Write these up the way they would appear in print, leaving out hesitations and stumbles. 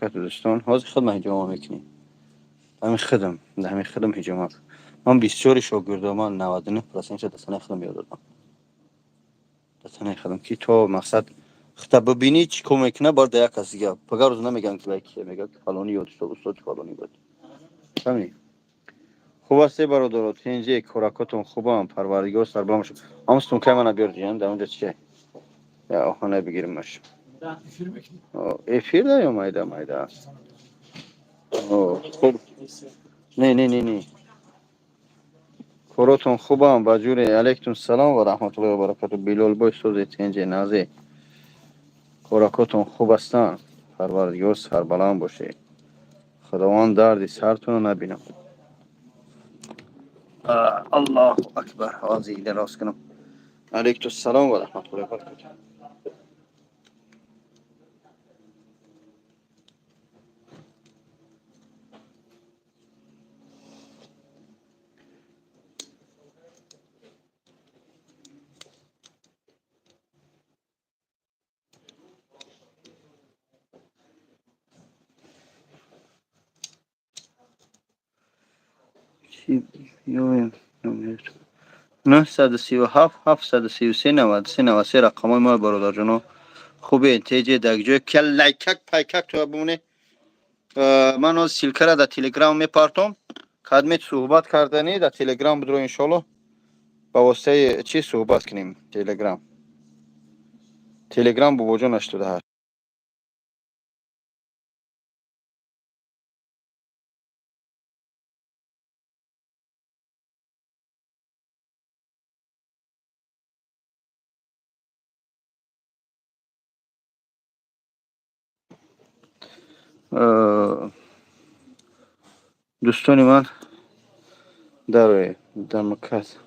Дӯстон, ҳозир худман ҳиҷома мекунем. Ҳамин худам, ҳамин худам ҳиҷома. Ман бисёри шогирдо, ман 99% дар санаи худам ёд додам. Дар санаи худам ки то мақсад хита бибинӣ, чӣ кор мекуна, бар да як кас дига. Пага рӯз намеган, ки вай кие, мегӯяд, ки фалонӣ ёд дод, устод фалонӣ буд. Фаҳмидӣ? Хуб ҳастед, бародаро, тинҷе, коракотон хубам, Парвардигор сарбаланд бошад. Ҳамн сумкаи мана биёр, ҷиям, дар онҷа чие? Я охана бигиримаш. Эфир да ё майда майда? Хуб. Не, не, не, не. Коротон хубам, ба ҷуре. Алайкум салом ва раҳматуллоҳи ва баракату. Билолбой, созе, тинҷе, назе. Коракотон хуб ҳастанд. Парвардигор сарбаланд бошед. Худованд дарди сартонро набинам. Аллоҳу акбар. Ҳозир ида рост кунам. Алайкум салом ва раҳматуллоҳи ва баракату. Чӣ ёем? 937 733 93 93 рақамҳои мо, бародарҷоно. Хубе, теҷе, дар ҷое ки лайкак пайкак то бимоне. Ман ҳозир ссылка ра дар Телеграм мепартом. Кадмет суҳбат карданӣ дар Телеграм будро, иншоалло, ба воситаи чӣ суҳбат кунем. Телеграм, Телеграм бобоҷон 88. Дӯстони ман, дароед дамакас.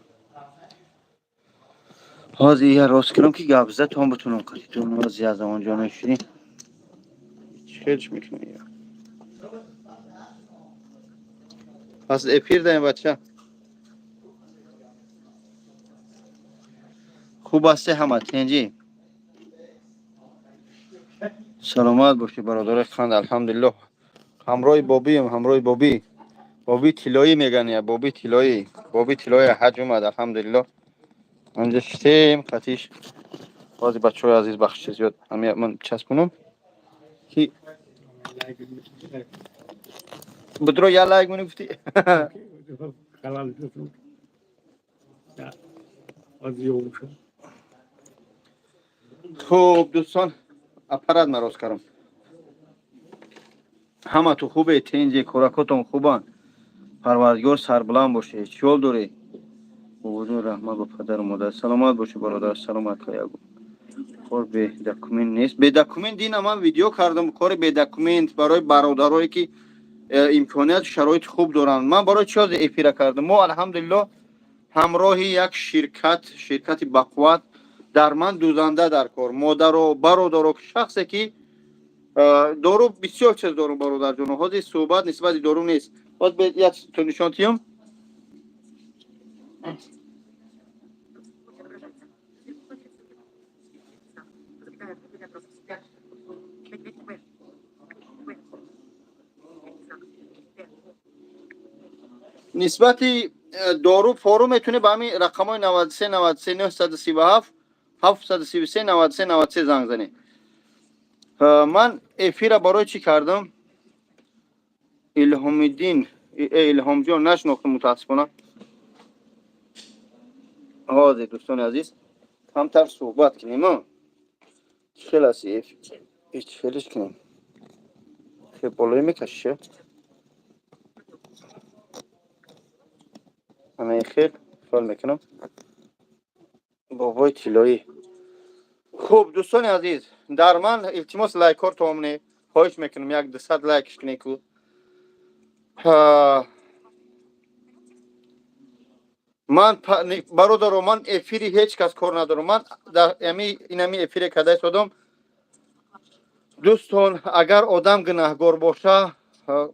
Ҳозир я рост кунам, ки гап затон бутунам қатитон. Ҳозир аз он шудем. Хелш мекунам. Пас эфир даем, бача. Хуб ҳасте, ҳама тинҷӣ, саломат бошӣ, бародарои қанд. Алҳамдулиллоҳ, ҳамроҳи бобием, ҳамроҳи бобӣ, бобии тиллоӣ меган, я бобии тиллоӣ, бобии тиллоӣ ҳаҷ омад, алҳамдулиллоҳ. Анҷа шитем қатиш. Ҳозир, бачаҳои азиз, бахши зиёд, ҳами ман часпунам, ки будро я лайк муни гуфтӣ. Халал. Аз ёвуша. Хуб, дӯстон, аппарат ман рост кардам. Ҳамату хубе, тинҷе, коракотон хубанд, Парвардигор сарбуланд боше. Чӣ ҳол дорӣ, бобоҷон? Раҳмат ба падару модар. Саломат бошӣ, бародар, саломат. Каягу кор бе документ нест, бе документ. Дина ман видео кардам, кори бе документ барои бародарое ки имконият, шароити хуб доранд. Ман барои чӣ ҳозир эфира кардам? Мо, алҳамдулиллоҳ, ҳамроҳи як ширкат, ширкати бақувват. Дар ман дузанда дар кор, модаро, бародаро, шахсе ки дору, бисёр чиз дорум, бародарҷоно. Ҳозир суҳбат нисбати дору нест. Боз як то нишон тиём. Нисбати дору фору метавонӣ ба ҳамин рақамҳои 93 93 937 733 93 93 занг занед. Ман эфира барои чӣ кардам? Илҳомиддин, Илҳомҷон, нашинохтам, мутаассифона. Ҳозир, дӯстони азиз, камтар суҳбат кунем. Чӣ хел аст? Хелиш кунем, хел болои мекашиша. Ана хел фал мекунам. Бобои тиллоӣ. Хуб, дӯстони азиз, дар ман илтимос, лайкҳор тоомне, хоҳиш мекунам, як 200 лайкш кунед ку. Ман, бародаро, ман эфири ҳеҷ кас кор надорам. Ман инами эфире карда истодам. Дӯстон, агар одам гунаҳгор боша,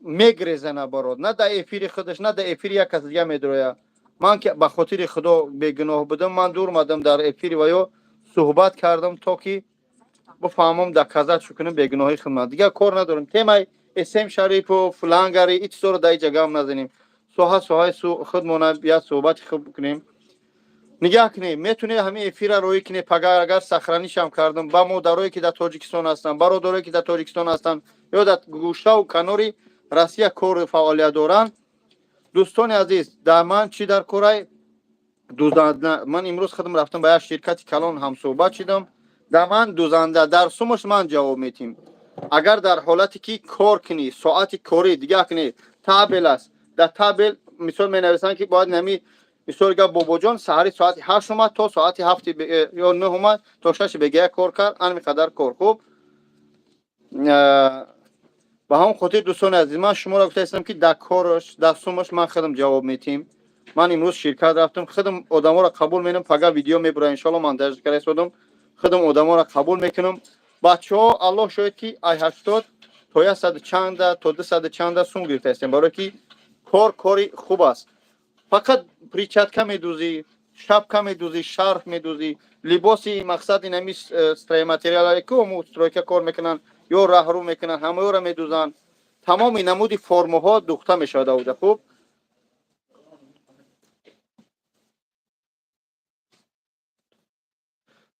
мегреза, барод, на дар эфири худаш, на дар эфири як кас дига медроя. Ман ки ба хотири Худо бегуноҳ будам, ман дур омадам, дар эфири ва ё суҳбат кардам, то ки Бифаҳмам, доказать кунам бегуноҳии хидмат. Дигар кор надорем. Темаи СМ Шарипов, флангари, ин чизоро дар инҷа гап назанем. Соҳа соҳаи худмона, як суҳбати хуб кунем. Нигаҳ кунем, метунед ҳамин эфира роӣ кунед, пагар агар сохранить ам кардам, ба модарое ки дар Тоҷикистон ҳастанд, бародарое ки дар Тоҷикистон ҳастанд ё дар гӯшаву канори Россия кору фаъолият доранд. Дӯстони азиз, дар ман чӣ дар корай? Дузанда. Ман имрӯз худам рафтам, ба як ширкати калон ҳамсӯҳбат шидам. Дар ман дузанда, дар сумаш ман ҷавоб метим. Агар дар ҳолате ки кор кунӣ, соати корӣ дигар кунӣ, табель аст. Дар табель мисол менависанд, ки бояд нами мисол гап, Бобоҷон саҳари соати 8 омад, то соати 7 ё 9 омад, то 6 бегая кор кард, анми қадар кор. Хуб, ба ҳамон хотир, дӯстони азиз, ман шуморо гуфта истам, ки дар кораш, дар сумаш ман худам ҷавоб метим. Ман имрӯз ширкат рафтам, худам одаморо қабул менам, пага видео мебурам, иншоалло, монтаж карда истодам, худам одаморо қабул мекунам. Бачаҳо, Аллоҳ шоҳид, ки ай 80 то 100 чанда, то 200 чанда сум гирифта истем, барое ки кор кори хуб аст. Фақат перчатка медӯзӣ, шапка медӯзӣ, шарф медӯзӣ, либоси мақсад инами стройматериале ки ому стройка кор мекунанд ё раҳрӯ мекунанд, ҳамаёро медӯзанд. Тамоми намуди формаҳо духта мешавад ауҷа. Хуб,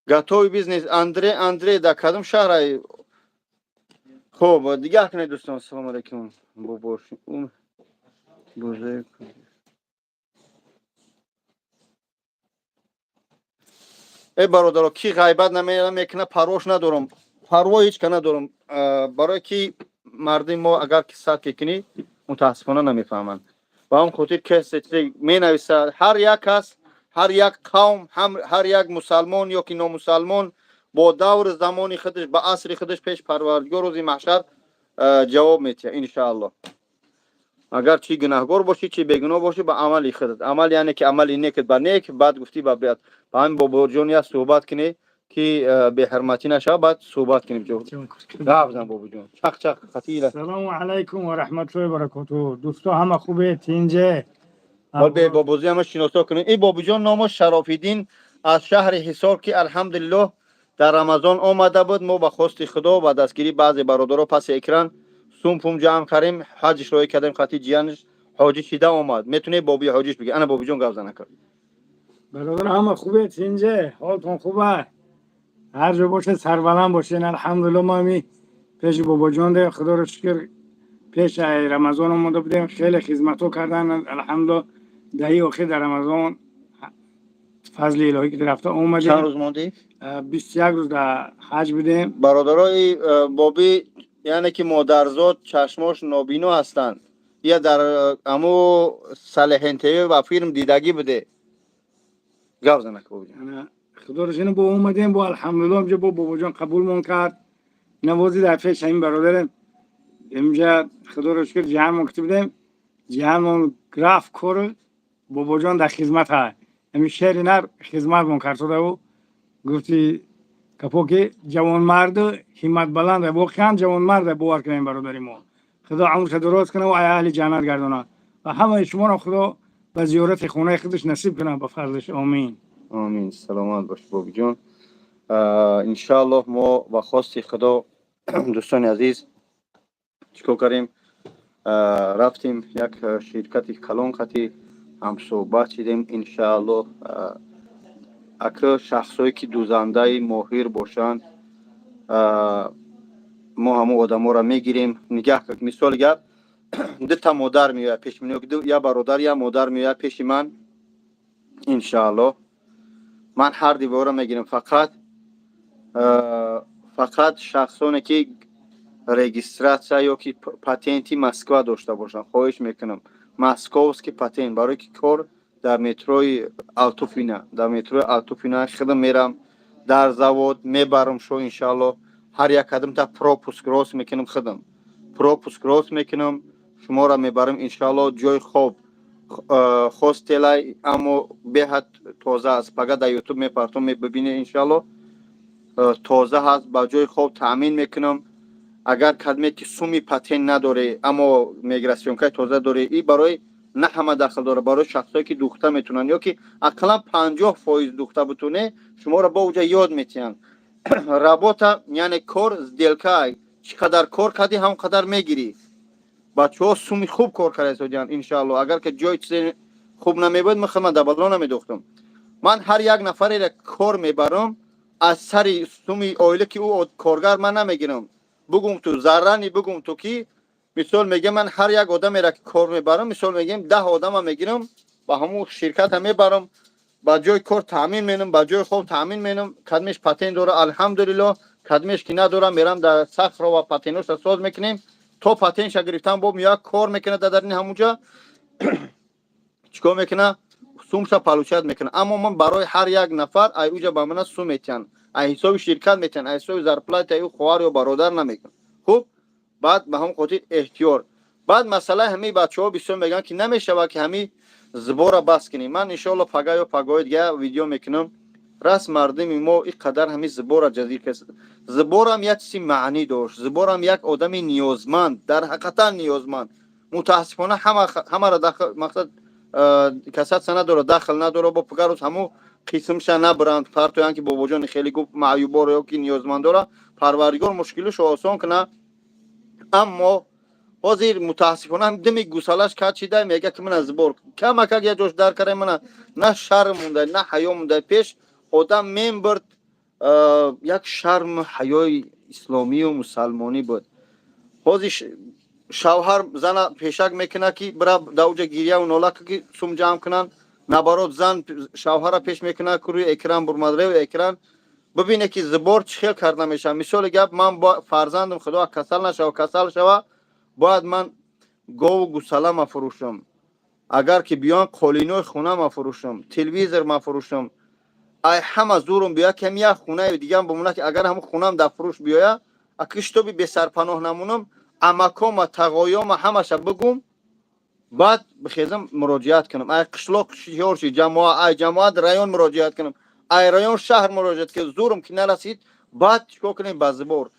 готовый бизнес. Андре, Андре дар кадом шаҳрай? Хуб, дигар кунед, дӯстон. Ассалому алайкум, бобош. Бузек. Э, бародаро, ки ғайбат намекуна, парвош надорам, парво ҳеҷ ка надорам, барое ки мардуми мо агар ки сад ки кунӣ, мутаассифона намефаҳманд. Ба ҳамон хотир касе чизе менависад, ҳар як кас, ҳар як қавм, ҳар як мусалмон ё ки номусалмон бо даври замони худаш, ба асри худаш пеш Парвардигор рӯзи маҳшар ҷавоб метиҳад, иншааллоҳ. Агар чӣ гунаҳгор бошӣ, чӣ бегуноҳ бошӣ, ба амали худат. Амал яъне ки амали некат ба нек, бад гуфтӣ ба бад. Ба ҳамин Бобоҷон як суҳбат кунӣ, ки беҳурматӣ нашавад, баъд суҳбат кунем. Гап зан, Бобоҷон, чақ чақ қатила. Салому алайкум ва раҳматуллоҳи баракотуҳ. Дӯсто, ҳама хубе, тинҷе? Ҳол бе бобозӣ ҳама шиносо кунем. Ин Бобоҷон номаш Шарофиддин, аз шаҳри Ҳисор, ки алҳамдулиллоҳ дар Рамазон омада буд. Мо ба хости Худо, ба дастгирии баъзе бародаро паси экран сум пум ҷамъ кардем, ҳаҷиш роҳӣ кардем, хати ҷиянаш ҳоҷӣ шида омад. Метунед боби ҳоҷиш бигӣ. Ана Бобиҷон, гап зана кар. Бародар, ҳама хубе, тинҷе, ҳолтон хуба? Ҳар ҷо бошед, сарбаланд бошед. Алҳамдулилло, мо ҳами пеши Бобоҷон дем, Худоро шукр, пеш Рамазон омода будем, хеле хизматҳо кардан. Алҳамдулилло, даҳи охир дар Рамазон фазли илоҳӣ ки рафта омадем. Чанд рӯз мондӣ? 21 рӯз дар ҳаҷ будем. Бародарои бобӣ, яъне ки модарзод чашмош нобино ҳастанд. Я дар аму Салиҳин ТВ ва филм дидагӣ буде. Гап занак, Бобиҷон. Худоро шукр, бо омадем, бо алҳамдулилло, инҷа бо Бобоҷон қабулмон кард. Навози дар пеш ҳамин бародарем. Инҷа Худоро шукр, ҷиҳанмон кутӣ будем. Ҷиҳанмон рафт кор, Бобоҷон дар хизмат ҳа. Ҳамин шери нар хизматмон кард шуда. Гуфти капо ки ҷавонмарду ҳимматбаланд, воқеан ҷавонмард, бовар кунем, бародари мо. Худо умрша дуроз кунад ва аҳли ҷаннат гардонад ва ҳамаи шуморо Худо ба зиёрати хонаи худаш насиб кунад, ба фазлиш, омин. Омин, саломат бош, Бобиҷон. Иншааллоҳ, мо ба хости Худо, дӯстони азиз, чӣ кор кардем? Рафтем, як ширкати калон қати ҳамсӯҳбат шидем. Иншааллоҳ, ака, шахсое ки дузандаи моҳир бошанд, мо ҳамон одаморо мегирем. Нигаҳ, мисоли гап, дута модар меояд пеши ман, я бародар, я модар меояд пеши ман, иншааллоҳ, ман ҳар дивора мегирам. Фақат шахсоне ки регистрация ё ки патенти Москва дошта бошанд, хоҳиш мекунам, московский патент, барое ки кор дар метрои Алтуфино, дар метрои Алтуфино худам мерам, дар завод мебарам шо, иншааллоҳ. Ҳар як кадамта пропуск рост мекунам, худам пропуск рост мекунам, шуморо мебарам, иншааллоҳ. Ҷои хоб хостелай, аммо беҳад тоза аст. Пага дар Ютуб мепартом, мебинед, иншааллоҳ. Тоза ҳаст, ба ҷои хоб таъмин мекунам. Агар кадме ки суми патент надоре, аммо миграционка и тоза доре, и барои на ҳама дахл дорад, барои шахсое ки духта метунанд ё ки ақаллан 50% духта бутуне, шуморо бо уҷа ёд метиҳанд. Работа, яъне кор, сделка. Чӣ қадар кор кардӣ, ҳам қадар мегирӣ. Бачаҳо суми хуб кор карда истодиянд, иншаалло. Агар ки ҷои чизе хуб намебуд, ман худман дабало намедохтам. Ман ҳар як нафареро кор мебарам, аз сари суми оила ки ӯ коргар, ман намегирам. Бугум ту заррани, бугум ту ки мисол мегем, ман ҳар як одамеро ки кор мебарам, мисол мегем, 10 одама мегирам, ба ҳамун ширката мебарам, ба ҷои кор таъмин менам, ба ҷои хоб таъмин менам. Кадмеш патент дора, алҳамдулилло, кадмеш ки надора, мерам дар сахро ва патентоша соз мекунем. То патентша гирифтан, бо меояд, кор мекунад. Дар дарини ҳамунҷа чӣ кор мекуна? Сумша получать мекунад. Аммо ман барои ҳар як нафар ай уҷа ба мана сум метиҳанд, ай ҳисоби ширкат метиҳанд, ай ҳисоби зарплата ӯ хоҳар ё бародар намекунад. Хуб, баъд ба ҳамон хотир эҳтиёр. Баъд масъалаи ҳамаи бачаҳо бисёр мегӯянд, ки намешавад, ки ҳамин сбор а бас кунем. Ман иншоалло пага ё пагоҳи дига видео мекунам. Раст, мардуми мо ин қадар ҳамин сбор а ҷазир кас. Сбор ам як чизи маънӣ дошт. Сбор ам як одами ниёзманд, дар ҳақиқатан ниёзманд. Мутаассифона, ҳамаро мақсад касатса надора, дахл надора. Бо пага рӯз ҳамун қисмша набаранд, партоянд, ки бобоҷони хеле гуфт, маъюборо ё ки ниёзмандора Парвардигор мушкилишо осон куна. Аммо ҳозир, мутаассифона, дими гусалаш качида мега, ки мана сбор камакак як ҷош дар кара. Мана, на шарм монда, на ҳаё монда. Пеш одам мебурд, як шарму ҳаёи исломию мусалмонӣ буд. Ҳозир шавҳар зана пешак мекунад, ки бира дар уҷа гирьяву нола, ки сум ҷамъ кунанд. Наоборот, зан шавҳара пеш мекунад, ки рӯи экран бурмад, рӯи экран бибине, ки сбор чӣ хел карда мешавад. Мисоли гап, ман фарзандам, худо касал нашава, касал шава, бояд ман гову гусала мафурӯшам, агар ки биён, қолинои хона мафурӯшам, телевизор мафурӯшам, ай ҳама зурум биёя, ки ҳами як хонаи дигам бимона, ки агар ҳамун хонам дар фурӯш биёя, аки шитоби бесарпаноҳ намонам, амакома, тағоёма, ҳамаша бигум, баъд бихезам, муроҷиат кунам, ай қишлоқ шиёрши ҷамоа, ай ҷамоат район муроҷиат кунам, ай район шаҳр муроҷиат кунам. Зурум ки нарасид, баъд чикор кунем? Ба сбор.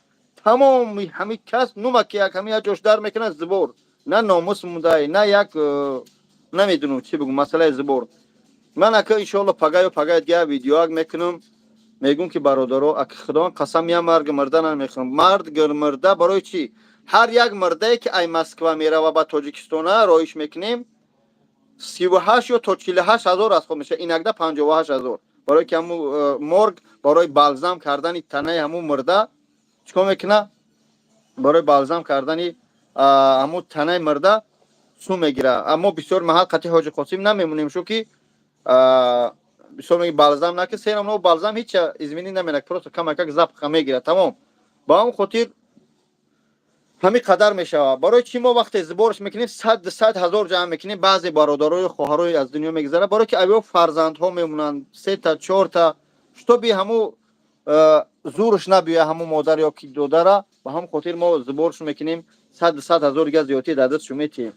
Тамоми ҳами кас нума ки як ҳами як ҷош дар мекунад, сбор. На номус мундай, на як намедунам чӣ бигум. Масъалаи сбор ман ака, иншоалло, пага ё пагаи дига видеоак мекунам. Мегӯм, ки бародаро, ака, худованд қасам, я марги мурда намехӯрам. Мард мурда барои чӣ? Ҳар як мурдае ки ай Москва мерава, ба Тоҷикистона роиш мекунем, 38 ё то 48 ҳазор аз худ мешавад, инакда 58 ҳазор. Барои ки ҳамун морг барои балзам кардани танаи ҳамун мурда чӣ кор мекуна? Барои балзам кардани ҳамун танаи мурда сум мегира. Аммо бисёр маҳал қати Ҳоҷи Қосим намемонем шу, ки бисёр меги балзам наки серам, балзам ҳеч изменить наменак, просто камакак запах а мегирад, тамом. Ба он хотир ҳамин қадар мешавад. Барои чӣ мо вақте сбор ш мекунем, 100 100 ҳазор ҷамъ мекунем, баъзе бародарою хоҳарои аз дунё мегузарад, барое ки авё фарзандҳо мемонанд, сета, чорта, шутоби ҳаму зурш набиёя ҳаму модар ё ки додара. Ба ҳамн хотир мо сбор ш мекунем, 100 100 ҳазор дига зиёдтӣ дар дастшу метиҳем.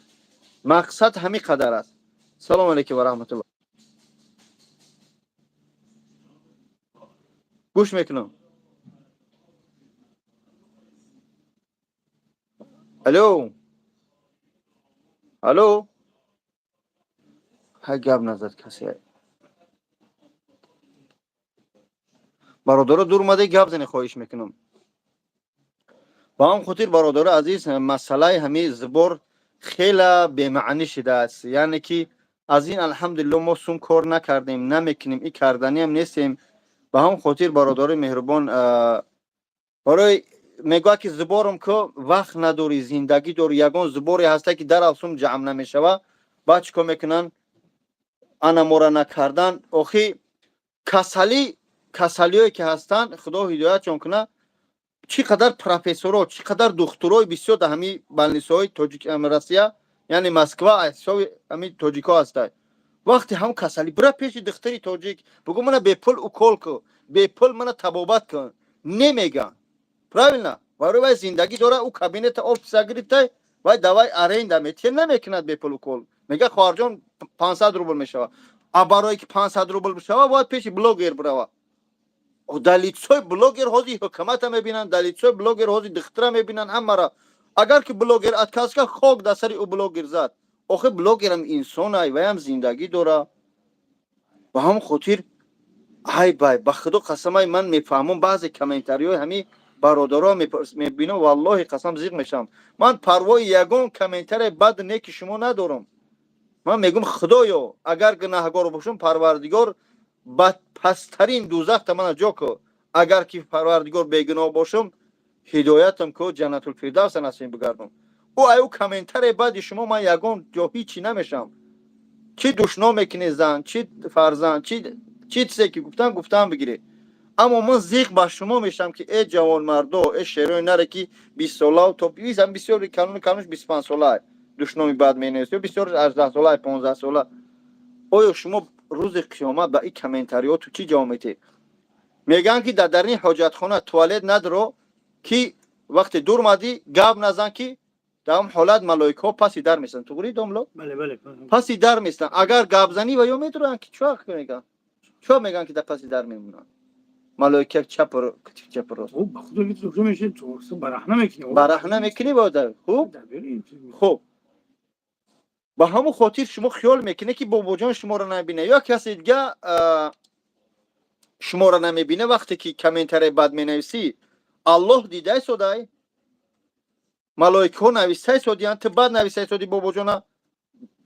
Мақсад ҳамин қадар аст. Салому алейкум ва раҳматулло. Гӯш мекунам. Алло, алло. Ҳай, гап назад касе. Бародаро, дур омаде, гап зане, хоҳиш мекунам. Ба ҳам хотир, бародаро азиз, масъалаи ҳамин сбор хела бемаънӣ шидааст. Яъне ки аз ин, алҳамдулилло, мо сум кор накардем, намекунем, и карданиам нестем. Ба ҳам хотир, бародарои меҳрубон, барои мегӯяд, ки сбор ам ку, вақт надорӣ, зиндагӣ дорӣ. Ягон сбор е ҳаста, ки дар сум ҷамъ намешава. Баъд чӣ кор мекунанд? Ана мора накардан. Охи, касалӣ, касалиое ки ҳастанд, худо ҳидоятшон кунад, чӣ қадар профессоро, чӣ қадар духтурои бисёр дар ҳамин больница ҳои тоҷик, Россия, яъне Москва, ҳисоби ҳамин тоҷикҳо ҳастанд. Вақте ҳам касалӣ, бира пеши духтари тоҷик, бугӯ: «Мана бепул укол кун, бепул мана табобат кун», немеган. Правильно? Барои вай зиндагӣ дора, ӯ кабинета, офиса гирифта, вай давай аренда метиҳа, намекунад бепул укол. Мега: «Хоҳарҷон, 500 рубл мешава». А барое ки 500 рубл бишава, бояд пеши блогер бирава. Дар лицо и блогер ҳозир ҳукумата мебинанд, дар лицо и блогер ҳозир духтара мебинанд, ҳамара. Агар ки блогер отказ кард, хок дар сари ӯ блогер зад. Охи, блогерам инсонай, ваям зиндагӣ дора. Ба ҳамн хотир Ай бай, ба худо қасамай, ман мефаҳмам, баъзе комментариҳои ҳамин бародаро мебинам, валлоҳи қасам, зиқ мешавам. Ман парвои ягон комментарияи бад неки шумо надорам. Ман мегӯм: худоё, агар гунаҳгор бошам, парвардигор, ба пасттарин дузахта мана ҷо кӯ. Агар ки, парвардигор, бегуноҳ бошам, ҳидоятам ку, ҷаннатулфирдавса насиб бигардон. Ӯ аю комментарияи бади шумо ман ягон ҷо ҳичи намешавам. Чӣ душном мекунӣ, зан, чӣ фарзанд, чӣ чӣ чизе ки гуфтам, гуфтам бигиред. Аммо ман зиқ ба шумо мешавам, ки э ҷавонмардо, э шерои наре, ки 20 сола то бисёри канони канош 25 сола душноми бад менависед, бисёр 18 сола, 15 сола. Оё шумо рӯзи қиёмат ба ин комментариёту чӣ ҷавоб метиҳед? Мегӯянд, ки дар дарини ҳоҷатхона, туалет надро, ки вақте дурмадӣ, гап назан, ки дар он ҳолат малоикаҳо паси дар местанд. Туғри, домло? Бале. Паси дар местанд. Агар гап занӣ, ва ё медуроянд, ки чӣ вақт мегӯянд, чӣ мегӯянд, ки дар паси дар мемонанд малоика, чап рост. Ба худо ки бараҳна мекунӣ. Бараҳна мекунӣ ва хуб хуб. Ба ҳамон хотир шумо хиёл мекунед, ки бобоҷон шуморо набинад ё касе дига шуморо намебинад. Вақте ки комментарияи бад менависӣ, Аллоҳ дидай содай, малоикаҳо навистай содиянд. Ту бад навистай соди бобоҷона,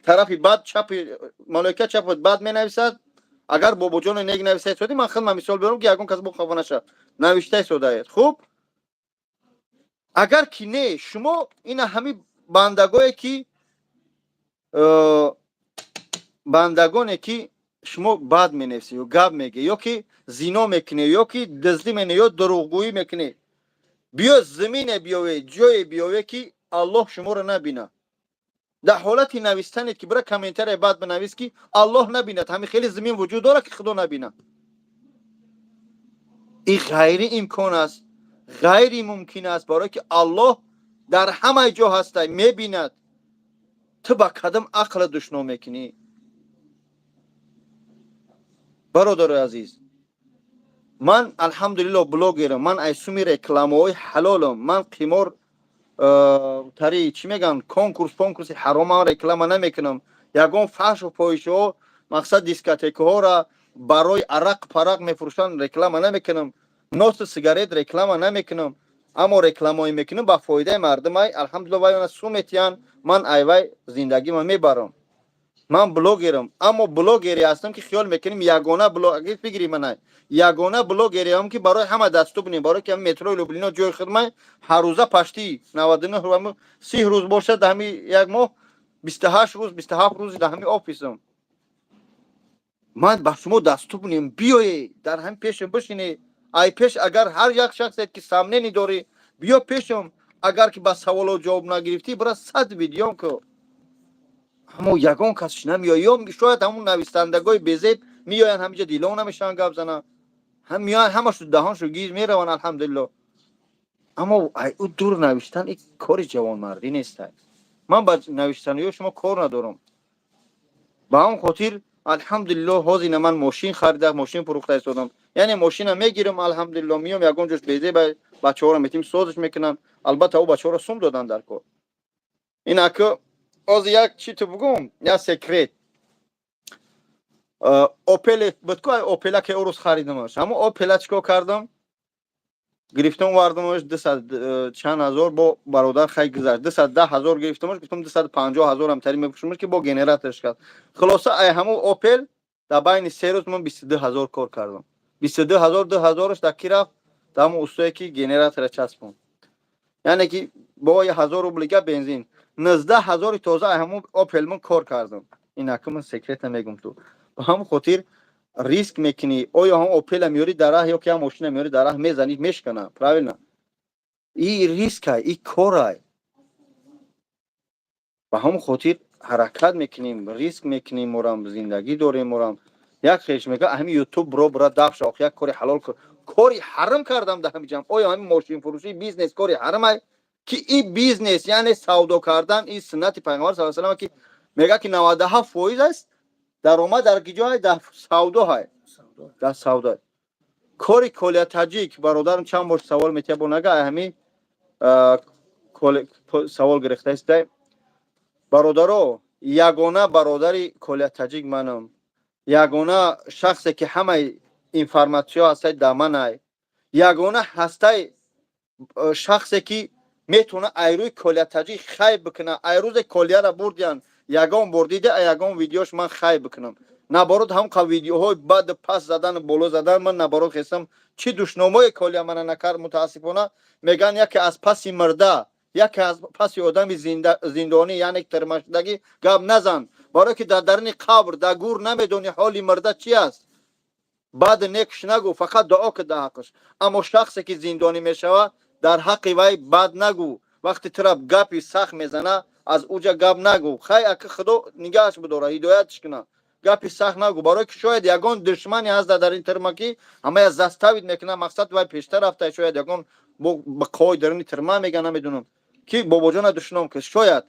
тарафи бад, чапи малоика чапи бад менависад. Агар бобоҷоно нек навистай соди, ман худман мисол биёрам, ки ягон кас бо хафа нашавад, навиштай содаед. Хуб, агар ки не, шумо ина ҳами бандагое ки бандагоне ки шумо бад менависед ё гап мегӯед, ё ки зино мекунед, ё ки дуздӣ мене, ё дурӯғгӯӣ мекунед, биё зимине биёве, ҷое биёве, ки Аллоҳ шуморо набинад. Дар ҳолати навистанед, ки бира комментария бад бинавис, ки Аллоҳ набинад, ҳамин хеле зимин вуҷуд дорад, ки худо набинад? Ин ғайриимкон аст, ғайримумкин аст, барое ки Аллоҳ дар ҳамаи ҷо ҳастай, мебинад. Ту ба кадом ақла душном мекунӣ, бародари азиз? Ман, алҳамдулилло, блогерам. Ман ай суми рекламаҳои ҳалолам. Ман қимор тари, чӣ мегӯянд, конкурс понкурси ҳаромам реклама намекунам. Ягон фаҳшу фоҳишаҳо, мақсад, дискотекаҳоро барои арақ парақ мефурӯшанд, реклама намекунам. Носу сигарет реклама намекунам. Аммо рекламаҳое мекунам ба фоидаи мардумай. Алҳамдулилла, вай су метиҳанд, ман айвай зиндагима мебарам. Ман блогерам, аммо блогере ҳастам, ки хиёл мекунем ягона блогер бигири. Манай ягона блогереам, ки барои ҳама доступный, барои ки метрои Люблино ҷои хидмай ҳаррӯза пашти 99, 30 рӯз бошад, дар ҳами як моҳ 28 рӯз, 27 рӯзи дар ҳами офисам. Ман ба шумо доступный м. Биёе, дар ҳами пешам бишине. Ай пеш, агар ҳар як шахсет, ки сомнение дорӣ, биё пешам. Агар ки ба саволо ҷавоб нагирифтӣ, бира 100 видеом ку. Аммо ягон касш намеояд. Ё шояд ҳамун нависандагои безеб меоянд, ҳамиҷа дилон намешаванд гап зананд, ҳам меоянд, ҳамашу даҳоншу гиз мераванд, алҳамдулилло. Аммо ай ӯ дур навиштан ин кори ҷавонмардӣ нест. Ман ба навиштаниҳои шумо кор надорам. Ба ҳамон хотир, алҳамдулилло, ҳозина ман мошин харида, мошин фурӯхта истодам. Яъне мошина мегирам, алҳамдулилло, миём, ягон ҷош безеба, бачаҳоро метим, созиш мекунанд. Албатта, ӯ бачаҳоро сум додан дар кор. Ин аку ҳозир як чи ту бугум, як секрет. Опеле буд ку, опела, ки ӯ рӯз харидамаш. Ҳамон опела чӣ кор кардам? Гирифтам, овардамаш, дусад чанд ҳазор бо бародар хай гузашт, 210 000 гирифтамаш. Гуфтам, 250 000-ам тари мефурӯшамаш, ки бо генераторш кард. Хулоса, ай ҳамон опел дар байни 3 рӯз ман 22 000 кор кардам. 22 000, 2000-аш дар ки рафт? Дар ҳамон устое, ки генератора часпон. Яъне ки бо 1000 рублига бензин, 19 000-и тоза ай ҳамон опел ман кор кардам. Ин ака ман секрета мегум. Ту ба ҳамон хотир риск мекунӣ. Оё ҳамон опела меёри дар раҳ, ё ки ҳам мошина меёри, дар раҳ мезанӣ, мешкана, правильно? И рискай, и корай. Ба ҳамон хотир ҳаракат мекунем, риск мекунем. Морам зиндагӣ дорем, морам як хеш мега, ҳами ютуб бро, бра дафша, ох, як кори ҳалол кор. Кори ҳарам кардам дар ҳами ҷамъ? Оё ҳами мошинфурӯшӣ бизнес кори ҳарамай, ки и бизнес, яъне савдо кардан, и суннати пайғамбар саллаллоҳу алайҳи васаллам, ки мега, ки 97% аст даромад дар киҷоай? Дар савдо ҳай, дар савдо. Кори Колия Таҷик, бародарам чанд бор савол метия, бо нага ҳами савол гирифтаистай. Бародаро, ягона бародари Колия Таҷик манам, ягона шахсе, ки ҳамаи Информатсиё ҳастай даманай. Ягона ҳастай шахсе, ки метавона айрӯи Колятаҷӣ хай бикуна. Айрӯзе Колияра бурдиян, ягон бор дида, ягон видеош ман хай бикунам? Наоборот, ҳамқа видеоҳои бад пас задану боло задан, ман наоборот хестам. Чӣ душномое Колия мана накард. Мутаассифона, мегӯянд, яке аз паси мирда, яке аз паси одами зиндонӣ, яъне тирмашудагӣ гап назан, барое ки дар даруни қабр, дар гур намедонӣ ҳоли мирда чи аст. Баъд некш нагӯ, фақат дуо ки дар ҳаққаш. Аммо шахсе ки зиндонӣ мешавад, дар ҳаққи вай бад нагӯ. Вақте тура гапи сахт мезана, аз уҷа гап нагӯ. Хай, ака, Худо нигаҳаш бидора, ҳидоятш куна. Гапи сахт нагӯ, барое ки шояд ягон душмане ҳаст дар ин тирма, ки ҳамая заставить мекунад. Мақсад вай пештар рафта, шояд ягон бақои даруни тирма мега, намедонам, ки Бобоҷона душном ки шояд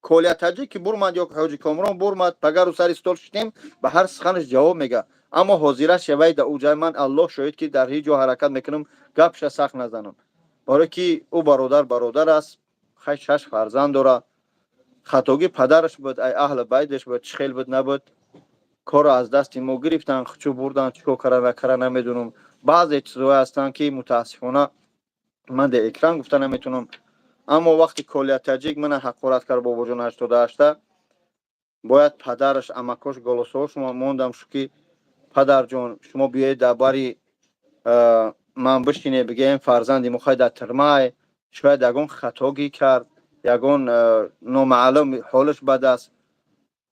Колятаҷӣ ки бурмад ё Ҳоҷи Комрон бурмад, пагару сари стол шитем, ба ҳар суханаш ҷавоб мега. Аммо ҳозира шавай да уҷай, ман, Аллоҳ шоҳид, ки дар ҳеҷ ҷо ҳаракат мекунам гапша сахт назанам, барое ки ӯ бародар бародар аст. Хай, шаш фарзанд дора. Хатогӣ падараш буд, ай аҳли байдаш буд, чӣ хел буд, набуд, корро аз дасти мо гирифтан, чӯ бурдан, чӣ кор кара накара, намедонам. Баъзе чизҳое ҳастанд, ки мутаассифона ман дар экран гуфта наметавонам. Аммо вақти Колия Таҷик мана ҳақорат кард, Бобоҷон 88-та бояд падараш, амакош голосош мондам шу, ки падарҷон, шумо биёед дар бари ман бишине, бигӯем, фарзанди мо хай дар тирмай, шояд ягон хатогӣ кард, ягон номаълум ҳолаш бад аст.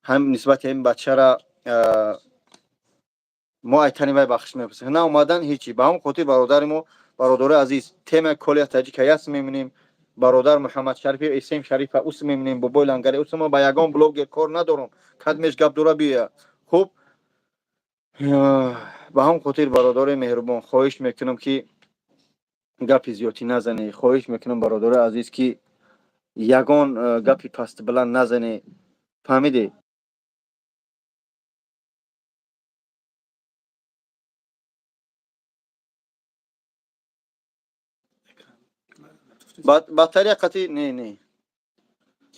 Ҳам нисбати ҳамин бачара мо айтани вай бахшиш мепурсем. На омадан, ҳечи. Ба ҳамон хотир, бародари мо, бародари азиз, тема Колия Таҷика яс мемонем, бародар Муҳаммад Шарифи Исем Шарифа ус мемонем, бобои Лангари ус. Ма ба ягон блогер кор надорам, кадмеш гап дора, биёя. Хуб, ба ҳамон хотир, бародари меҳрубон, хоҳиш мекунам, ки гапи зиёдтӣ назанӣ. Хоҳиш мекунам, бародари азиз, ки ягон гапи пастбаланд назанӣ. Фаҳмидӣ? Батарея қати не, не.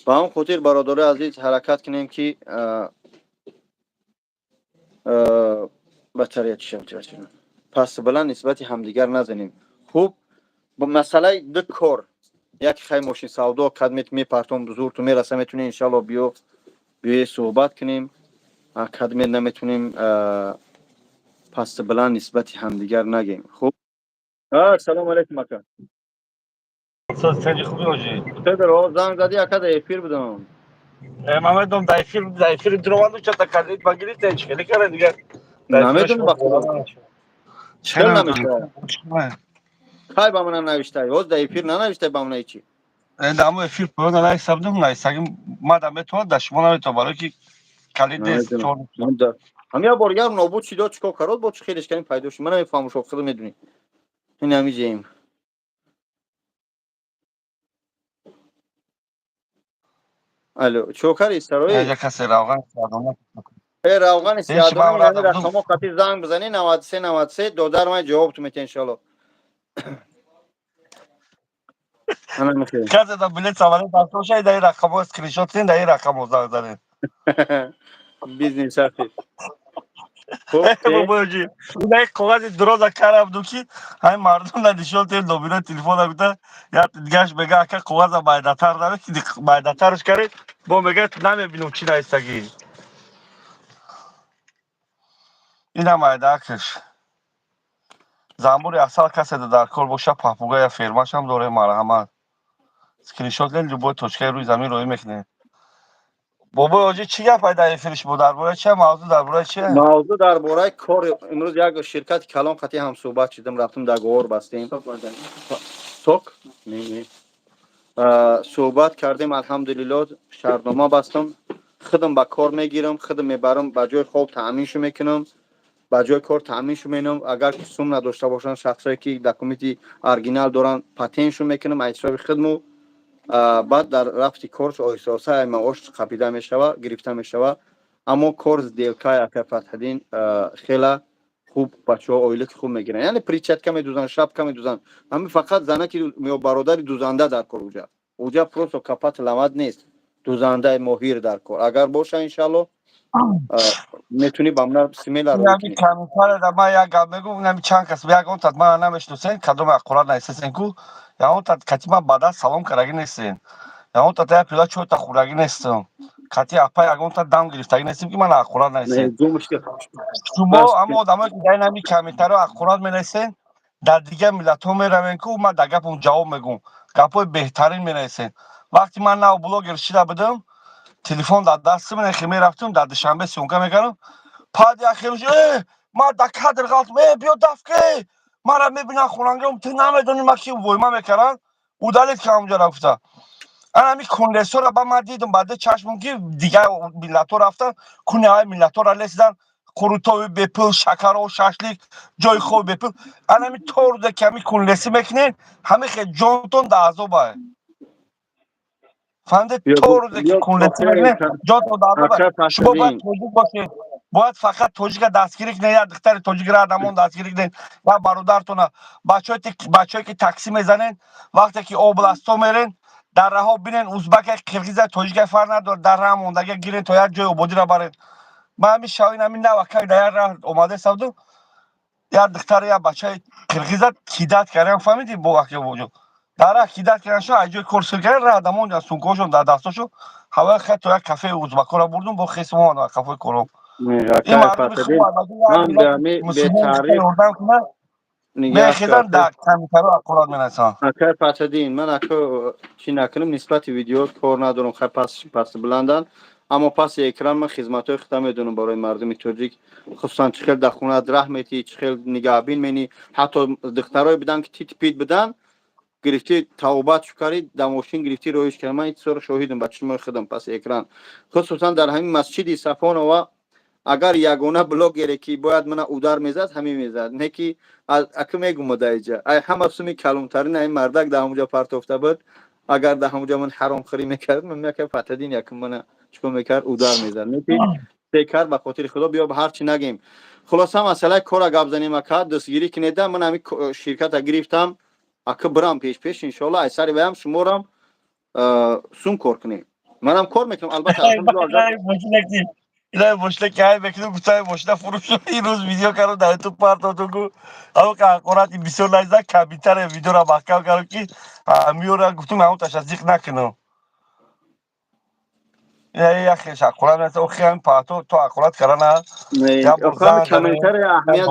Ба ҳамон хотир, бародари азиз, ҳаракат кунем, ки батарея чӣ пастбаланд нисбати ҳамдигар назанем. Хуб, масъалаи ду кор як, хай, мошин савдо кадмет мепартом, зурту мераса, метунем, иншалло, биё, биёе, суҳбат кунем. Кадмет наметунем, пастбаланд нисбати ҳамдигар нагем. Хуб, салому алейкум, ака. Сенҷи, хуби, ҳоҷӣ? Занг задӣ, ака, дар эфир будам. Ман медонам, дар эфир, дар эфир дуромаду чата кардед, ба гирифтен, чӣ хеле кард дигар? Намедонам, ба худо. Чӣ намешавад? Кай ба манам навиштаи? Ҳоз дар эфир нанавиштай ба мана ҳечи. Дар ҳамон эфир поён нависта будам, навистагим ма да метавонад, дар шумо наметавонад, барое ки калид нест. Ҳам як бор гар нобуд шидо, чӣ кор кард, бо чӣ хелеш кардем, пайдо шуд. Ман намефаҳмам, шо худ медонӣ. Ин ҳами ҷеем. Алло, чӣ карди, сарои? Касе равған. Э, равғани сиядона рақамо қати занг бизанӣ, 93 93, додар ман ҷавоб ту метиҳ, иншалло. Касе да билет самолет дастошай, дар ин рақамо скриншот кунед, дар ин рақамо занг занед. Бизнес ҳақи. Бобоҷи, ина коғази дуроза карабду, ки ҳамин мардум да нишон тем, номерои телефона гуфта, як дигаш мега, ака, коғаза майдатар наме, майдатарш каред, бо мега, намебинам, чӣ навистагӣ. Ина майдаакш. Замбури асал касе да дар кор боша, папугая фермашам дорем, марҳамат, скриншот кунед, любой точкаи рӯи замин роӣ мекунед. Бобои ҳоҷӣ, чӣ гап дар эфири шумо? Дар бораи чи мавзӯъ, дар бораи чи? Мавзӯъ дар бораи кор. Имрӯз як ширкати калон қатъи ҳам суҳбат шудам, рафтем, договор бастем. Сок не, не, суҳбат кардем, алҳамдулилло, шартнома бастам. Худам ба кор мегирам, худам мебарам, ба ҷои хоб таъминшу мекунам, ба ҷои кор таъминшу менам. Агар ки сум надошта бошанд, шахсое ки документи оригинал доранд, патентшу мекунам аз ҳисоби худму. Баъд дар рафти корш оҳиста оҳиста маош қапида мешава, гирифта мешава. Аммо кор сделкаи, ака Фатҳиддин, хела хуб, бачаҳо оилаки хуб мегиранд, яъне перчатка медузанд, шапка медузанд. Ҳами фақат занаки ё бародари дузанда дар кор. Уҷа просто копать, ломать нест, дузандаи моҳир дар кор агар боша, иншалло. Метунӣ ба мана смело рӯй кунӣ. Комментария ман як гап мегӯм, нами чанд кас ягон тат мана намешиносен, кадоме ҳақорат наисесен ку, ягон тат кати ман баъда салом кардагӣ нестен, ягон тат як пиёла чойта хӯрдагӣ нестам, кати апа ягон тат дам гирифтагӣ нестем, ки мана ҳақорат наисен. Шумо ҳама одамое, ки дар ин ҳами комментарио ҳақорат менависен, дар дигар миллатҳо меравен ку, ман дар гапам ҷавоб мегӯм, гапҳои беҳтарин менависен. Вақте ман нав блогер шида будам, телефон дар дастим нехи мерафтам, дар Душанбе съёмка мекардам, пад яхелш ман дар кадр ғалтм, биё дафке мара мебинан хонангам, ту намедонӣ ма ки войма мекардан, удалить кардам унҷа рафта. Ана ҳами конденсора ба ман дидам баъди чашмам, ки дигар миллатҳо рафтан, куни ҳамаи миллатҳоро лесидан, қурутови бепул, шакаро, шашлик, ҷои хоб бепул. Ана ҳами то рӯзе ки ҳами кунлесӣ мекунед, ҳами хел ҷонтон дар азобае. Фаҳмидед? То рӯзе ки кунлесӣ мекунед, ҷонтон дар азобае. Шумо бояд тоҷик бошед, бояд фақат тоҷика дастгирӣ кунед, як духтари тоҷикра адамон дастгирӣ кунед, як бародаратона. Бачаҳое, ки таксӣ мезанед, вақте ки областҳо мерен, дар раҳо бинен узбака, қирғиза, тоҷика, фарқ надорад, дар раҳ мондага гирен, то як ҷои ободиро баред. Ман ҳамин шавин ҳамин навакак дар як раҳ омада истодам, як духтара, як бачаи қирғиза кидать кардам, фаҳмидӣ, бо акбоҷо дар раҳ кидать кардан, аз ҷои кор сир кардан, раҳ адамон сумкаҳошон дар дастошон ҳавои хай, то як кафеи узбакора бурдум, бо хесм омадам кафои кором. Ин мардуми хуб мехезан, дар комментарио ҳақорат менависанд. Акай Фатҳиддин, ман ака чӣ накунам, нисбати видео кор надорам, хай пас буландан, аммо паси экран ман хизматҳои худам медонам барои мардуми тоҷик, хусусан чӣ хел дар хонаат раҳ метӣ, чӣ хел нигаҳбин менӣ. Ҳатто духтарое будан, ки тит пит будан, гирифтӣ, тавбат шукарӣ, дар мошин гирифтӣ, роиш кард. Ман ин чизҳоро шоҳидам ба чишмои худам паси экран, хусусан дар ҳамин масҷиди Сафонова. Агар ягона блогере, ки бояд мана удар мезад, ҳамин мезад, не ки ака мегумада иҷа ай ҳама суми калонтарин ай мардак дар ҳамуҷа партофта буд. Агар дар ҳамуҷа ман ҳаромхӯрӣ мекард, ман мекард, Фатҳиддин якум мана чикор мекард? Удар мезад. Не ки бекар ба хотири Худо биё, ҳарчи нагем. Хулоса, масъалаи кора гап занем. Ака, дастгирӣ кинеда, ман ҳами ширката гирифтам, ака, бирам пеш пеш, иншоалло, ай сари ваям шуморам сум кор кунем. Манам кор мекунам, албатта. Илай мошина ки ҳай мекунем, гуфтаи мошина фурӯш. Ин рӯз видео кардам, дар ютуб партоту гу, ҳамо ка ҳақорати бисёр найза, комментария видеора маҳкам кардам, ки миёра гуфтум, ҳамон таша зиқ накунам. Яхеш ҳақорат нест, охи ҳамин паҳто то ҳақорат кардана. Комментария аҳамият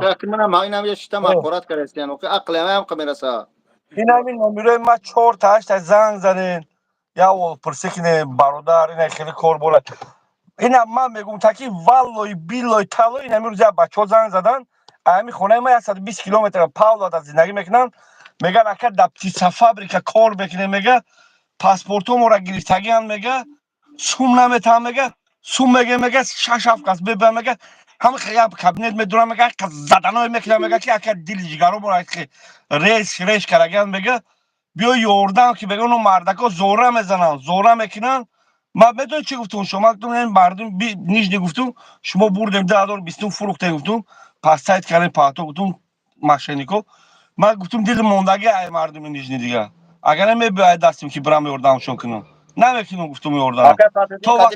надти, манам ҳамин шитам ҳақорат кардастиян, охи ақли ҳам мераса. Ин ҳамин номерои ма чор та ҳашта занг занен, як пурсӣ кине, бародар, ина хеле кор бола. Ина ман мегӯм, таки валлои биллои таллои, ин ҳамин рӯз як бачаҳо занг задан, ҳамин хонаи ма 120 километр Павлода зиндагӣ мекунанд, мегӯянд: «Ака, дар птицефабрика кор мекунем», мега, «паспортҳо гирифтагианд», мега, «сум наметаҳам», мега, «сум мега», мега, шаш ҳафт кас мебиям, мега, ҳама як кабинет медурам, мега, заданое мекунам, мега, ки ака, дили ҷигаро реш реш карагианд, мега, «биё ёрдам», ки мега, оно мардако зора мезананд, зора мекунанд. Ман медонӣ чӣ гуфтум? Шумо гуфтум, мардум Нижний, гуфтум, шумо бурдем 2020 фурӯхтем, гуфтум, пастайт кардем паҳто, гуфтум, мошеннико. Ман гуфтум, дили мондагӣ ай мардуми Нижний дига, агар намебиёй дастим, ки бирам ёрдамшон кунам, намекунам, гуфтум, ёрдам. То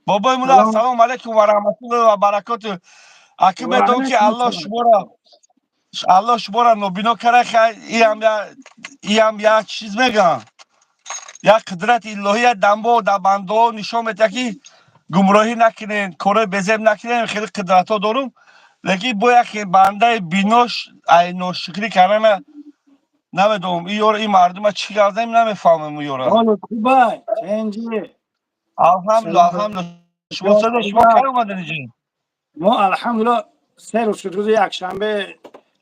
бобои мула, ассалому алайкум ва раҳматуллоҳи ва баракоту. Аки, медонам, ки Аллоҳ шуморо нобино кара, иам як чиз мегӯям, як қудрати илоҳия дамбо дар бандаҳо нишон медиҳад, ки гумроҳӣ накунен, корои безеб накунен. Хеле қудратҳо дорум, лекин бо яке бандаи бинош ай ношукрӣ кардана намедонам. И ёра, ин мардума чӣ гап занем, намефаҳмем ёра. Алҳамдулилла, алҳамдулилла. Шумо сада, шумо кай омадед инҷо? Мо, алҳамдулилла, 3 рӯз шуд. Рӯзи якшанбе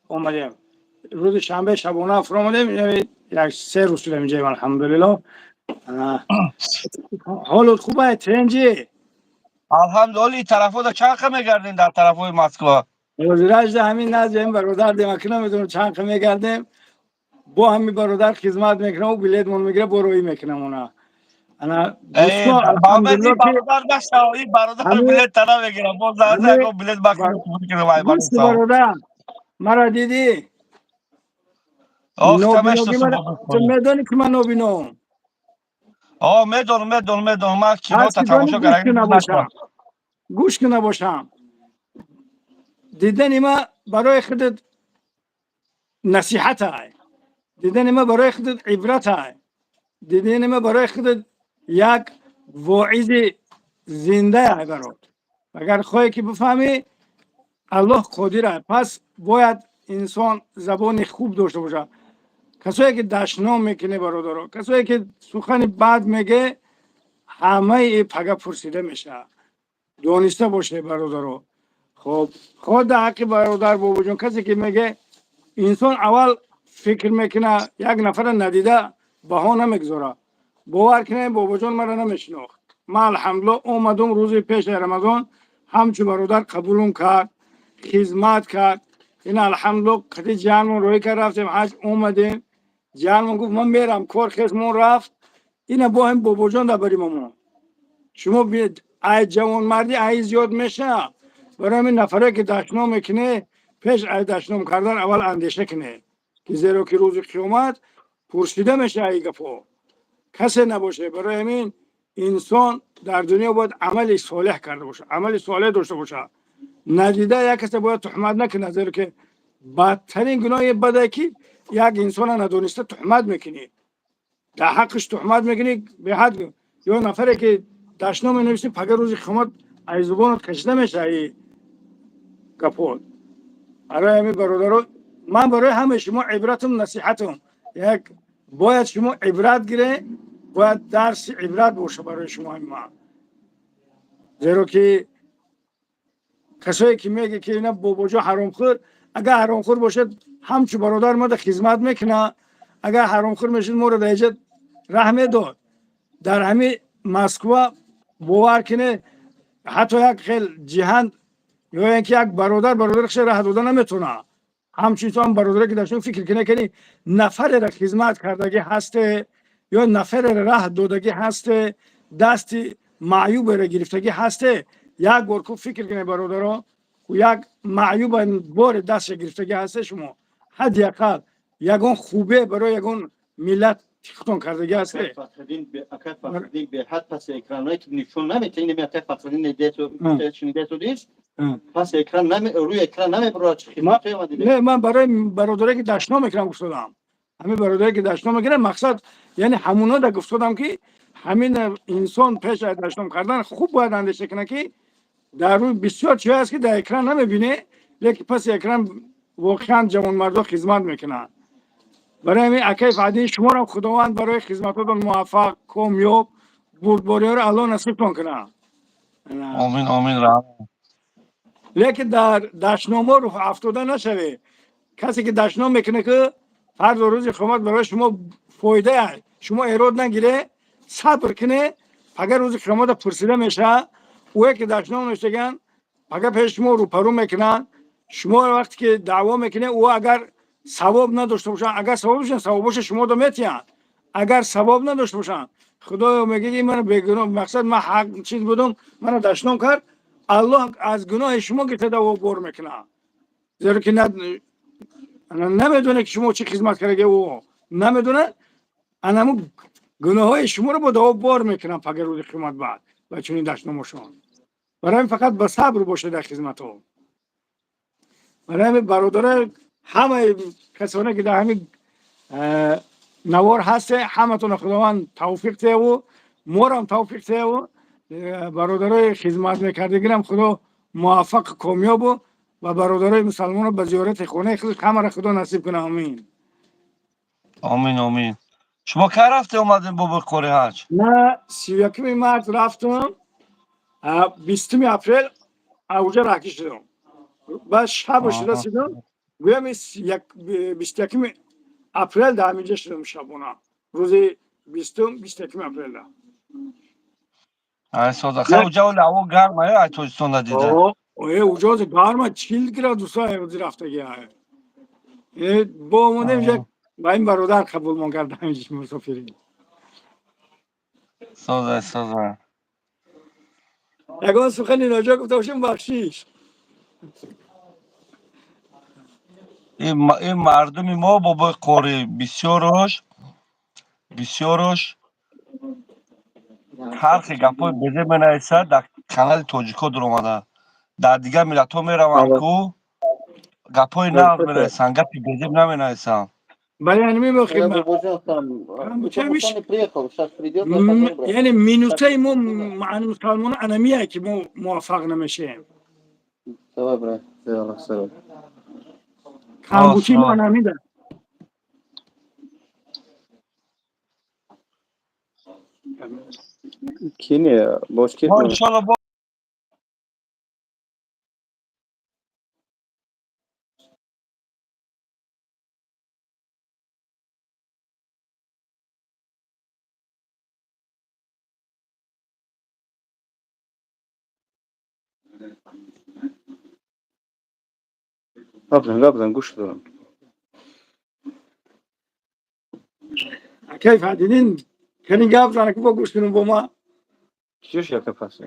омадем, рӯзи шанбе шабона фуромадем, як 3 рӯз шудем инҷаем, алҳамдулилло. Ҳолот хубай, тинҷӣ? Алҳамдулилла. Тарафода чанд қа мегардем, дар тарафҳои Москва? Ҳозиражда ҳамин назди ҳамин бародар демаки, намедонам, чанд қа мегардем, бо ҳамин бародар хизмат мекунам, ӯ билетмон мегира, бо роҳӣ мекунам она. Ана дӯсто, алҳамдулилло. Бародар билет тара мегирам, боз билет. Бародар, мара дидӣ? Ту медонӣ, ки ман нобином. О, медонам, медонам, медонам, ман Ҳаст кинота ки дони тамошо гӯш карда кина бошам, гӯш кина бошам. Дидани ма барои худат насиҳат ай, дидани ма барои худат ибрат ай, дидани ма барои худат як воизи зинда ай барот. Агар хоҳӣ ки бифаҳмӣ, Аллоҳ қодир ай. Пас бояд инсон забони хуб дошта бошад. Касое ки дашном мекунӣ, бародаро, касое ки сухани бад меге, ҳамаи пага пурсида мешавад. Дониста боше, бародаро. Хоб, ход ҳаққи бародар Бобоҷон, касе ки меге, инсон аввал фикр мекуна, як нафара надида баҳо намегузора. Бовар кунед, Бобоҷон маро намешинохт. Ман, алҳамдулилла, омадум рӯзи пеши Рамазон, ҳамчун бародар қабулум кард, хизмат кард. Ин, алҳамдулилла, қати ҷанмон роҳӣ кард, рафтем ҳаҷ, омадем. Ҷанмон гуфт: «Ман мерам кор», хесмон рафт. Ина бо ҳам Бобоҷон дар бари мо. Шумо ай ҷавонмардӣ ай зиёд меша. Барои ҳамин нафаре ки дашном мекунӣ, пеш ай дашном кардан аввал андеша кунӣ, ки зеро ки рӯзи қиёмат пурсида меша ай гапҳо. Касе набоше. Барои ҳамин инсон дар дунё бояд амали солеҳ карда бошад, амали солеҳ дошта бошад. Надида як касе бояд туҳмат накунад, зеро ки бадтарин гуноҳи баде ки як инсона надониста туҳмат мекунӣ, дар ҳаққиш туҳмат мекунӣ беҳад. Ё нафаре ки дашном менависӣ, пага рӯзи қиёмат ай зубонат кашида меша ай гапҳо. Барои ҳамин, бародаро, ман барои ҳамаи шумо ибратум, насиҳатум. Як бояд шумо ибрат гире, бояд дарси ибрат боша барои шумо ман, зеро ки касое ки меге ки ина Бобоҷо ҳаромхӯр, агар ҳаромхӯр бошад, ҳамчун бародар мода хизмат мекуна. Агар ҳаромхӯр мешуд, моро дар иҷа раҳ медод. Дар ҳами Москва, бовар кине, ҳатто як хел ҷиҳан ё ин ки як бародар бародараш раҳ дода наметавона. Ҳамчун ту ҳам, бародаре ки дар шумо фикр кина, кани нафареро хизмат кардагӣ ҳасте ё нафареро раҳ додагӣ ҳасте, дасти маъюберо гирифтагӣ ҳасте, як бор ку фикр кунед, бародаро, як маъюба боре дастша гирифтагӣ ҳасте шумо, ҳадди ақал ягон хубе барои ягон миллат тихтон кардагӣ ҳасте. Акай Фахриддин, беҳад паси экранҳое ки нишон наметаҳ, ин акай Фахриддин шунидесудис, паси экран, рӯи экран намебурад, чи хизматҳое ма дидем. Не, ман барои бародаре ки дашном мекунам гуфтодам. Ҳамин бародаре ки дашном мекунам, мақсад, яъне ҳамуно да гуфтодам, ки ҳамин инсон пеш аз дашном кардан хуб бояд андеша кунад, ки дар рӯи бисёр чиз ҳаст, ки дар экран намебине, лекин паси экран воқеан ҷавонмардо хизмат мекунанд. Барои ҳамин, акай Фаҳдин, шуморам Худованд барои хизматотон муваффақ, комёб, бурдбориҳоро Аллоҳ насибтон кунад. Омин, омин, раҳмат. Лекин дар дашномҳо рӯҳ афтода нашавед. Касе ки дашном мекунад, ки фардо рӯзи қиёмат барои шумо фоида, шумо эрод нагире, сабр куне, пага рӯзи қиёмата пурсида мешавад. Ӯе ки дашном мештаган, пага пеш шумо рӯпарӯ мекунанд. Шумо вақте ки даъво мекунед, ӯ агар савоб надошта бошанд, агар савоб бошанд, савобоша шумо до метиҳанд. Агар савоб надошта бошанд, Худоё, мегӯяд, ин мана бегуноҳ, мақсад, ман ҳақ чиз будум, мана дашном кард, Аллоҳ аз гуноҳи шумо гирифта бор мекунад, зеро ки намедонад, ки шумо чӣ хизмат кардаги, ӯ намедонад. Анаму гуноҳҳои шуморо бо даво бор мекунанд пага рӯзи қиёмат баъд ва чунин дашномошон. Барои ҳамин фақат ба сабр бошед дар хизматҳо. Барои ҳамин, бародаро, ҳамаи касоне ки дар ҳамин навор ҳасте, ҳаматона Худованд тавфиқ теяву морам тавфиқ теяву бародарои хизмат мекардагирам Худо муваффақ, комёбу ва бародарои мусалмонро ба зиёрати хонаи худаш ҳамаро Худо насиб кунад. Омин. Омин, омин. Шумо кай рафте омадем, бобои Қори, ҳаҷ? На, 31-уми март рафтам, 20-уми апрел ауҷа раҳкӣ шудам. Баъд шабо шуда сидам, гӯям, 21-уми апрел дар ҳаминҷа шудам шабона, рӯзи 20-ум, 21-уми апрелда. Ай, соза. Хай, уҷа оли ҳаво гарм ай, ай Тоҷикистонда дида. Э, уҷози гарма, 40 градуса ози рафтаги. Бо омадем ҷа, ба ин бародар қабулмон кард ҳаминҷа мусофирӣ. Соза, соза. Ягон сухани ноҷо гуфта бошем, бахшиш. Ин мардуми мо, бобои Қорӣ, бисёрош, бисёрош. Ҳар хел гапҳои безеб менависад, дар канали тоҷикҳо дуромада. Дар дигар миллатҳо мераванд ку, гапҳои нағз менависанд, гапи безеб наменависанд. Бале, яъне мебохи яъне минусаи мо мусалмона анамия, ки мо муваффақ намешаем. Давай, брат. Салом. Камбучи мо анамида. Кине, бош ки. Иншолло. Гап зан, гап зан, гӯш дорам. Акай Фатидин, кани гап зан, ки бо гӯш кунем бо ма. Чӣ шуд, яка пас?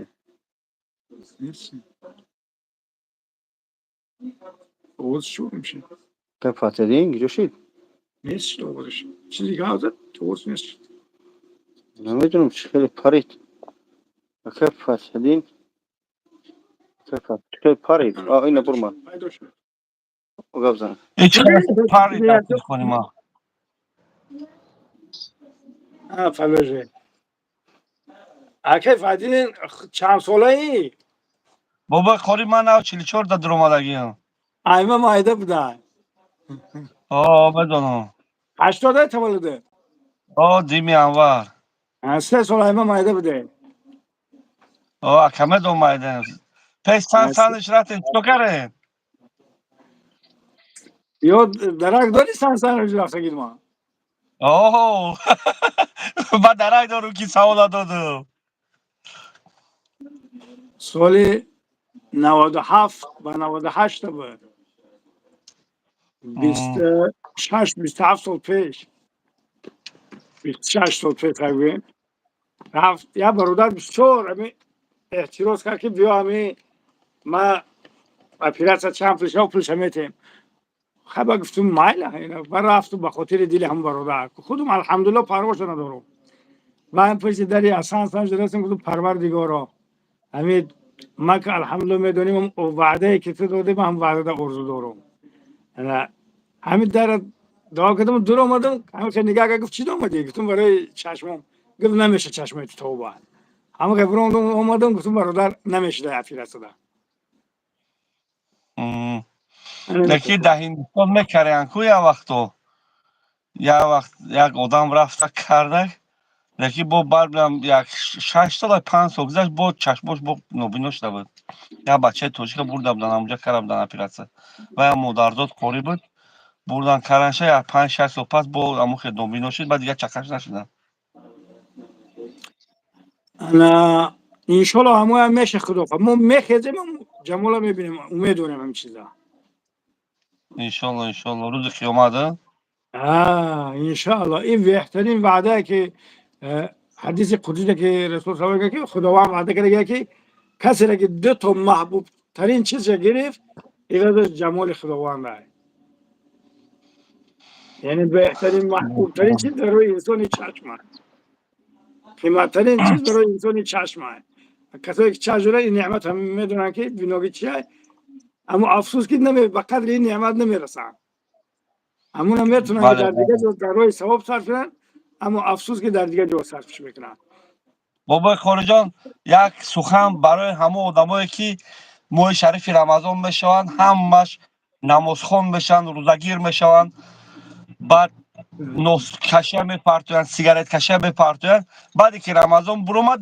Овоз шур мешид. Ака Фатидин, куҷо шид? Нест шуд овозаш. Чизи гап зад, овоз нест шуд. Намедонам, чӣ хеле парид. Ака Фатидин. Ака Фатидин хеле парид. А, ина бурмад. Пайдо шуд. Гап зан. Парид дар телефони ман. А, фаложе. Акай Фатидин, чанд солаӣ? Бобои қори, ман нав 44 да дуромадагиам. Айма майда буда. О, медонам. 80 таваллуде? О, дими январ. 3 сол айма майда буде. О, ака, медон, майда. Пеш сан саниш рафтем, чико кардем? Ё дарак дори, сан саниш рафтагид ма? О, ба дарак дорум, ки савола додум. Соли 97 ва 98 буд. 26, 27 сол пеш. 26 сол пеш тақрибан. Рафт, я бародар бисёр ами эътироз кард, ки биё, ами ма оператсия чанд пулша, пулша метем. Хаба, гуфтум, майла. Ба рафтум ба хотири дили ҳам бародар. Худум, алҳамдулилла, парвоша надорум. Ва пеши дари асан сан расем, гуфтум: «Парвардигоро, ҳамид ма ки, алҳамдулилла, медоним, ваъдае ки ту додӣ, ман ҳам ваъдада орзу дорум». Ҳамин дар дуо кардам, дур омадам, ҳама ки нигаҳ кард, гуфт: «Чӣ омадӣ?» Гуфтум: «Барои чашмом». Гуфт: «Намеша чашмои ту тоба». Ҳама ки биромадам, омадам, гуфтум: «Бародар, намешуда оператсияда». Лекин дар Ҳиндустон мекарянд ку як вақто. Як вақт як одам рафта карда, лекин бо баъд як 6 сол, 5 сол гузашт, бо чашмош бо нобино шуда буд. Як бачаи тоҷика бурда буданд, ҳамонҷа карда буданд оператсия. Ва як модарзод қорӣ буд, бурдан карданша, як 5-6 сол пас бо ҳамон хел нобино шуд, баъд дигар чақаш нашуданд. Ана, иншолло, ҳамоям меша, худо хоҳад, мо мехезем, ҷамола мебинем, умед дорем ҳамин чиза. Иншолло, иншолло, рӯзи қиёмат. Иншоалло, ин беҳтарин ваъдае, ки ҳадиси қудсие, ки расул са ки Худованд ваъда карда, ки касере ки ду то маҳбубтарин чиза гирифт, ивазаш ҷамоли Худованд ай. Яъне беҳтарин, маҳбубтарин чиз барои инсони чашм аст, қиматтарин чиз барои инсони чашм аст. Касое ки чашм доранд, ин неъмат ҳам медонанд, ки биноги чи аст. Аммо афсӯс, ки ба қадри ин неъмат намерасанд. Ҳамуна метавонанд, ки дар дигар ҷо дар роҳи савоб сарф кунанд, аммо афсӯс, ки дар дигар ҷо сарфш мекунанд. Бобои хориҷон, як сухан барои ҳамон одамое, ки моҳи шарифи Рамазон мешаванд, ҳамаш намозхон мешаванд, рӯзагир мешаванд, баъд носкашия мепартоянд, сигареткашия мепартоянд, баъде ки Рамазон буромад,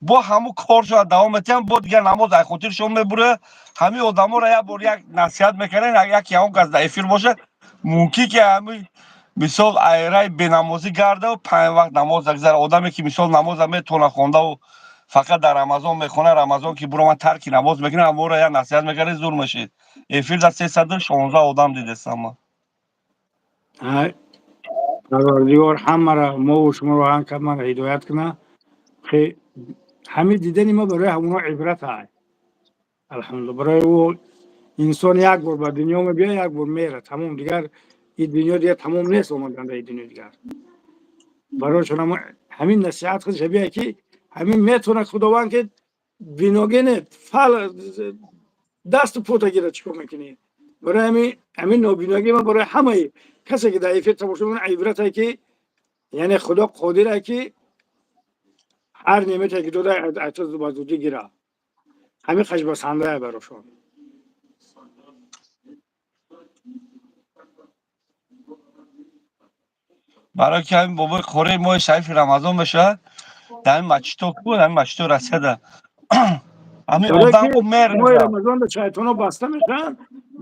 бо ҳаму коршона давом метиҳанд, бо дигар намоз ай хотиршон мебурояд. Ҳамин одаморо як бор як насиҳат мекардем, як ягон кас дар эфир бошад, мумкин ки ҳамин мисол айраи бенамозӣ гардаву панҷ вақт намоз гузара. Одаме ки мисол намоза метавона хондаву фақат дар Рамазон мехона, Рамазон ки буромад, тарки намоз мекунад, ҳамонро як насиҳат мекардем, зур мешид. Эфир дар 316 одам дидестам ман. Парвардигор ҳамаро, мову шуморо, ҳамаро ҳидоят кунад. Ҳамин дидани ма барои ҳамоно ибрат ай, алҳамдулилла. Барои ӯ инсон як бор ба дунё мебиёд, як бор мера, тамом. Дигар ин дунё дигар тамом нест, омадан дар ин дунё дигар барояшон ҳамо. Ҳамин насиҳат худ шабия, ки ҳамин метавонад Худованд, ки биногине фал дасту пота гира, чикор мекунӣ? Барои ҳамин нобиногӣ ман барои ҳамаи касе, ки дар эфир тамошо мекунад, ибрате, ки яъне Худо қодире, ки ҳар неъмате, ки дода, ба зудӣ гира. Ҳамин қашбасандае барошон. Барои ки ҳамин бобои қораи моҳи шарифи Рамазон мешавад, дар ҳамин мачито ку, ҳамин мачито Россияда ҳамин одам ку моҳи мерезад. Рамазон шайтоно баста мешаванд,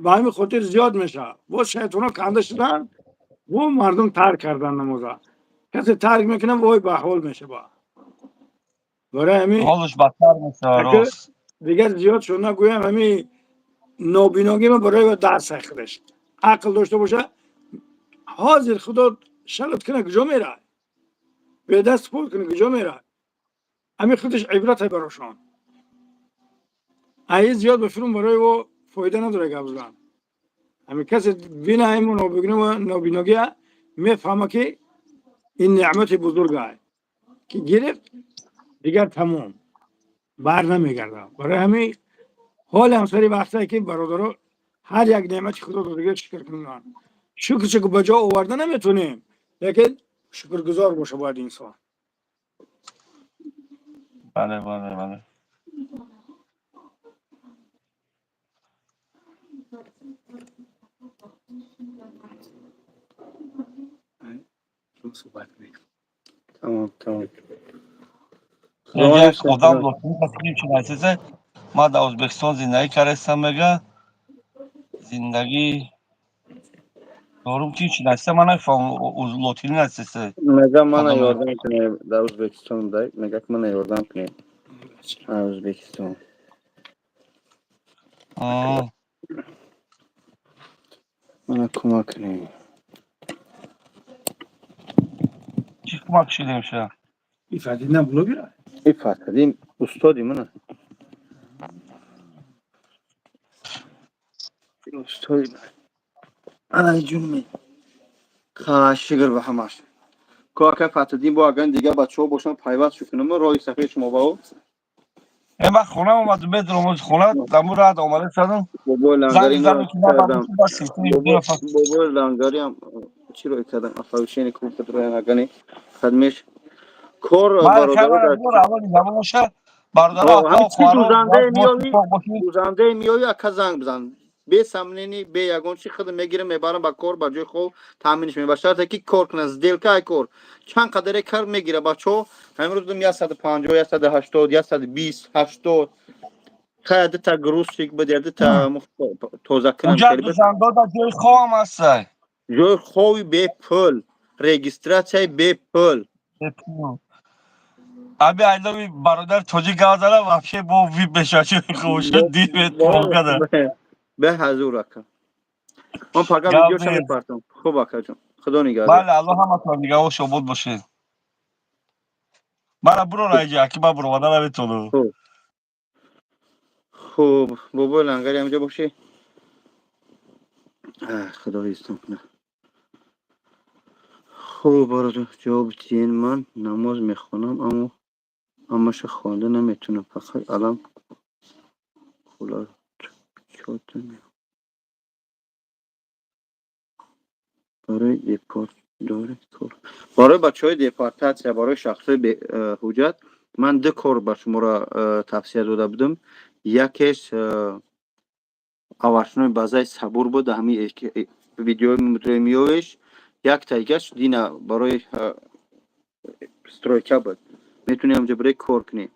ба ҳамин хотир зиёд мешавад. Боз шайтоно канда шуданд, бо мардум тарк кардан намоза. Касе тарк мекунад, вой ба ҳол мешава. Барои ҳамин ҳолаш бадтар мешавад, рост. Дигар зиёд шуд нагӯям. Ҳамин нобиногӣ ма барои дарс худаш ақл дошта боша. Ҳозир Худо шалат кунад, куҷо мерад? Бедаст пол кунад, куҷо мерад? Ҳамин худаш ибрате барошон. Аи зиёд ба филм барои ӯ фоида надорад гап задан. Ҳамин касе бина ҳамин нобиногия, мефаҳма, ки ин неъмати бузурга, ки гирифт, дигар тамом, бар намегардад. Барои ҳамин ҳоле ҳам сари вақтае, ки бародаро ҳар як неъмати Худо додагиро шукр кунанд. Шукршо ба ҷо оварда наметонем, лекин шукргузор боша бояд инсон. Бале. Тамом. Як одам лотин, ман дар Ӯзбекистон зиндагӣ кардастам, мега, зиндагӣ дорум, ки чи насиса, ман нафаҳмам, лотинӣ насиса. Мега, мана ёрдам кунед дар Ӯзбекистон, мега, ки мана ёрдам кунед Ӯзбекистон. Мана кӯмак кунед. Чӣ кӯмак шидем ша? И Фатҳиддин блогера. И Фатҳиддин устоди мана, устоди. Ай ҷунми, шукр ба ҳамаш ко ака Фатҳиддин. Бо агар дигар бачаҳо бошанд, пайваст шу кунам роҳи сафед шумо ба ӯ. Э, ман хона омадам, медонам, хона даму рад омада садам. Бобои лангари кардам, бобои лангариам чӣ рой кардам, оповещение клуб агани хадмеш кор. Бародаро, миёви, ака, занг бизан, бе сомнение, бе ягон чи худ мегирам, мебарам ба кор, ба ҷои хоб таъминш меба, шарте ки кор кунад. Сделка ай кор чанд қадаре кар мегира. Бачаҳо, ҳамин рӯз 150, 180, 120, 80. Хай, дута грузчик буд, дута тоза кунам. Ҷои хобам ҳастай. Ҷои хоби бепул, регистрация и бепул. Аби айлови бародар тоҷик гап зада, вообще бо вип мешавад, хобшад дид. Бе ҳазур, ака, ман пага видеоша мепартам. Хуб, акаҷон, Худо нигаҳдор. Бале, Аллоҳ ҳаматон нигаҳбон, шобод бошед. Мара буро раиҷа, аки ман буромада наметонам. Хуб, бобои лангари, ҳамҷо бошӣ. Худо ҳистон кунад. Хуб, бародар, ҷавоб диҳен. Ман намоз мехонам, аммо ҳамаша хонда наметавонам, фақат алам кулачота. Барои депорт доред кор? Барои бачаҳои депортатсия, барои шахсҳои беҳуҷҷат ман ду кор ба шуморо тавсия дода будам. Якеш овощной базаи Сабур буд, ҳамин видеои миёвеш. Яктаигаш дина барои стройка буд, метавонӣ ҳамҷо барои кор кунӣ.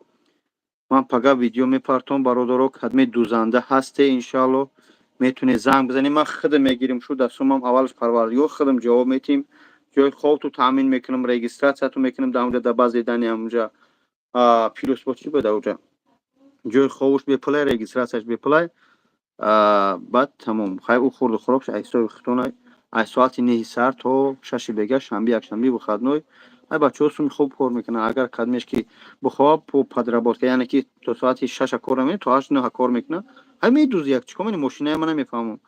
Ман пага видео мепартом. Бародаро, кадме дузанда ҳасте, иншаалло, метавонед занг бизанед, ман худам мегирим шу дастумам. Аввалаш Парвардигор, худам ҷавоб метиҳем, ҷои хобту таъмин мекунам, регистрация ту мекунам дар ҳамҷа, дар баъзе дани ҳамҷа плюс бо чӣ буд, дар ҷои хобуш бепулай, регистрация ш бепулай. Баъд тамом, хай, ӯ хурду хӯрокш аз ҳисоби худтон. Аз соати 9-и саҳар то 6-и бега, шанби, якшанби выходной. Ай бачаҳо суми хуб кор мекунанд. Агар кадмеш ки бихоҳад, по подработка, яъне ки то соати 6-а кор намекунад, то 8, 9-а кор мекунад. Ҳай, медузи як чикор мени мошиная, ман намефаҳмам.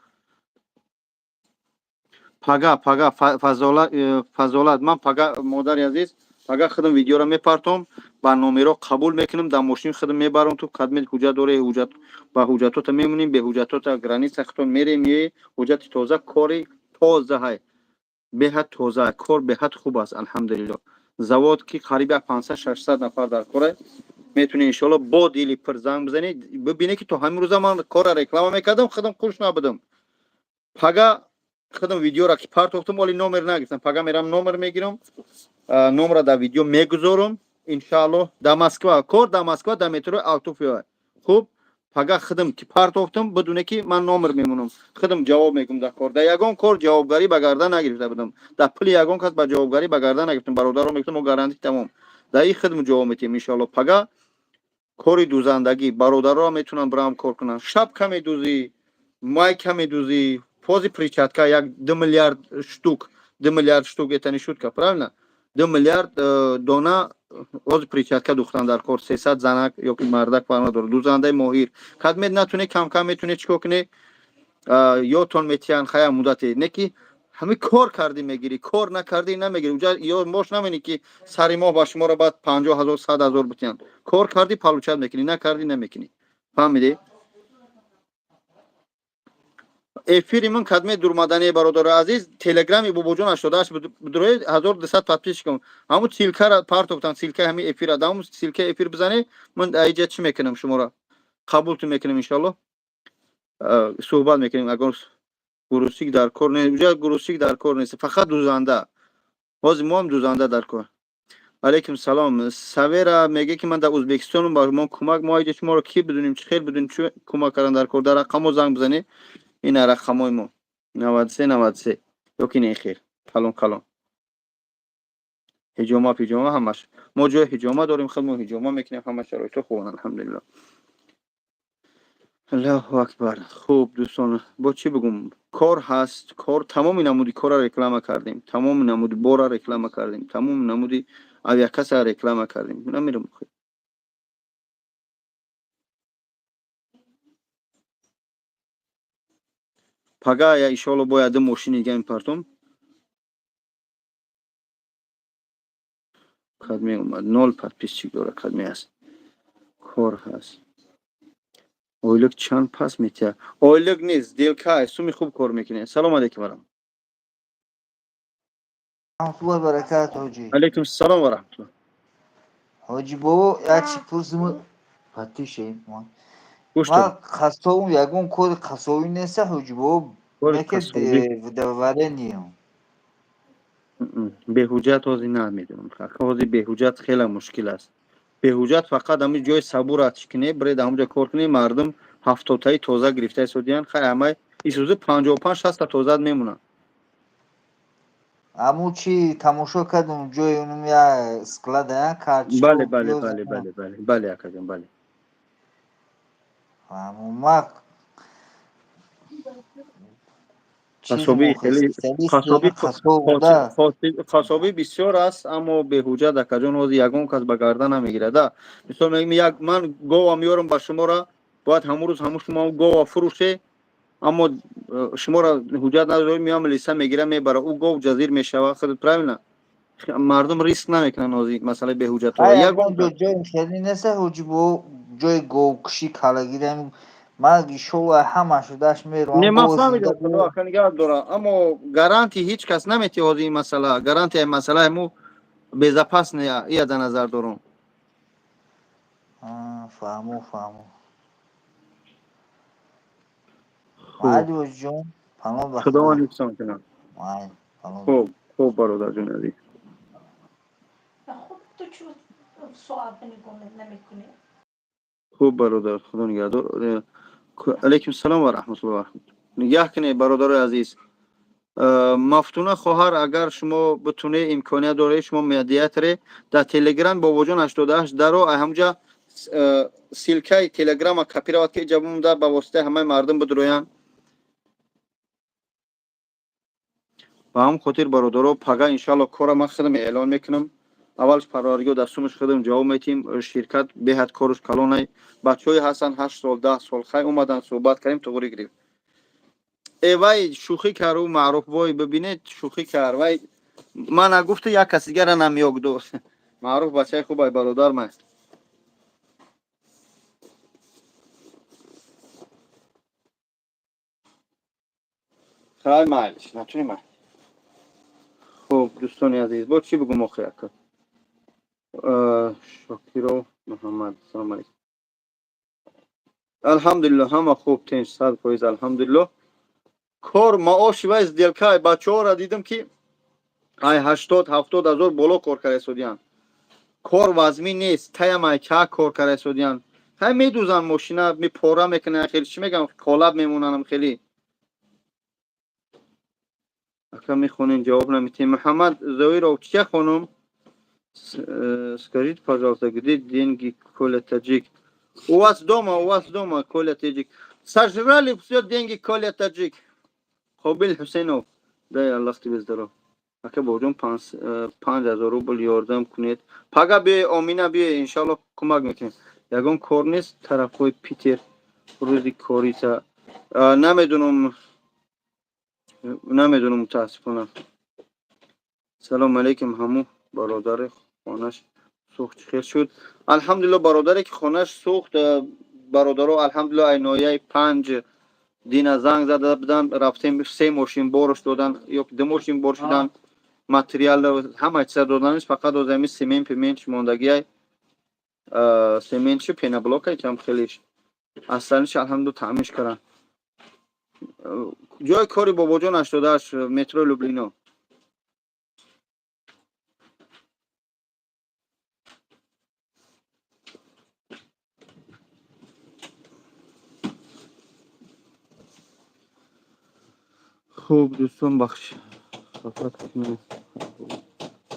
Пага, пага, Фазолат, ман пага, модари азиз, Агар худам видеоро мепартом, ба номеро қабул мекунам, дар мошин худам мебарам, ту кадмет ҳуҷҷат дорӣ, ҳуҷҷат ба ҳуҷҷатота мемонем, бе ҳуҷҷатота граница худтон мерем, меои, ҳуҷҷати тоза, кори тоза ҳай. Беҳад тоза, кор беҳад хуб аст, алҳамдулилло. Завод ки қариб як 500-600 нафар дар коре, метавонӣ иншоалло бо дили пур занг бизанӣ, бибинӣ ки то ҳамин рӯза ман корро реклама мекардам, худам хуш набудам. Пага худам видеоро ки партохтам, оли номер нагирифтам. Пага мерам номер мегирам, номро дар видео мегузорам, иншаалло. Дар Москва кор, дар Москва, дар метрои Алтуфьево. Хуб, пага худам ки партохтам, бидуне ки ман номер мемонам, худам ҷавоб мегӯм. Дар кор, дар ягон кор ҷавобгарӣ ба гардан нагирифта будам, дар пули ягон кас ба ҷавобгарӣ ба гардан нагирифтам. Бародаро мегуфтам, мо гарантӣ тамом, дар ин худам ҷавоб метиҳем, иншоалло. Пага кори дӯзандагӣ, бародаро метавонанд бирам кор кунанд. Шапка медӯзӣ, майка медӯзӣ, пози перчатка як 2 миллиард штук, 2 миллиард штук, это не шутка, правильно? 2 миллиард дона ози перчатка духтан дар кор, 300 занак ёки мардак фарқ надорад. Дӯзандаи моҳир кадмет натуне, камкам метуне, чӣ кор кунӣ, ёдтон метиҳанд, хая муддате не ки ҳами кор кардӣ мегирӣ, кор накардӣ намегирӣ. Уҷа ё мош намени ки сари моҳ ба шуморо баъд 50 000, 100 000 битиҳанд. Кор кардӣ, получать мекунӣ, накардӣ, намекунӣ. Фаҳмидӣ? Эфири ман кадме дурмадане, бародари азиз, телеграми Бобоҷон 88 бидуроед, 1200 подписчикам. Ҳамун ссылкара партофтам, ссылкаи ҳамин эфира. Дар ҳамун ссылкаи эфир бизанед, ман аиҷа чӣ мекунам, шуморо қабултон мекунам, иншоалло, суҳбат мекунем. Агар грузчик дар кор не, уҷа грузчик дар кор нест, фақат дӯзанда. Ҳозир мо ҳам дӯзанда дар кор. Алейкум салом. Савера меге ки ман дар Ӯзбекистонам, ба мо кӯмак. Мо иҷа шуморо ки бидунем, чӣ хел бидунем, чӣ кӯмак кардан дар кор? Дар рақамҳо занг бизанед, ина рақамҳои мо: 93 93 ёки не, хел калон калон. Ҳиҷома пиҷома ҳамаш, мо ҷои ҳиҷома дорем, худ мо ҳиҷома мекунем, ҳама шароитҳо хубанд, алҳамдулилло. Аллоҳу акбар. Хуб, дӯстон, бо чӣ бигӯм? Кор ҳаст, кор, тамоми намуди корро реклама кардем, тамоми намуди борро реклама кардем, тамоми намуди авиакассаро реклама кардем. Намерам. Пага я иншоалло бояд ду мошини дига мепартом. Кадме омад, нол подписчик дора, кадме аст, кор ҳаст. Ойлик чанд пас метиҳад? Ойлик нест, сделка, суми хуб кор мекунед. Салом алейкум варам. Раҳматуллоҳи баракату, ҳоҷӣ. Алейкум салом ва раҳматуллоҳ. Ҳоҷӣ бобо, як чи пурсим, патишем. Гӯш Ман дорам. Қассобум, ягон кори қассобӣ неста, ҳоҷӣ бобо? Кори Неке қассобӣ? Доверение. Беҳуҷҷат ҳозир намедонам. Ҳозир беҳуҷҷат хеле мушкил аст. Беҳуҷҷат фақат ҳамин ҷои сабур чӣ кунед, биред ҳамонҷо кор кунед, мардум 70-таи тоза гирифта истодиянд. Хай, ҳамаи исӯзи 55, 60-та тозаат мемонанд. Аму чи тамошо кардум, ҷои унум я склада я карточку. Бале, бале. Пиёз. Бале, бале, бале, бале, акаҷон, бале. Аму ма чиз Қассобӣ хеле специалист қассобӣ қассоб буда. Қассобӣ бисёр аст, аммо беҳуҷҷат, акаҷон, ҳозир ягон кас ба гардан намегирад. Да, мисол мегӯем, як ман гова меёрам ба шуморо, бояд ҳамун рӯз ҳамун шумо гова фурӯше, аммо шуморо ҳуҷҷат надоред, меоям, милиса мегира, мебара, ӯ гов ҷазир мешава. Худ правильно, мардум риск намекунанд ҳозир масъалаи беҳуҷҷатҳоро. Ай, ягон ягон ҷо ҷои хеле неста, ҳоҷӣ бобо, ҷои говкушӣ калагирем, ман иншоллоҳ ҳама шудаш меравам. Не, ман Гов фаҳмидам. зинда. Худо ака нигаҳ дора, аммо гарантия ҳеҷ кас наметиҳ ҳозир ин масъала, гарантияи масъалаи мо безопасный ия дар назар дорам. Фаҳму, фаҳму. Хуб. Майли, ҳоҷиҷон, паноҳ ба Худо. Худованд ҳифзон кунад. Майли, паноҳ. Хуб, хуб, бародарҷони азиз. Хуб, ту чӣ соат нигоҳ намекунӣ? Хуб, бародар, худо нигаҳдор. Алейкум салом ва раҳматуллоҳ. Нигаҳ кунед, бародарои азиз. Мафтуна хоҳар, агар шумо битунед, имконият доред, шумо медиаторе дар телеграм Бобоҷон 88 даро, ай ҳамҷа ссылкаи телеграма копировать ки иҷа бумда, ба воситаи ҳамаи мардум бидроянд. Ба ҳамн хотир, бародаро, пага иншоалло кора ман худам эълон мекунам. Аввалш Парвардигор дар сумаш худам ҷавоб метиҳем. Ширкат беҳад коруш калонай, бачаҳое ҳастанд 8 сол, 10 сол. Хай, омадан, суҳбат кардем, туғрӣ гирифт. Э, вай шӯхӣ кард, ӯ маъруфбой, бибинед, шӯхӣ кард. Вай мана гуфту, як кас дигара намёк дод. Маъруф бачаи хубай, бародар ман. Хай, майлиш, натуни май. Хуб, дӯстони азиз, бо чӣ бугум охир, ака? Шокиров Муҳаммад, салом алейкум. Алҳамдулилло, ҳама хуб, тинч, 100%, алҳамдулилло. Кор, маоши вай, сделкаи бачаҳоро дидам, ки ай 80-70 ҳазор боло кор карда истодиянд. Кор вазмин нест, таямай ка кор карда истодиянд. Ҳай, медузанд мошина, мепора мекунанд, хеле чӣ мегам, қолаб мемонанд хеле. Ака, мехонем, ҷавоб наметиҳем. Муҳаммад Зоиров, чия хонум? Скажите, пожалуйста, где деньги Коля Таджик? У вас дома, у вас дома, Коля Таджик. Сожрали все деньги Коля Таджик. Қобил Ҳусейнов, дай Аллах тебе здоров. Ака бобоҷон, 5000 рубл ёрдам кунед. Пага биёй, Омина, биёй, иншалло, кӯмак мекунем. Ягон кор нест тарафҳои Питер, рӯзи кориса? Намедунам, намедунам, мутаассифона. Салом алейкум, ҳаму бародари хонаш сӯхт чӣ хел шуд? Алҳамдулилло, бародаре ки хонаш сӯхт, бародаро, алҳамдулилло, ай ноҳияи панҷ дина занг зада буданд, рафтем, се мошин борш додан ё ду мошин бор шудан, материал ҳама чиза доданиш, фақат озами семен пеменч мондагиай, сементши, пеноблокай кам хелиш асланиш, алҳамдулилло, таъмиш карданд. Ҷои кори бобоҷон 88, метро Люблино. Хуб, дӯстон, бахш хафат кунед,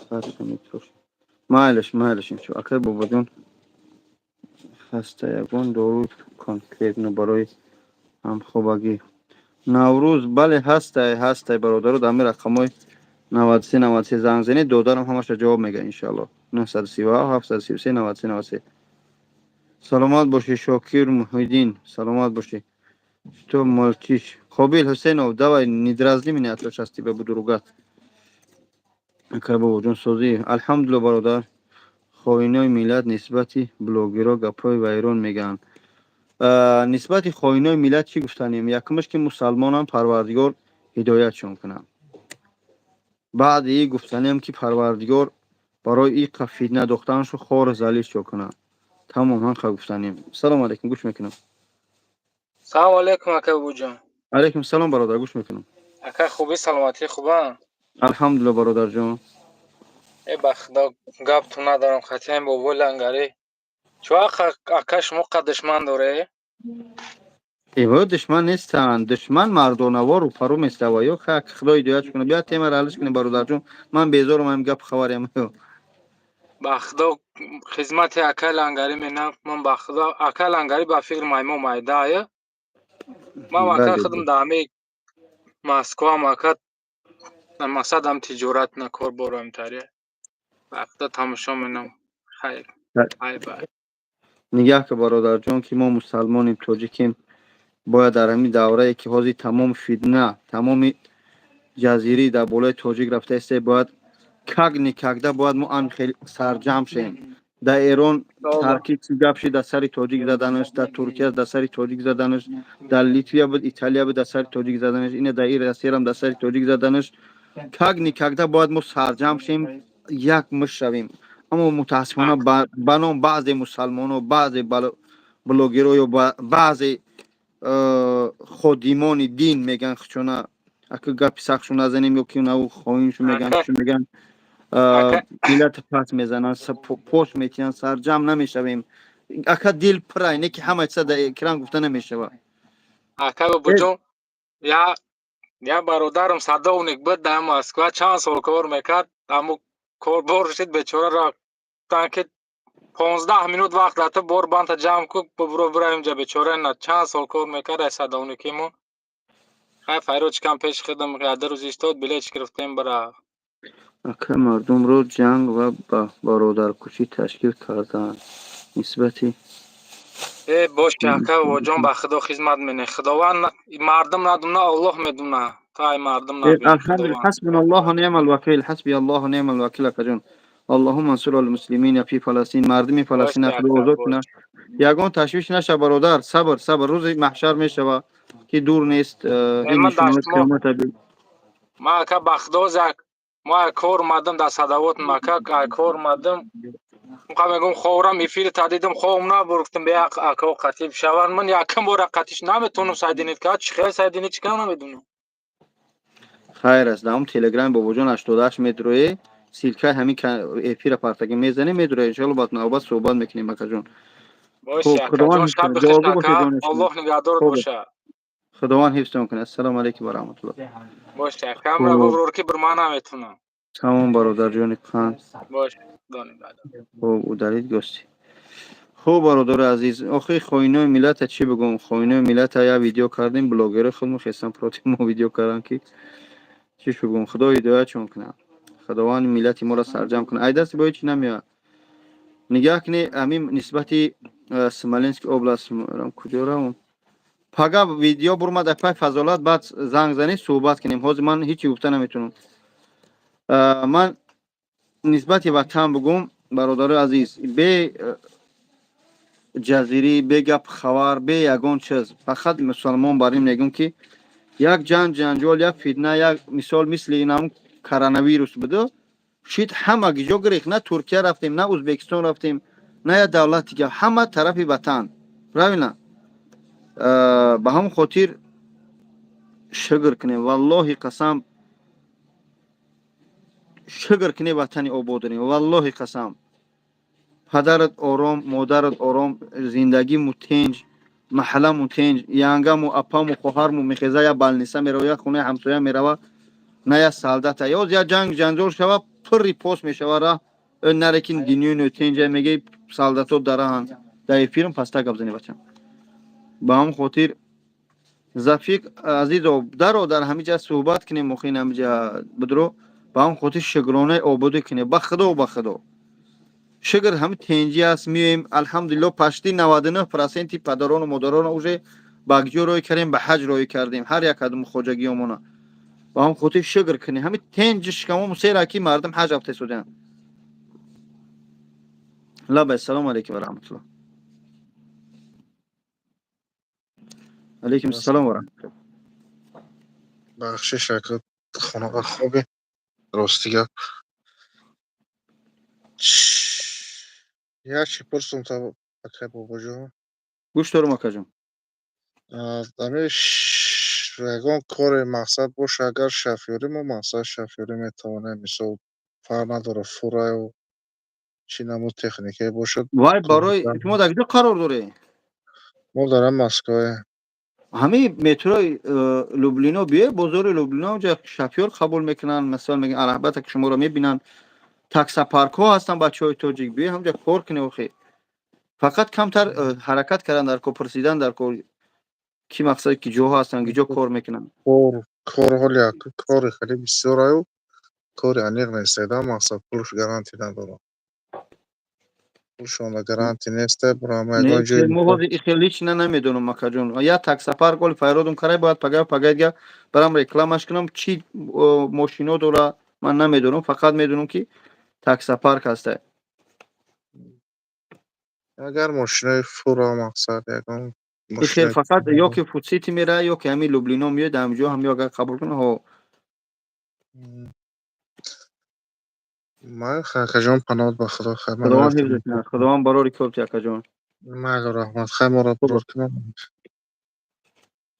сарша метрошем. Майлаш, майлаш, иншо. Акай бобоҷон, хаста, ягон дору конкретно барои ҳамхобагӣ? Наврӯз, бале, ҳастай, ҳастай, бародаро, дар ҳамин рақамҳои 93 93 занг занед, додарам ҳамаша ҷавоб мегӯяд, иншоалло. 937 733 93 93. Саломат бошӣ, Шокир Муҳиддин, саломат бошӣ. Что молчишь? Қобил Ҳусейнов, давай, не дразни меня, а то сейчас тебя буду ругать. Акай бобоҷон, созӣ? Алҳамдулилло, бародар. Хоинои миллат нисбати блогерҳо гапҳои вайрон мегӯянд. Нисбати хоинои миллат чӣ гуфтанем? Якумаш, ки мусалмонам, Парвардигор ҳидоятшон кунад. Баъди и гуфтанем, ки Парвардигор барои иқа фитна дохтанашо хору залилшо кунад. Тамом, ҳамқа гуфтанем. Салому алейкум, гӯш мекунам. Салому алейкум, ака Бубуҷон. Алейкум салом, бародар, гӯш мекунам. Ака, хубӣ, саломатӣ хуба? Алҳамдулилло, бародарҷон. Э, ба худо, гапту надорам, хатиам бобои лангарӣ. Чӣ вақт, ака, шумо қа душман доре? Эво, душман нестанд, душман мардонавор рӯпарӯ местава. Ё хак, Худо ҳидоят кунад. Биё, темаро ҳаллиш кунем, бародарҷон, ман безорам ҳамин гапу хабарям. Ба худо, хизмати акаи лангарӣ менам. Ман, ба худо, акаи лангарӣ ба фикр маймон майдаая. Ман, ака, худам дар ҳамин Москваам, ака, мақсадам тиҷорат на кор борам таре. Ба худо, тамошо менам. Хайр. Ай бай. Нигаҳ ки, бародарҷон, ки мо мусалмонем, тоҷикем, бояд дар ҳамин даврае, ки ҳозир тамоми фитна, тамоми ҷазирӣ дар болои тоҷик рафта исте, бояд как никогда бояд мо ан хел сарҷамъ шем. Дар Эрон таркиб чӣ гап шид, дар сари тоҷик заданаш, дар Туркия дар сари тоҷик заданаш, дар Литвия буд, Италия буд, дар сари тоҷик заданаш, ина дар Россиярам дар сари тоҷик заданаш. Как никогда бояд мо сарҷамъ шем, як муш шавем. Аммо мутаассифона ба ном баъзе мусалмоно, баъзе блогеро ё баъзе ходимони дин мегӯянд хучона, ака, гапи сахтшу назанем, ё ки наву хоиншу мегӯянд, чӣ мегӯянд, миллат пас мезананд, пош метиҳанд, сарҷамъ намешавем. Ака, дил пурай, не ки ҳама чиза дар экран гуфта намешавад. Ака Бобоҷон, я бародарам садовник буд дар Москва, чанд сол кор мекард, аммо корбор шид, бечораро гуфтанд, ки 15 минут вақт дар ту, бор банта ҷамъ ку, бубуро бирав инҷа. Бечора на чанд сол кор мекард, ай садовникимон. Хай, файрочкам пеши худам яду рӯз истод, билетш гирифтем, бира. Ака, мардумро ҷанг ва ба бародаркушӣ ташкил кардаанд нисбати Э, боши, ака Бобоҷон, ба Худо, хизмат мене. Худованд мардум надуна, Аллоҳ медуна. Та ай мардум набин. Алҳамдулилла, ҳасбуналлоҳу ниъмал вакил, ҳасби Аллоҳу ниъмал вакил, акаҷон. اللهم انصر المسلمين في فلسطين. Мардуми Фаластина Худо озод кунад. Ягон ташвиш наша, бародар, сабр, сабр, рӯзи маҳшар мешава, ки дур нест ин нишонаи қиёмат. Ма, ака, ба Худо, зак ма кор омадам, дар Садовод, ака, кор омадам. Ка мегум, ховрам, эфир та дидам, ховм набур, гуфтам, бе ака қатиб шаван. Ман якам бора қатиш наметонам соединить кард, чӣ хел соединить чӣ кам намедонам. Хайр аст, дар ҳам Телеграми Бобоҷон 88 медроe, ссылка и ҳамин эфира партаги мезанем, медроe. Иншоалло, баъд навбат суҳбат мекунем, акаҷон. Аллоҳ нигаҳдорат боша. Худованд ҳифзтон кунад. Ассалому алайкум ва раҳматуллоҳ. Боша, камра буброр, ки бір ман наметунам. Тамом, бародарҷони қанд. Бош. Хуб, удалить гости. Хуб, бародари азиз, охи, хоинои миллата чӣ бигӯм? Хоинои миллата як видео кардем, блогери худмо хестан против мо видео кардан, ки чӣ бигӯм? Худо ҳидоятшон кунад, Худованд миллати моро сарҷам кунад. Ай дасти бои чӣ намеояд. Нигаҳ кунед, ҳамин нисбати Смоленский область куҷо равм? Пага видео бурмад, апай Фазолат, баъд занг занед, суҳбат кунем. Ҳозир ман ҳечи гуфта наметавонам. Ман нисбати ватан бугум, бародарои азиз, бе ҷазирӣ, бе гап хабар, бе ягон чиз, фақат мусалмон бар ин мегӯм, ки як ҷанг, ҷанҷол, як фитна, як мисол, мисли инам коронавирус буду шид, ҳама гиҷо гирехт. На Туркия рафтем, на Ӯзбекистон рафтем, на як давлат дига, ҳама тарафи ватан, правильно? Ба ҳамон хотир шукр кунем, валлоҳи қасам, шукр кунем, ватани обод дорем. Валлоҳи қасам, падарат ором, модарат ором, зиндагиму тинҷ, маҳалламу тинҷ, янгаму, апаму, хоҳарму мехеза, я больница мерава, я хонаи ҳамсоя мерава, на я солдата. Ёз я ҷанг ҷанҷол шава, пурри пост мешава ра, нарекин дунёи тинҷа, мегӯи солдато дараҳанд. Дар эфирм паста гап зани, бачам. Ба ҳамон хотир, Зафиқ азизо, даро, дар ҳамиҷа суҳбат кунем, охин ҳамиҷа бидро. Ба ҳамон хотир шукронаи ободӣ кунем. Ба Худо, ба Худо шукр, ҳами тенҷӣ аст, меоем, алҳамдулилло. Почти 99% падарону модароно уже ба куҷо рӯй кардем? Ба ҳаҷ рӯй кардем, ҳар як кадом хоҷагиёмона. Ба ҳамон хотир шукр кунем, ҳами тенҷи шикамому сера, ки мардум ҳаҷ рафта истодианд. Лабай, салому алайкум ва раҳматуллоҳ. Алайкум салом ва раҳматуллоҳ. Бахшиш, ака, хонаға хобе, рости гап. Як чӣ пурсум та, акай Бобоҷон. Гӯш дорум, акаҷон. Ами ягон кори мақсад боша, агар шофёрӣ, мо мақсад шофёрӣ метавонем, мисол, фарқ надорад, фураю чӣ намуд техникае бошад. Вай, барои шумо дар куҷо қарор доред? Мо дар Москвае. Ҳамин метрои Люблино биё, бозори Люблино, ҷа шофёр қабул мекунанд. Масалан, мегӯянд, албатта, ки шуморо мебинанд, таксопаркҳо ҳастанд, бачаҳои тоҷик, биё, ҳамҷа кор кунед. Охи, фақат камтар ҳаракат кардан дар кор, пурсидан дар кор, ки мақсад, ки ҷоҳо ҳастанд, ки ҷо кор мекунанд. Кор ҳоли кори хеле бисёраю кори аниқ нест, мақсад, пулш гарантӣ надорад, пулшонда гарантӣ нест, бурама ягон ҷои. Мо ҳозир ихел лично намедонам, акаҷон. Як таксопарк оли файродум карай, бояд пага пага дига барам рекламаш кунам, чӣ мошино дора, ман намедонам, фақат медонам, ки таксопарк ҳаста. Агар мошинои фура, мақсад, ягон ихел, фақат ё ки Фудсити мера, ё ки ҳамин Люблино меояд, ҳамҷо ҳам ё агар қабул кунад, ҳо. Ман, акаҷон, паноҳат ба Худо, хайр. Худованд ҳифзат кунад, Худованд барори кор ти, акаҷон. Майли, раҳмат, хайр, моро барор кунам.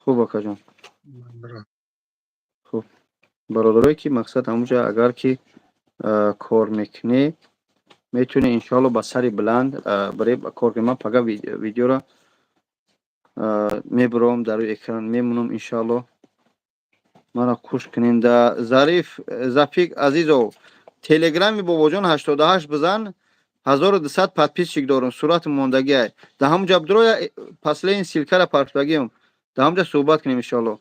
Хуб, акаҷон. Хуб, бародарое, ки мақсад, ҳамуҷа агар ки кор мекунӣ, метавонӣ, иншоалло, ба сари баланд барои кор кунӣ. Ман пага видеоро мебурам, дар рӯи экран мемонам, иншоалло. Мара хуш кунем. Да Зариф, Зафик азизов, Телеграми Бобоҷон 88 бизан, 1200 подписчик дорум, сурати мондагиай. Да ҳамуҷа бидроя, последний ссылка ра партогиам, да ҳамуҷа суҳбат кунем, иншоалло.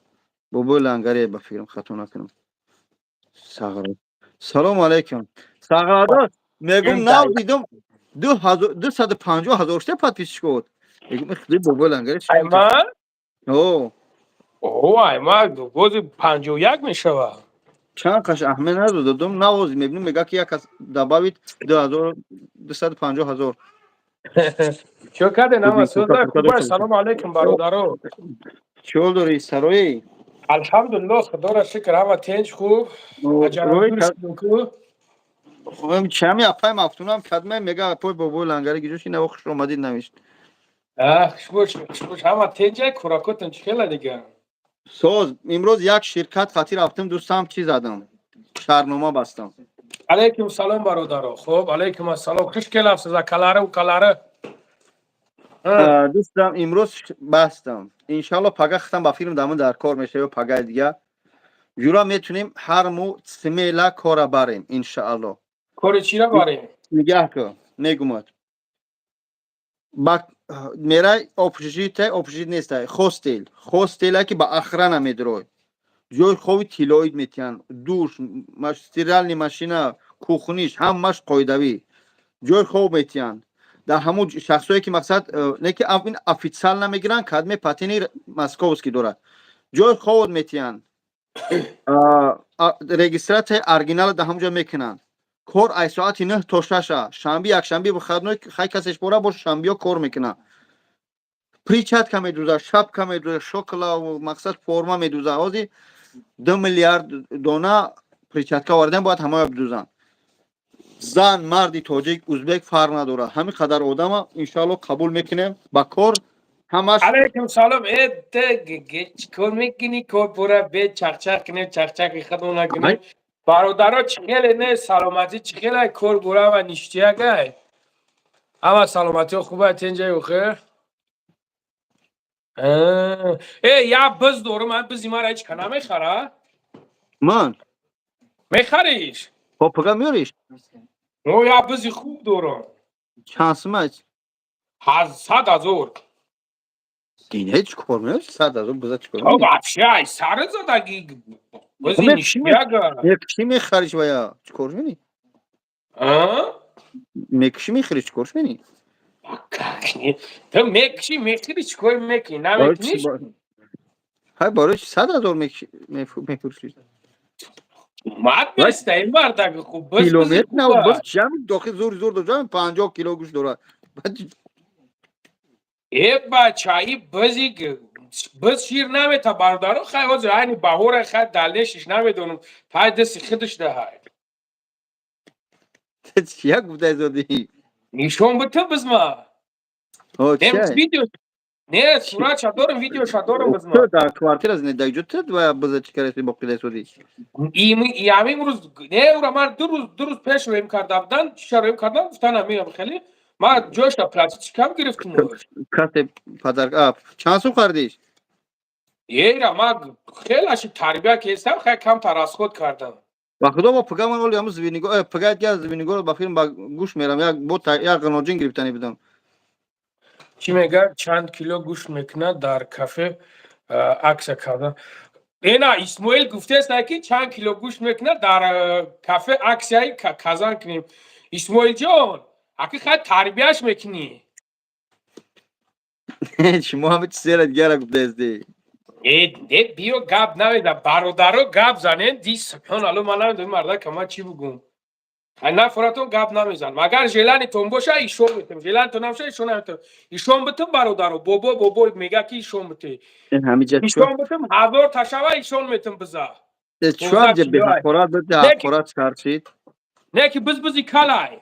Бобои Лангаре, ба фикрам, хато накунам. Сағро, салому алайкум, Сағрадор. Мегум, нав дидум, 250 000 шуда подписчик буд. Мегум, худои, бобои Лангаре. Айман? О. О, айма бози 51 мешавад. Чанд қаш аҳмед надодам, навози мебинем, мега ки як кас добавить 2250 000. Чё карден, ама сӯза хубай? Салому алейкум, бародаро. Чӣ ҳол дорӣ, сарои? Алҳамдулиллоҳ, худоро шукр, ҳама тенҷ, хуб. Чами апай мафтунам кадме мега, апой бобои лангари гиҷоши наво хуш омадид навишт. Хушбош, хушбош, ҳама тенҷай, кӯракотон чӣ хела дига? Соз, имрӯз як ширкат хати рафтем, дӯстам, чӣ задам, шаҳрнома бастам. Алейкум салом, бародаро. Хуб, алейкум ассалом, хуш келабсиз, акалары, укалары. Дӯстам, имрӯз бастам, иншалло пага хитам ба филм дамон дар кор мешава ё пагаи дига ҷура метунем ҳар моҳ смело кора барем, иншаалло. Кори чира барем? Нигаҳ кун, мегумад, ба мерай общежитие, общежитие нестай, хостел, хостела ки ба охрана медурой, ҷои хоби тиллоид метиҳанд, душ, стиральный машина, кухня ш ҳамаш қоидавӣ, ҷои хоб метиҳанд. Дар ҳамун шахсое ки мақсад не ки ин официал намегиранд, кадме патени московский дорад, ҷои хобот метиҳанд, регистрация и оригинал дар ҳамун ҷо мекунанд. Кор ай соати 9 то 6-а, шанби, якшанби выходной. Хай, касеш бора бош, шанбиё кор мекунад. Перчатка медуза, шапка медуза, шокола, мақсад форма медуза. Ҳозир 2 миллиард дона перчатка овардан, бояд ҳамаё бидузанд. Зан, марди, тоҷик, узбек фарқ надорад. Ҳамин қадар одама иншоалло қабул мекунем ба кор ҳамаш. Алейкум салом. Э, чикор мекунӣ? Кор пура бе чақчақ кунем, чақчақи худмон накунем. Бародаро, чӣ хеле не, саломатӣ чӣ хеле, кор бура ва ништиягай, ҳама саломатиҳо хубай, тенҷай охир. Э, як биз дорум, бизи мара ҳеч ка намехара? Ман? Мехариш? Хоб, пага меёриш? О, як бизи хуб дорум. Чанд сумач? 100 000. Ин ҳеҷ кор меёриш, 100 000 биза чӣ кор? Вообще ай сари задаги бизи ништияга. Мекуши, мехариш вая, чӣ кор мени? Мекуши, мехӯри, чӣ корш мени? Ту мекуши, мехӯри, чӣ кор мекунӣ, намекуниш? Ҳай, барои чи 100 000 мефурӯшӣ? Мад неста ин мардак, хуб биз. Километр на биз ҷами дохил зур зур дорад, 50 кило гӯшт дорад. Э, бача, и бизи биз шир намета, бародаро. Хай, ҳозир айни баҳора, хай, далешиш намедонам, тай дасти худаш даҳай. Як гуфтай зоди. Нишон биту бизма. Видео не, суратша дорам, видеоша дорам бизма. Дар квартира зиндагӣ ҷо ва биза чӣ караси боқида соди? Ами имрӯз не, ура ман 2 рӯз пеш роем карда будан, чиша роем кардам, гуфтан ами хеле ман ҷояша платить кам гирифтум. Касе падар чанд сум хардиш? Ера ман хелаши тарбия кестам, хай, камтар расход кардам. Ба худо, мо пага ман оли ҳаму Звениго, пага я Звенигород ба филм ба гӯш мерам, як бо як ғаноҷин гирифтани будам. Чӣ мега, чанд кило гӯшт мекунад, дар кафе акция кардан. Эна Исмоил гуфтест, ки чанд кило гӯшт мекунад, дар кафе акция и казан кунем. Исмоилҷон, аки хай тарбияш мекунӣ. Шумо ҳама чизера дигара гуфтаестӣ. Э, биё, гап намеда, бародаро, гап занен ди. Субҳоналло, ман намедонам мардака, ман чӣ бугум. Нафаратон гап намезан. Магар желание тон боша, ишон битем, желание тон набоша, ишон наметем. Ишон битем, бародаро. Бобо, бобо мега, ки ишон бите. Ишон битем, 1000 ташава ишон метем биза. Чуам ҷа беҳақорат бите, ҳақорат сарчид. Не, ки биз бизи калай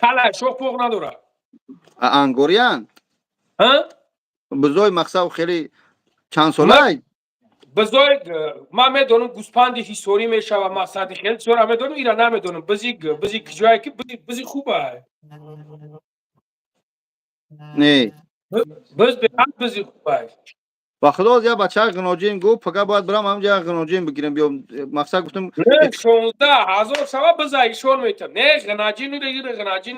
калай, шоқ поқ надорад. Ангориян бизои мақсад хеле чанд солай? Бизои ман медонам, гӯспанди ҳисорӣ мешава, мақсади хеле чизора медонам, ира намедонам. Бизи киҷое ки бизи хубай. Не. Биз беҳад бизи хубай. Ба худо, як бача ғиноҷин гуфт, фақат бояд бирам ҳамҷа ғиноҷин бигирам, биём. Мақсад гуфтам. 16 000 шава, биза ишон метам. Не, ғинаҷин, ғинаҷин,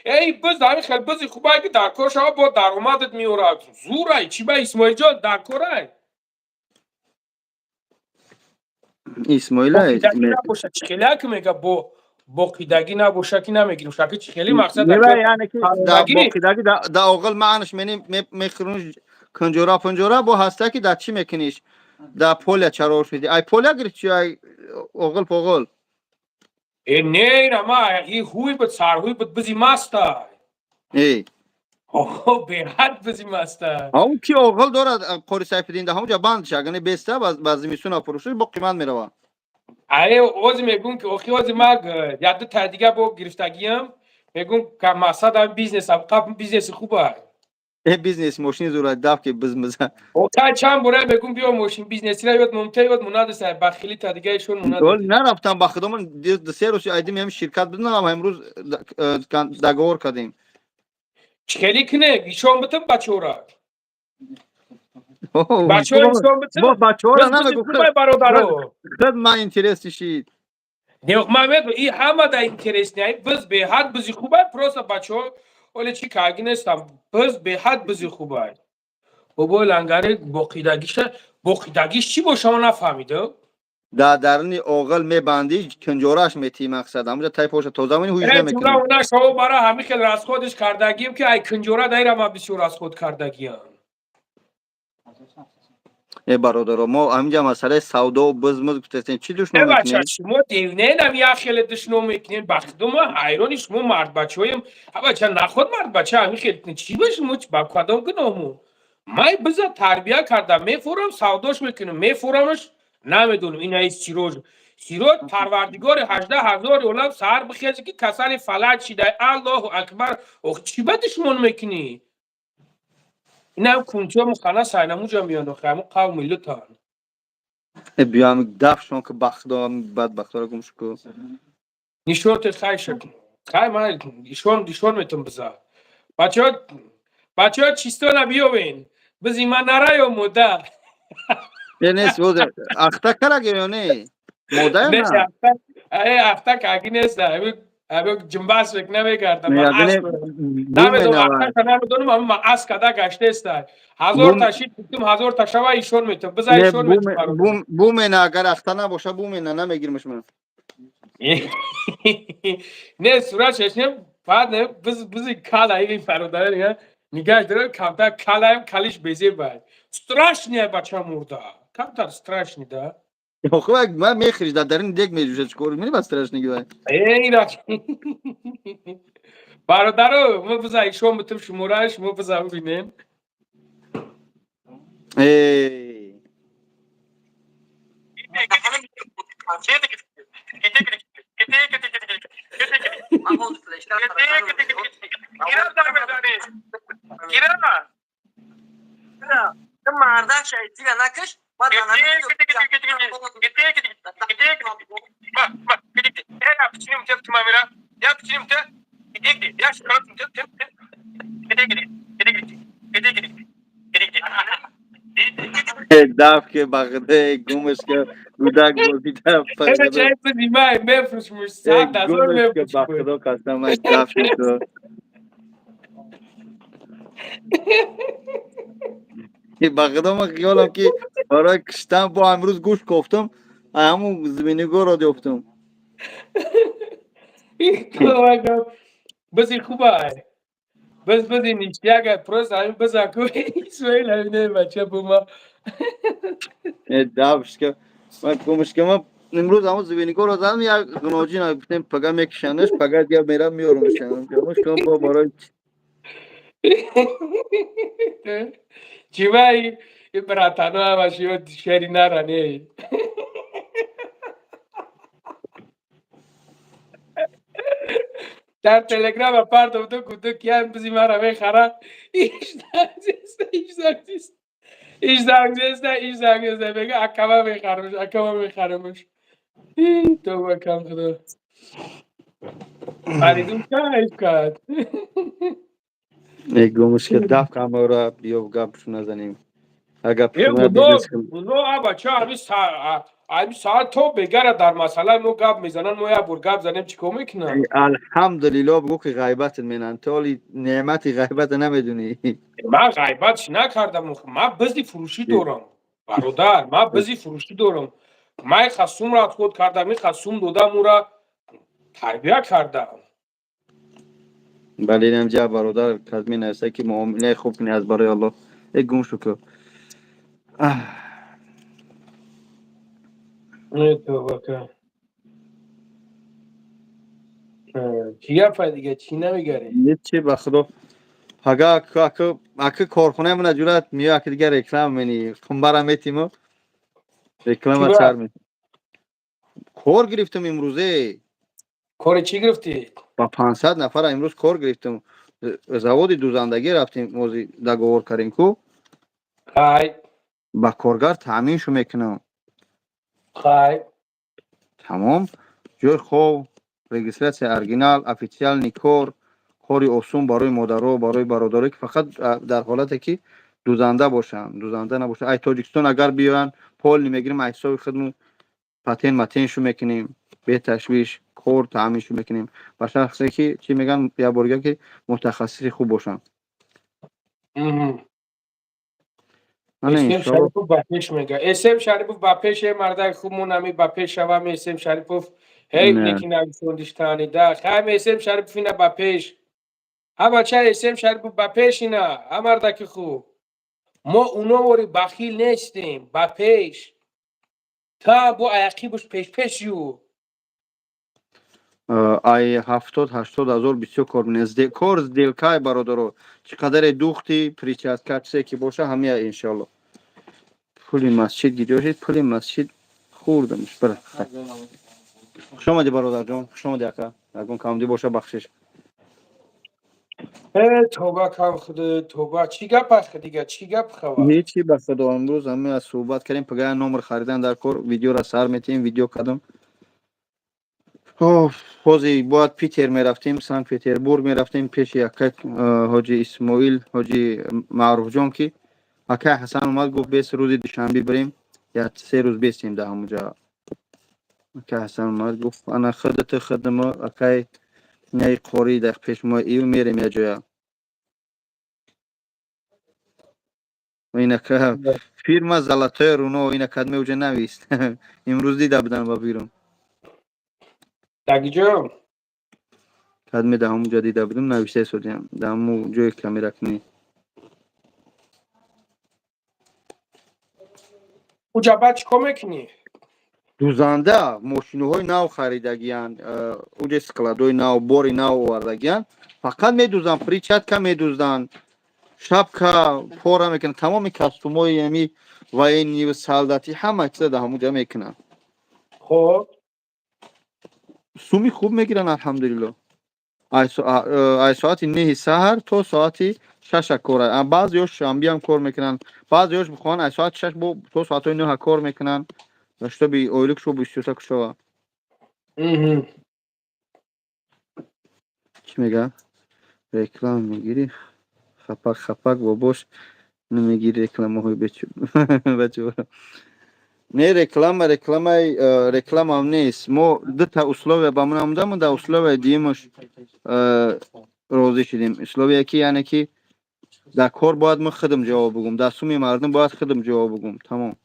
эй, биз ҳамин хел бизи хубай, ки дар кор шава, бо даромадат меорад. Зурай чӣ ба, Исмоилҷон, дар корай? Исмоила. Набоша, чӣ хеле ки мега, бо боқидагӣ набоша, ки намегирим шаки, чӣ хеле мақсад. Яъне ки боқидагӣ да оғил маънаш мени мехӯрунш, кунҷора пунҷора бо ҳаста, ки дар чӣ мекуниш? Да поля чарош меди. Ай поля гирифт чи ай оғил поғил? Э, не, ира ма и ҳуй буд, сарҳуй буд, бизи маста. Э. О, беҳад бизи маста. Ҳамун ки оғил дорад, Қори Сайфиддин, да ҳамунҷа банд ша, агар не беста ба зимистон фурӯшиш бо қимат мерава. Аре, ози мегӯм, ки охи ози ма як ду та дига бо гирифтагиам, мегӯм, ка мақсад ҳами бизнес, қаб бизнеси хуба. Э, бизнес мошини зура даф ки бизмиза. Охай чанд бора мегӯм, биё мошин бизнесира ёд мумта ёд мунадеса бахили та дига ишон мунад. Нарафтам, ба худо, ман 2-3 рӯз айдим ҳам ширкат будам, имрӯз договор кардем. Чӣ хеле кунем? Ишон битим бачора. Бачаҳо, ишон битим. Бо бачаҳоро намегӯ. Бародаро. Худ ман интерес шид. Не, ман мегӯ, и ҳама да интерес не, биз беҳад бизи хубай, просто бачаҳо оле чӣ карги нестам. Биз беҳад бизи хубай. Бобои лангари боқидагиша, боқидагиш чӣ боша, ма нафаҳмидам. Да дарни оғил мебандӣ, кунҷораш метии, мақсад ҳамунҷа тай поша тоза мени, ҳуйш намекунӣ. Уна шаво бара ҳами хел расход иш кардагием, ки ай кунҷора дайра ма бисёр расход кардагиам. Э, бародаро, мо ҳаминҷа масъалаи савдо бизмиз гуфтастем, чӣ душно мекунем? Шумо девненам, як хеле душно мекунем. Ба худо, ма ҳайрони шумо мардбачаҳоем. Бача, наход мардбача ҳамин хел чӣ ба шумо, ба кадом гуноҳму? Май биза тарбия кардам, мефурам, савдош мекунам, мефурамаш, намедонам инаи Сироҷ. Сироҷ, парвардигори 18 000 олам, саҳар бихези, ки касали фалаҷ шидай. Аллоҳу акбар! Ох, чӣ ба душмон мекунӣ? Инам кунтиё мухана сайнамуҷа меён, охи ҳамун қавми лутан. Биём дафшон, ки ба худо, бадбахтора гум шуку. Нишоти хай шак. Хай, ман ишон метум биза. Бачаҳо, бачаҳо, чистона биёвен. Бизи ман нараё мода. Э, нест, боз ахта караги ё не? Мода ё на? Э, ахта каги нест. Ами ҷимбас век намегардам. Намедонам, ахта намедонам, ами ма ас када гаштеста. 1000 та шит гуфтум, 1000 та шава ишон метум. Биза ишон метум. Бумена, агар ахта набоша, бумена, намегирмаш ман. Не, сурат шешнем, баъд не, биз бизи кала ин бародар нигоҳ дорам, камтар калаем, калиш безеб. Страшный бача мурда. Камтар страшный да. Охо, ман мехӯриш, дар дарини дег меҷӯшад, чикор мени ба страшный гивай? Э, ира. Бародаро, мо биза ишон битум шумора, шумо биза бибинем. Э. Даф ки багде гумаш ки гудак бозида. Ба худо қасам, даф шуд. Ба худо, ман хиёлам ки барои киштан бо амрӯз гӯшт кофтам, ҳамун зиминигоро ёфтам. Бизи хуба, биз бизи ништяк, просто ҳамин биза ку Исмоил, ҳамин бача бума. Дафшка ман гумашка, ман имрӯз ҳамун зиминигоро задам, як ғуноҷин гуфтем, пага мекишанаш, пага дигар мерам меёрам. Бо барои чӣ вай братано ҳамаш ё шери нара не. Дар телеграма партовду, гуфту, киям бизи мара мехара. Иш занг зеста, иш занг зеста, иш занг зеста, иш занг зеста, мега, акама мехарамш, акама мехарамш. Тоба кам, худо Фаридун кайф кард. Гумаш ки даф камера, биё гапшу назанем. Агар бача, ҳами саат то бегара дар масъалаи мо гап мезананд, мо як бор гап занем, чӣ кор мекунанд? Алҳамдулилло, бигӯ ки ғайбатат менанд, ту ҳоли неъмати ғайбата намедунӣ. Ман ғайбат чӣ накардам, ман бизи фурӯшӣ дорам, бародар, ман бизи фурӯшӣ дорам. Ман иқа сум расход кардам, иқа сум додам, ура тарбия кардам. Бале, инам ҷа бародар каз менависа, ки муомилаи хуб кунӣ аз барои Аллоҳ. Э, гум шу ку. Не, тавба ка. Чӣ гапа дига, чӣ намегарӣ? Ҳечи, ба худо. Пага ака корхонаи мана ҷурат миё, ака, дигар реклама мени қумбара метиму реклама. Чӣ ба? Чар метим. Кор гирифтам имрӯзе. Кори чӣ гирифтӣ? Ба 500 нафара имрӯз кор гирифтам. Заводи дузандагӣ рафтем, ози договор кардем ку. Хай. Ба коргар таъминшу мекунам. Хай. Тамом, ҷои хоб, регистрация, оригинал, официальный кор, кори осон барои модаро, барои бародаро, ки фақат дар ҳолате ки дузанда бошанд, дузанда набошанд, ай Тоҷикистон агар биёянд, полный мегирем, ай ҳисоби худмон патент матеншу мекунем, беташвиш кор таъминшу мекунем ба шахсе ки, чӣ мегӯянд, як борига ки мутахассиси хуб бошанд. Ана. Эсем Иншоалло. Шарипов ба пеш мега. Эсем Шарипов ба пеш, е мардаи хубмон ами ба пеш шавам, Эсем Шарипов. Ҳей. Не. Неки нависондиштанида. Хайм, Эсем Шарипов ина ба пеш. Ҳа, бача, Эсем Шарипов ба пеш ина. Ҳа, мардаки хуб. Мо уновори бахил нестем. Ба пеш. Та бо аяқибуш пеш пеш ю. Ай 70-80 ҳазор бисёр кор мекунем. Кор сделка й, бародаро, чӣ қадаре духти, прическа, чизе ки боша, ҳамия, иншоалло. Пули масҷид гирёшед, пули масҷид хӯрдамш. Бара, хуш омадӣ, бародарҷон, хуш омадӣ, ака. Ягон камдӣ боша, бахшиш. Э, тоба кам, худо, тоба. Чӣ гап аст дига? Чӣ гап хава? Ҳечи, ба худо, имрӯз ҳамин аз суҳбат кардем, пага номер харидан дар кор, видеора сар метиҳем, видео кардам. Ҳози бояд Питер мерафтем, Санкт Петербург мерафтем пеши акай ҳоҷи Исмоил, ҳоҷи Маъруфҷон, ки акай Ҳасан омад, гуфт, бес рӯзи душанбе бирем, як 3 рӯз бестем дар ҳамонҷа. Акай Ҳасан омад, гуфт, ана худата худама, акай наи қорӣ дар пеш мо ию мерем як ҷоя. Инака фирма Золотое руно, ина кадме уҷа навист. Имрӯз дида будам ба бирум. Дагиҷо? Кадме дар ҳамон ҷо дида будам, нависта истодиам. Дар ҳамон ҷои камеракунӣ. Уҷа баъд чӣ кор мекунӣ? Дузанда мошинаҳои нав харидагиянд, уҷа складои нав, бори нав овардагиянд. Фақат медузданд, перчатка медузданд, шапка пора мекунанд, тамоми костюмҳои ами военный, солдатӣ, ҳама чиза дар ҳамон ҷо мекунанд. Хоб. Суми хуб мегиранд, алҳамдулилло. Ай соати 9-и саҳар то соати 6-а кор. Баъзеёш шанбиам кор мекунанд, баъзеёш бихоҳанд, ай соати 6 бо то соатҳои 9-а кор мекунанд, чтобы ойликшо бисёртар кушова. Чӣ мега? Реклама мегирӣ? Хапак, хапак, бобош намегири рекламаҳои бечора. Не, реклама, рекламаи рекламам нест. Мо дута условия ба ман омадам, дар условияи дуюмаш розӣ шудем. Условие ки, яъне ки дар кор бояд ман худам ҷавоб бигӯм, дар суми мардум бояд худам ҷавоб бигӯм, тамом.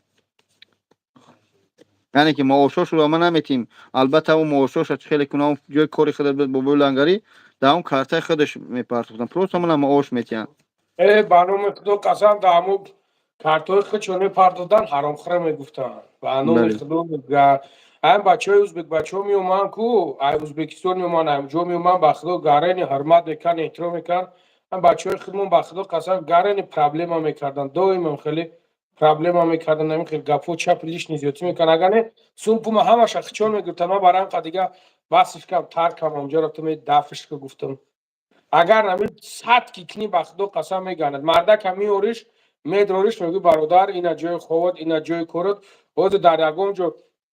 Яъне ки маошошро ма наметиҳем. Албатта, ӯ маошоша чӣ хеле кунам, ҷои кори худаш бобои лангарӣ дар он картаи худаш мепартохтам. Просто мана маош метиҳанд. Э, ба номи худо қасам, дар ҳамун картҳои худшон мепардодан, ҳаромхӯра мегуфтанд. Ба номи худо, ҳам бачаҳои узбек, бачаҳо меоманд ку, ай Узбекистон меоманд, ай ҷо меоманд, ба худо, гарани ҳурмат мекард, эҳтиром мекард. Ҳам бачаҳои худмон, ба худо қасам, гарани проблема мекарданд, доимам хеле проблема мекарданд, ҳамин хел гапҳо чап лишний зиёдтӣ мекарданд. Агар не, сум пума ҳамаша хичон мегирифтанд. Ман барои ҳам дига басш кам тарк кам, онҷо рафтам, дафш ка гуфтам. Агар ҳамин сад ки кунӣ, ба худо қасам, меганад. Мардака меориш, медрориш, мегӯй, бародар, ина ҷои ховот, ина ҷои корот. Ҳозир дар ягон ҷо,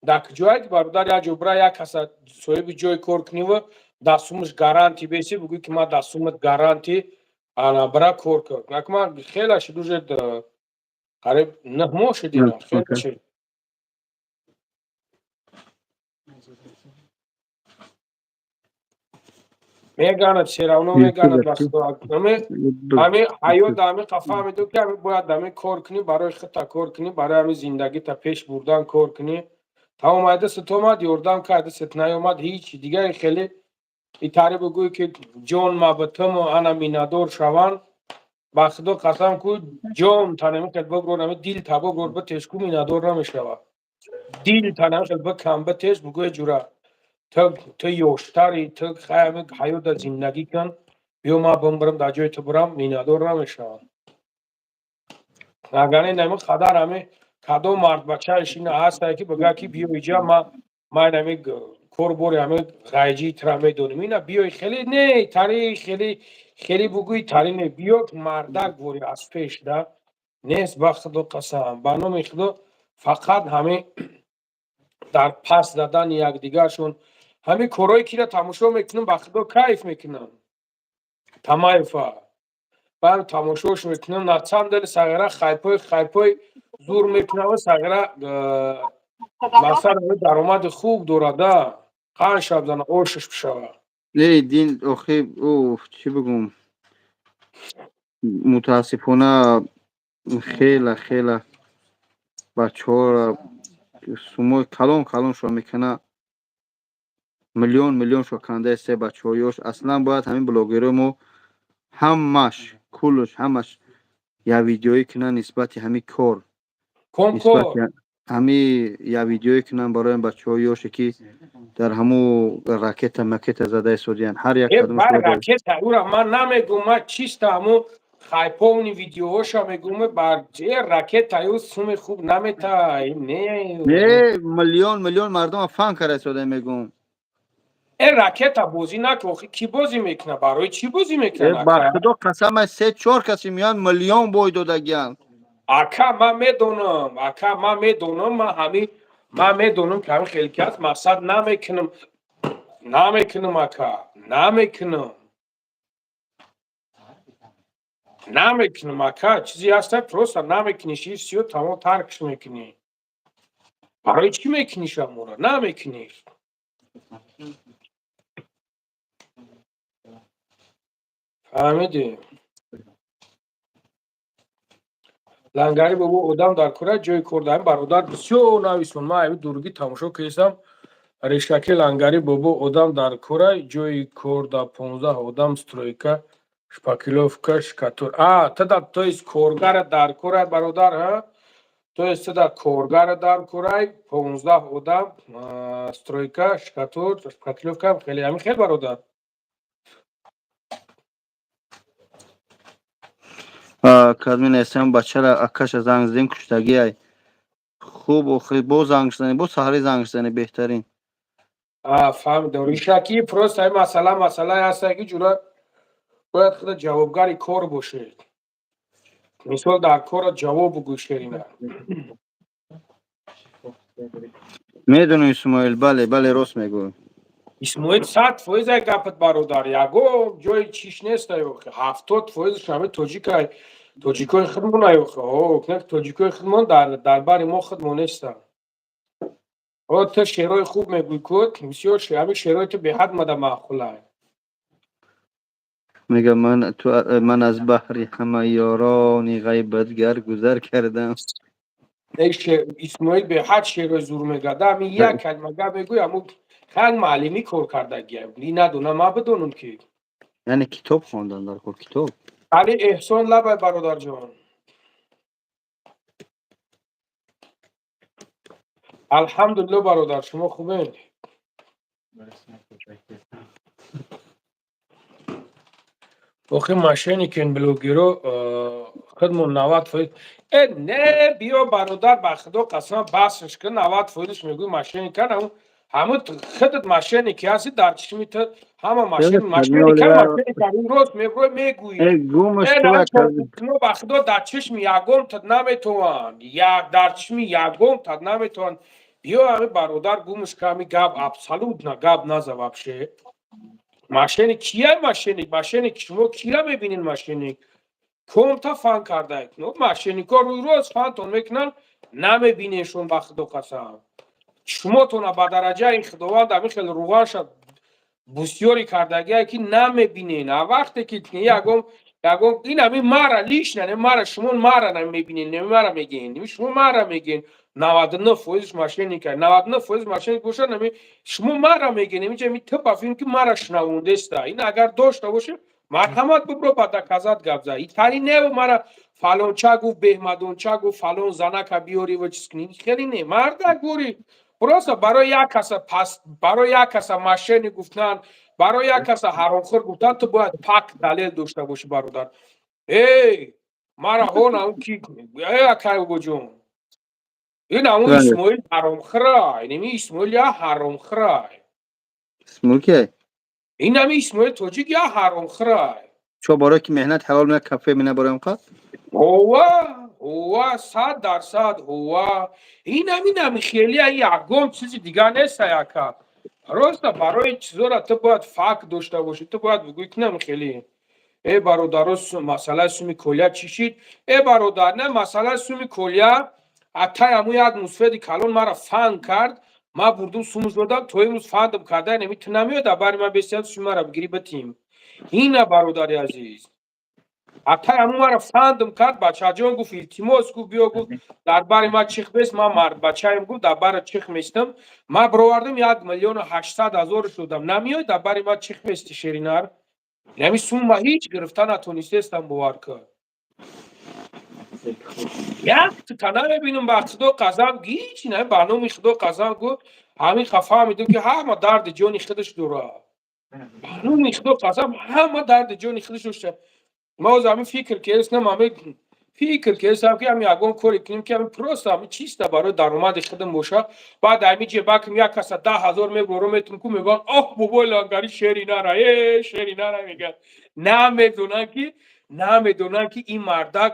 дар куҷое ки, бародар, як ҷо бира, як каса соҳиби ҷои кор куниву дар сумаш гарантӣ беси, бугӯй ки ман дар сумат гарантӣ, ана бира кор кун. Наку ман хеле шуд, уже қариб 9 моҳ шуд, ина хеле шуд. Меганад, всё равно меганад, ба худо. Ҳами ҳаёт ҳами қа фаҳмиду ки ҳами бояд ҳами кор кунӣ, барои худта кор кунӣ, барои ҳами зиндагита пеш бурдан кор кунӣ. Тамом, ай дастат омад, ёрдам кард, дастат наёмад, ҳичи дигаре хеле итаре бугӯй ки ҷон ма ба туму ана миннатдор шаванд, ба худо қасам ку, ҷон танами хел биброр, ами дил та биброр, битеш ку, миннатдор намешавад. Дил танам хел бикам битеш, бугӯе ҷура, ту ёштари, ту хай ҳаёта зиндагӣ кун, биё ман бимбирам, дар ҷои ту бирам, миннатдор намешавам. Агар не, нами қадар ҳами кадом мардбачааш ина ҳастае, ки бигӯяд, ки биё иҷа, ман ҳами корбори ҳами ғайҷии тура медонем, ина биёй, хеле не тари, хеле хеле бугӯи тари не, биё мардак вори аз пеш да нест. Ба Худо қасам, ба номи Худо, фақат ҳами дар пас задани якдигаршон ҳамин корҳое кира тамошо мекунам, ба Худо, кайф мекунам. Тамаева баъд тамошош мекунам, на самом деле сағира хайпой зур мекунам, сағира мақсад даромади хуб дорада, қанд шаб зана ошиш бишава. Не, дин охи, уф, чӣ бигӯм, мутаассифона хела хела бачаҳоро сумои калон калоншо мекуна, миллион миллионшо канда се бачаҳо ёш. Аслан бояд ҳамин блогерои мо ҳамаш, куллш, ҳамаш як видеоӣ кунанд нисбати ҳамин кор, нисбати ҳами як видеоӣ кунанд барои бачаҳои ёше, ки дар ҳамун ракета макета зада истодиянд, ҳар як. Ракета ура ман намегум, ман чиста ҳамун хайповни видеоҳоша мегум, бар ракета ю суми хуб намета, не. Не, миллион миллион мардум фан карда истода, мегум. Э, ракета бозӣ накун, охи кӣ бозӣ мекунад? Барои чӣ бозӣ мекунад? Ба Худо қасам, се чор каси меоянд, миллион бой додагиянд. Ака, ман медонам, ака, ман медонам, ман ҳамин, ман медонам, ки ҳамин хеле ки аст, мақсад намекунам, намекунам, ака, намекунам, намекунам, ака. Чизе ҳаста, просто намекуниш, и всё, тамом, таркш мекунӣ. Барои чӣ мекуниш амора? Намекуниш. Фаҳмидӣ? Лангари бобо, одам дар кора, ҷои кор даҳем, бародар, бисёр нависон. Ман ами дургӣ тамошо кардам. Решаки лангари бобо, одам дар кора, ҷои кор да 15 одам, стройка, шпаклёвка, шкатур. А тада, то есть коргара дар кора, бародар, ҳа, то есть тада коргара дар корай, 15 одам, стройка, шкатур, шпаклёвка, хеле ҳамин хел, бародар. Кадми нестам, бачара акаша занг задем, куштагиай. Хуб, охи боз занг зани, боз саҳари занг зани, беҳтарин. Фаҳмидам. Ришакӣ, просто ин масъала масъалае ҳаста, ки ҷура бояд худа ҷавобгари кор бошед. Мисол, дар корат ҷавоб бугӯй, шерина. Медонӣ, Исмоил, бале, бале, рост мегӯй. Исмоил, 100% ай гапат, бародар, ягон ҷои чиш нест, охи 70%-ш ҳами тоҷикай, тоҷикои худмон ай, охи о тоҷикои худмон дар бари мо худмон нестанд. О, ту шеърҳои хуб мегӯй, ку бисёр ҳами шеърҳои ту беҳад мада маъқулай. Мега, ман ту, ман аз баҳри ҳама ёрони ғайбатгар гузар кардам. Исмоил беҳад шеърҳои зур мегӯяд. Ами як калима гап мегӯй, аму хеле муаллимӣ кор кардагия. И надонам, ман бидонам ки. Яъне китоб хондан дар кор, китоб. Али Эҳсон, лабай, бародарҷон. Алҳамдулилло, бародар, шумо хубед? Охи мошенникен блогеро худмон 90%. Э, не, биё, бародар, ба Худо қасам, басш кун, 90%-ш мегӯй мошенникан, ҳамун худат мошенники ҳасти, дар чишми ту ҳама мошенника, мошенника рост меброй, мегӯӣ. Ба Худо, дар чишми ягон тад наметавонанд, як дар чишми ягон тад наметавонанд. Биё, ҳами бародар, гумш ка, ҳами гап абсолютно гап наза вообще. Мошенник кия? Мошенник, мошенник шумо кира мебинед? Мошенник комта фан кардаед. Мошенникҳо рӯй рост фантон мекунанд, намебинешон, ба Худо қасам. Шумотона ба дараҷаи Худованд ҳамин хел руғанша бисёре кардагие, ки намебинен. А вақте ки ягон ягон ин ҳамин мара лично не мара, шумо мара намебинен, не мара мегӯен, шумо мара мегӯен, 99%-ш мошенника, 99% мошенник бошад, нами шумо мара мегӯен, инҷа ми типа филм, ки мара шунавондаеста. Ин агар дошта боше, марҳамат, бибро, ба доказать гап за. Итари неву мара. Фалонча гуфт, беҳмадонча гуфт, фалон занака биёри ва чиз кунӣ. Хеле не, мардак гури. Просто барои як каса пас, барои як каса мошенник гуфтан, барои як каса ҳаромхӯр гуфтан, ту бояд пак далел дошта бошӣ, бародар. Эй, мара ҳон ам ки, эй, акай бобоҷон. Ин ҳамун Исмоил ҳаромхӯра, инами Исмоил я ҳаромхӯра. Исмоил ки? Ин ҳами Исмоил тоҷик я ҳаромхӯра. Чо, барои ки меҳнат ҳалол меяд, кафе мена бароям қад? Ҳова, ҳова, 100%, ҳова. Ин ҳамин ҳами хелия, ягон чизи дигар нест, ака. Просто барои чизора ту бояд факт дошта бошӣ, ту бояд бигӯӣ, ки нами хеле. Э, бародаро, масъалаи суми колия чӣ шид? Э, бародар, не, масъалаи суми колия атай ҳамун як мусфеди калон мара фан кард, ман бурдум, сумуш додам, то имрӯз фандам карда, неми ту намеояд, бари ман бесият суми мара бигирӣ битим. Ина, бародари азиз. Атай ҳамун мара фандам кард, бачаҷон гуфт, илтимос гуфт, биё гуфт, дар бари ман чих бест, ман мардбачаем гуфт, дар бара чих местам. Ман бировардам, 1 800 000 додам. Намеояд, дар бари ман чих бести, шеринар. Нами сум ма ҳеҷ гирифта натонистестам, бовар кун. Як та намебинам, ба Худо қасам, ҳеҷ не, ба номи Худо қасам гуфт, ҳамин фаҳмидам, ки ҳама дарди ҷони худаш дорад. Ба номи Худо қасам, ҳама дарди ҷони худаш дошта. Ма оз ҳамин фикр кардам, ҳамин фикр кардам, ки ҳамин ягон коре кунем, ки ҳамин просто ҳамин чиста барои даромади худам боша. Баъд ҳамин ҷебакам як каса 10 000 меборам, метум ку, мегӯянд: «Оҳ, бобои лангари шери нара, э, шери нара», мегӯянд. Намедонанд, ки ин мардак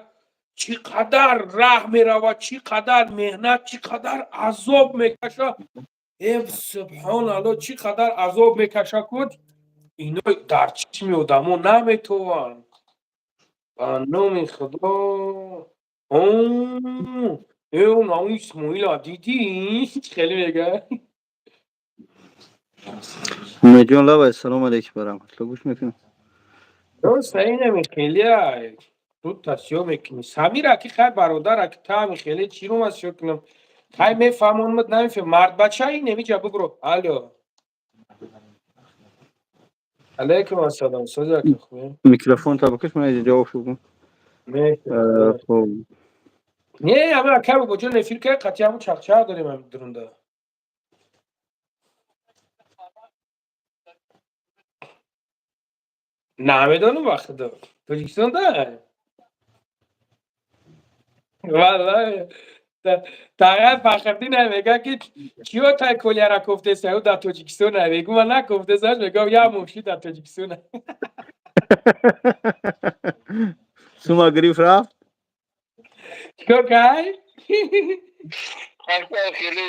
чӣ қадар раҳ меравад, чӣ қадар меҳнат, чӣ қадар азоб мекашад. Э, субҳоналло, чӣ қадар азоб мекашад куд, ино дар чишми одамо наметованд. Ба номи Худо, э, он Исмоила дидӣ, хеле мега. Умедҷон лабай, салому алейкум ва раҳматулло, гӯш мекунам. Роста инами хелия тут тасё мекунӣ. Самира ки хай, бародар, ки тами хеле чӣ ру ман сиё кунам? Хай, мефаҳмонмад, намефаҳм. Мардбача ин немиҷа бубро. Алло. Алейкум ассалом. Соза ки хубе? Микрофон та бикаш, ман ҷавоб шугум. Хоб. Не, ама ака бобоҷон эфир ка қатъи ҳамун чақчақ дорем ҳам дурунда. Намедонам, ба Худо. Тоҷикистон да? Валлоҳи. Тағай Фахриддин мега, ки киё тай колияра кофтеса, ӯ дар Тоҷикистон мегӯ, ман накофтесаш, мегӯям, як мошин дар Тоҷикистон. Сума гирифт, рафт? Чикор кай? Ака хеле.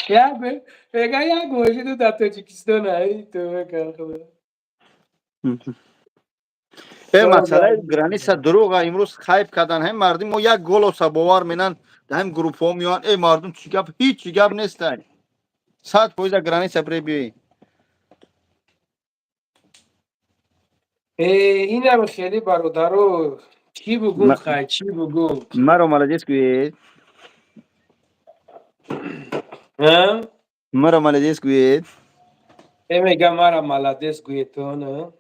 Як мега, як мошину дар Тоҷикистон, ай тӯба кар, Худо. Э, масъалаи граница дурӯға, имрӯз хайп кардан. Ҳам мардум мо як голоса бовар менан, ҳам группҳо меоянд. Э, мардум, чӣ гап, ҳеҷ чӣ гап нестай. 100% граница бире биёӣ. Э, инам хеле, бародаро, чӣ бугум, хай, чӣ бугум? Маро молодец гӯед. А? Маро молодец гӯед. Э, мега, мара молодец гӯетон, а?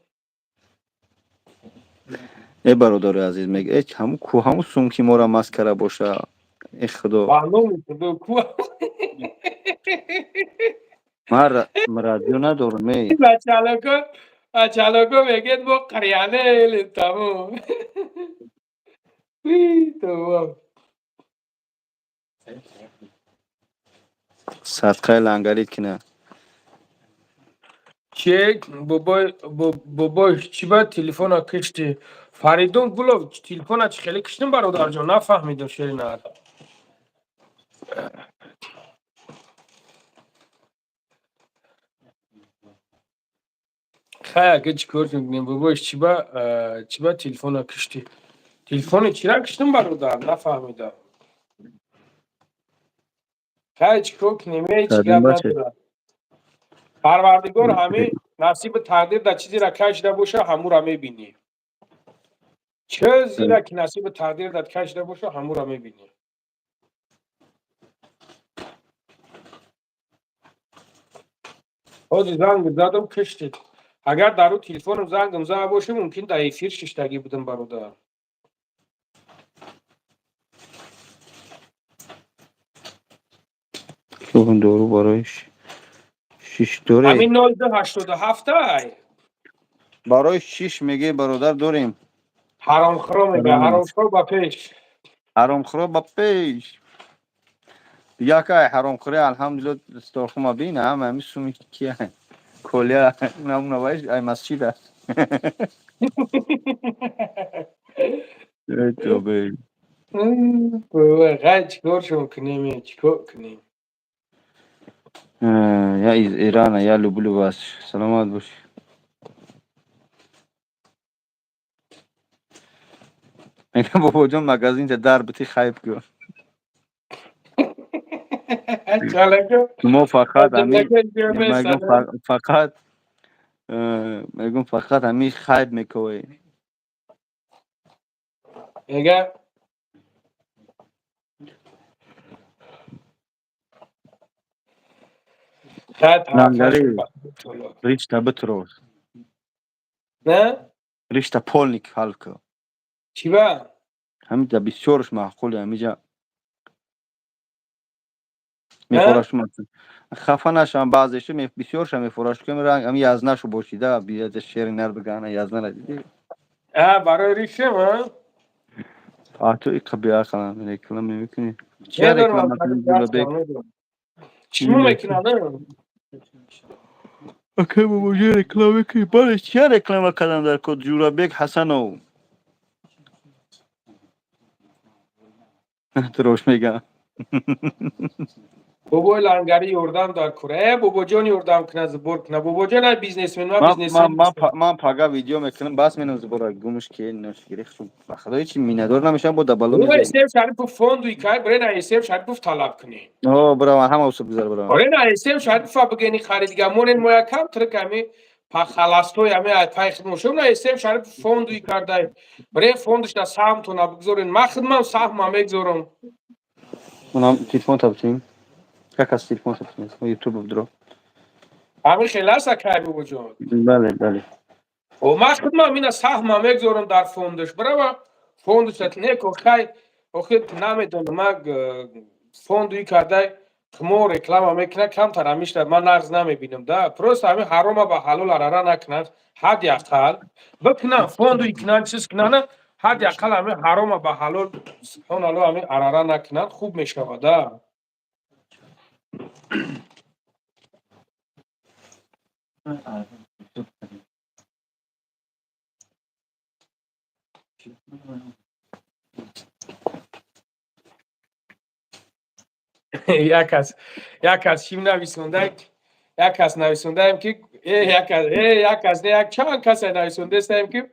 Э, бародари азиз, мега, э, ҳамун ку, ҳамун сум ки мора маскара боша. Э, Худо. Ба номи Худо, ку. Ман радио надорам, эй. Бачалоко, бачалоко мегӯяд, мо қиряне элем, тамом. Тамом. Садқаи лангарит кина. Че, бобой, бобой, чӣ ба телефона кишти? Фаридун Гулов, телефона чӣ хеле киштим, бародарҷон, нафаҳмидам, шеринар. Хай, ака, чӣ кор кунем, бобой, чӣ ба телефона киштӣ? Телефони чира киштим, бародар, нафаҳмидам. Хай, чӣ кор кунем, ҳеҷ гап надорад. Парвардигор ҳамин насиби тақдир дар чизеро кашида боша, ҳамура мебинӣ. Чизеро ки насиби тақдир дар кашида боша, ҳамура мебинӣ. Ҳозир занг задам, киштед. Агар дар ӯ телефонам зангам зада боша, мумкин дар эфир шиштагӣ будам, бародар. Дору барои шиш доред? Ҳамин 0287 ай. Барои шиш меге, бародар, дорем. Ҳаромхӯро мега, ҳаромхӯро ба пеш. Ҳаромхӯро ба пеш. Якай ҳаромхӯри, алҳамдулилла, дастархума бин, ҳама ҳами суми кия колия намунавайш ай масҷид аст. Тобе. Ғай, чикор шум кунем, чикор кунем? Я из Ирана, я люблю вас. Саломат бошӣ. Мегам, бобоҷон, магазинта дар бити, хайб кун. Мо фақат ҳами мегум, фақат мегум, фақат ҳами хайб мековӣ. Мега. Лангари, ришта битрош. Не? Ришта полник ҳал кун. Чӣ ба? Ҳамиҷа бисёрш маъқуле, ҳамиҷа мефорашум, хафа нашам, баъзешу бисёрша мефораш кун, ранг ами язнашу бошида бияда шери нар бигана, язнара диди. А барои ришем, а? А ту иқа биақалам реклама мекунӣ. Чия реклама кунӣ, Ҷӯрабек? Чӣ мекунам? Акай бобоҷон, реклама мекунӣ? Бале, чия реклама кардам дар код, Ҷӯрабек Ҳасанов. Турош мегам. Бобои Лангари, ёрдам дар кура. Э, бобоҷон, ёрдам куна, сбор куна. Бобоҷон ай бизнесмен, ма бизнесмен. Ман пага видео мекунам, бас менам сбора гумш ки ношгири хшу. Ба худо, ҳеч миннатдор намешавам, бо дабало. Эсем Шарипов фонду икай, брена Эсем Шарипов талаб кунӣ. О, бирава, ҳама усуб гузар, бирава. Брена Эсем Шарипова бигени, харидига монен, мо якам трик ами пахаластои ами ай пай хидмат шум на Эсем Шарипов фонду икардай. Брен фондушда саҳмтона бигзорен. Ма хидмам саҳма мегзорам. Унам телефон табтим. Как аз телефон табтим? Ютуб бдро. Ҳамин хел аст, акай бобоҷон? Бале, бале. О, ма хидмам ина саҳма мегзорам дар фондаш. Бирава фондуша неко хай, охир намедонам, ма фонду икардай, хмо реклама мекунад, камтар ҳамишта ман нағз намебинам да. Просто ҳамин ҳарома ба ҳалол арара накунанд, ҳадди ақал бикунанд, фонду икунанд, чиз кунанд, ҳадди ақал ҳамин ҳарома ба ҳалол, субҳоналло, ҳамин арара накунанд, хуб мешавад да. Як кас чим нависонда, як кас нависондаем ки як кас не, як чанд касе нависондаистаем ки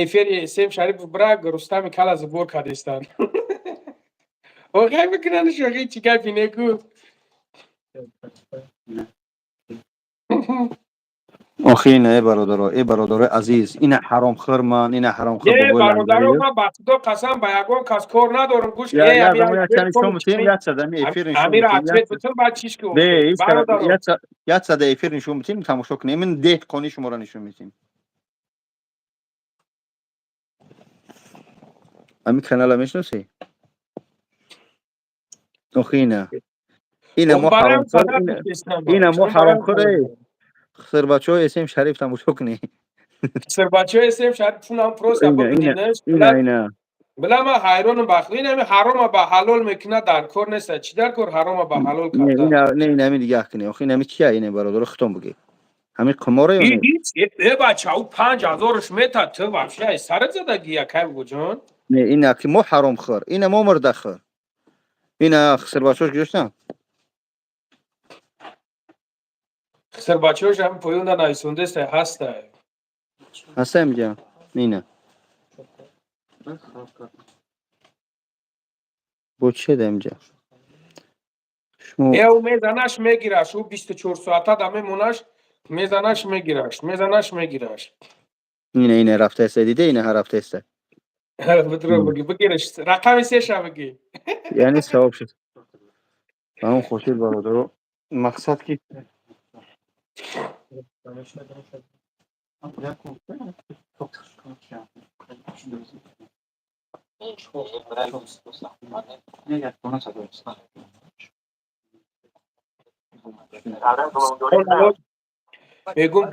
эфири Эсем Шарипов бира, Рустами кала сбор кардистанд. Охай, мекунанд шохи, чӣ гапи неку. Охи, ина, э бародаро, э бародарои азиз, ина ҳаромхӯр ман, ина ҳаромхӯр. Э бародаро, ман ба худо қасам, ба ягон кас кор надорам, гӯш. Амира ответ бутун, баъд чиш ки. Як сада эфир нишон битим, тамошо кунем, ин деҳқони шуморо нишон метим. Ами канала мешиносӣ? Охи, ина мо ҳаромхӯр, ина мо ҳаромхӯр, хсирбачаҳои Эсем Шариф, тамошо кунӣ. Хсирбачаҳои Эсем Шариф пунам просто. Ина. Била, ман ҳайронам бахли, ин ами ҳарома ба ҳалол мекунад, дар кор нест. Чӣ дар кор ҳарома ба ҳалол карда? Не, ин ами дигаҳ кунӣ. Охи, ин ами чия? Ин бародаро, хитон бугӣ, ҳамин қуморо ё не? Э бача, ӯ 5000-ш метад, ту вообще ай сарат задаги, якай бобоҷон. Не, ина ки мо ҳаромхӯр, ина мо мурдахӯр, ина хсирбачаҳош гузоштам. Хсирбачаҳош ҳам поёнда нависондаста, ҳаста. Ҳаста инҷа, ина бо чие да инҷа? Шумо э ӯ мезанаш, мегираш, ӯ 24 соата да мемонаш, мезанаш, мегираш, мезанаш, мегираш. Ина, ина рафтаеста, диде, ина рафтаеста. Битро, биги, бигираш, рақами сеша биги. Яъне савоб шуд. Ба он хотир, бародаро, мақсад ки Мегум,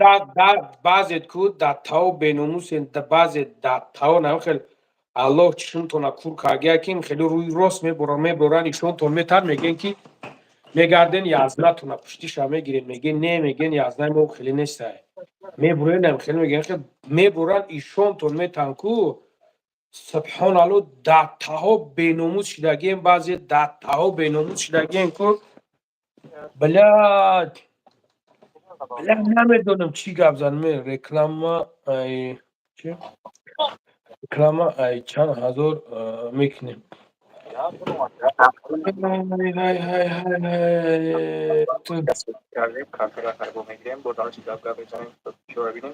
баъзет ку даттао беномусен, баъзе даттао хел Аллоҳ чишмтона кур кагия, ки хеле рӯи рост мебуран, мебуран, ишонтон метар, мегӯен ки мегарден, язнатона пуштиша мегирен, мегӯен не, мегӯен язнаи мо хеле нестай, мебуренам хеле, мегӯен хел мебуран, ишонтон метан ку. Субҳоналло, даттаҳо беномус шидагиен, баъзе даттаҳо беномус шидагиен ку. Блядь, бля, намедонам чӣ гап занам. Реклама ай чи, реклама ай чанд ҳазор мекунем. Ҳай, ҳай, ҳай, ҳай. Кардем, картара харбо мегирем, бо дониши гап гап мезанем, чора бинем.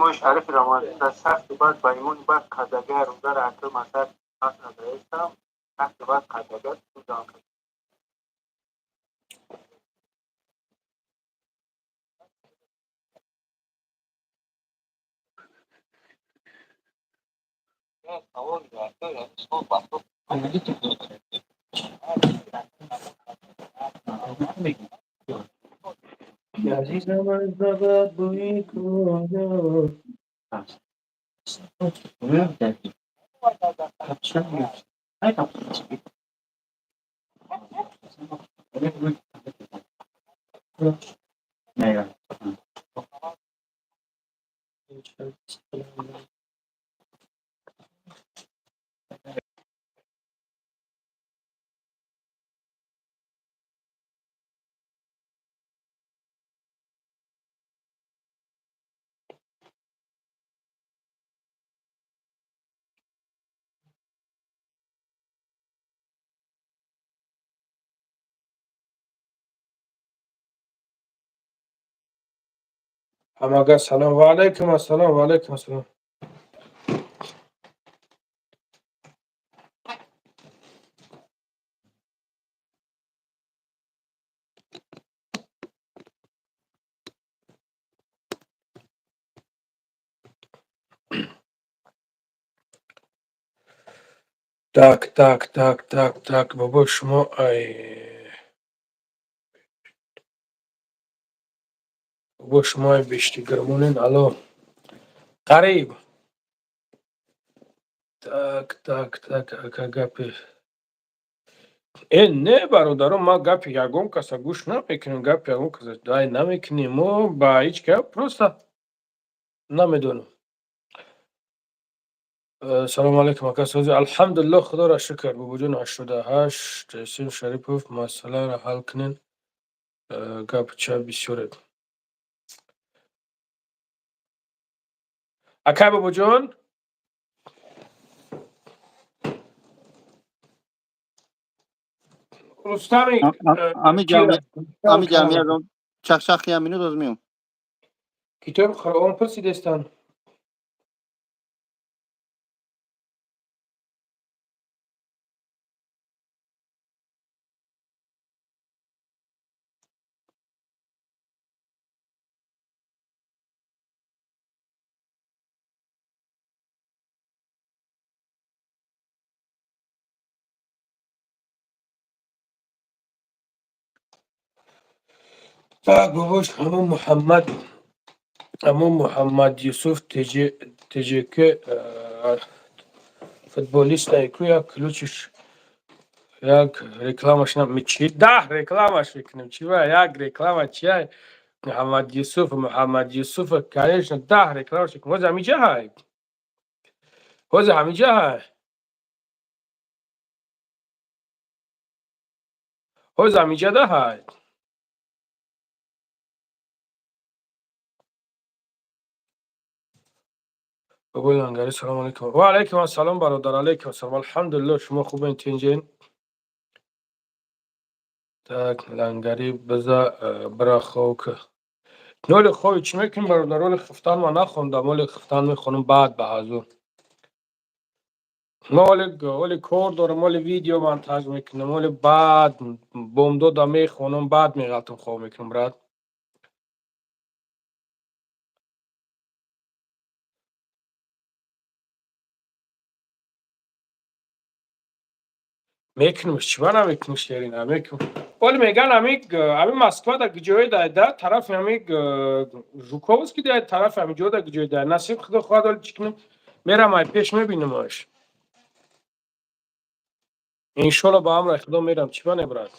Моҳи шарифи Рамазон дар сахту бад ба имони бад кардагия рӯзаро акл масад надаистам, сахту бад кардагия рӯзаам. Азизам, аз бабад бӯи куҷо. Ҳамага салом. Ва алайкум ассалом, ва алайкум ассалом. Так, так, так, так, так, бобо, шумо ай, бобо, шумо ай бештигармонен. Алло, қариб. Так, так, так, ака, гапи э не, бародарон, ман гапи ягон каса гӯш намекунем, гапи ягон каса ай намекунем мо ба ҳеҷ ка, просто намедонам. Салому алайкум, ака, сози? Алҳамдулилло, худоро шукр. Бобоҷон, 88 Ҷасим Шарипов, масъаларо ҳал кунен, гап ча бисёре. Акай бобоҷон, Рустами. Ами ҷамъият чахчахи минут оз меом. Китоби Қуръон пурсидестан. Так, бобош, ҳамон Муҳаммад, ҳамон Муҳаммад Юсуф ТЖК футболистай ку, як ключиш, як рекламаш чи, даҳ рекламаш мекунем, чи ва як реклама чия? Муҳаммад Юсуф, Муҳаммад Юсуф, конечно, 10 рекламаш мекунем. Ҳозир ҳамиҷа ҳай, ҳозир ҳамиҷа ҳай, ҳозир ҳамиҷа да ҳай. Бобои Лангари, салому алайкум. Ва алайкум ассалом, бародар, алайкум ассалом. Алҳамдулилло, шумо хубен, тинҷен? Так, Лангари, биза бира хов ки. Ноли хови чӣ мекунем, бародар? Оли хифтан ма нахондам, оли хифтан мехонам баъд ба ҳазур. Ма оли кор дорам, оли видео монтаж мекунам, оли баъд бомдода мехонам, баъд меғалтам, хоб мекунам, брат. Мекунемш, чиба намекунем, шерина мекунем. Оли меган ами Москва да гиҷое да тарафи ами Жуковский да тарафи ами ҷо да гиҷое да насиб худо хоҳад, оли чӣ кунем, мерам, ай пеш мебинамаш. Иншолло, ба амраи худо мерам, чиба не, брат.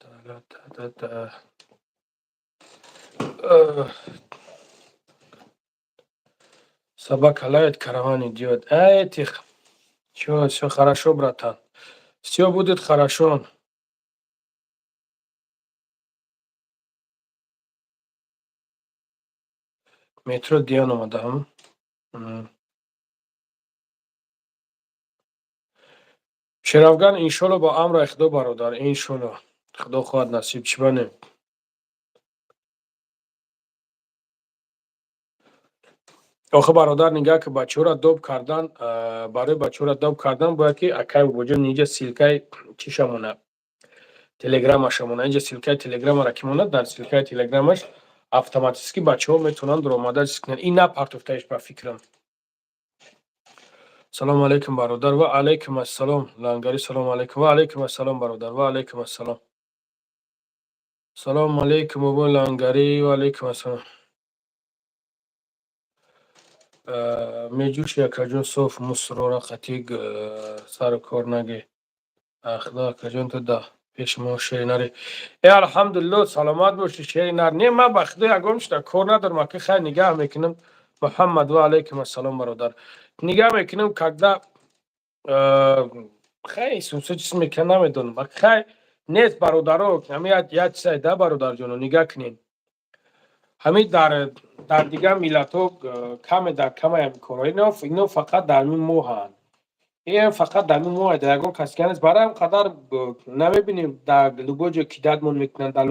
Та-та-та. Собака лает, караван идет. А этих. Чё, все хорошо, братан. Все будет хорошо. Метро Диан омадам. Шерафган, иншолло, ба амраи худо, бародар, иншолло. Худо хоҳад, насиб, чиба не. Охи, бародар, нигаҳ ки бачаҳоро доб кардан, барои бачаҳоро доб кардан бояд ки акай бобоҷон инҷа ссылкаи чиша монад, телеграмаша монад. Инҷа ссылкаи телеграмаро ки монад, дар ссылкаи телеграмаш автоматически бачаҳо метавонанд дуромада чиз кунанд. Ин напартофтаиш ба фикрам. Салому алайкум, бародар. Ва алайкум ассалом. Лангари, салому алайкум. Ва алайкум ассалом, бародар. Ва алайкум ассалом. Салому алайкум, бобои Лангари. Ва алайкум ассалом. Меҷӯши, акаҷон, соф мусрора қатиг сару кор наге. Худо, акаҷон, ту да пеши мо шери наре. Э, алҳамдулилло, саломат бошӣ, шери нар. Не, ман ба худо ягон чида кор надорам, ака, хайр, нигаҳ мекунам. Муҳаммад, ва алайкум ассалом, бародар. Нигаҳ мекунам, когда хай сумсо чиз мекунам, намедонам. Хай нест, бародаро, ҳами як чизае да, бародарҷоно, нигаҳ кунед. Ҳамин дар дигар миллатҳо каме дар камай ҳамин корҳо. Ино фақат дар ҳамин моҳанд. Ин фақат дар ҳамин моҳ, дар ягон каси нест. Барои ҳам қадар намебинем, дар любой ҷо кидатмон мекунанд, дар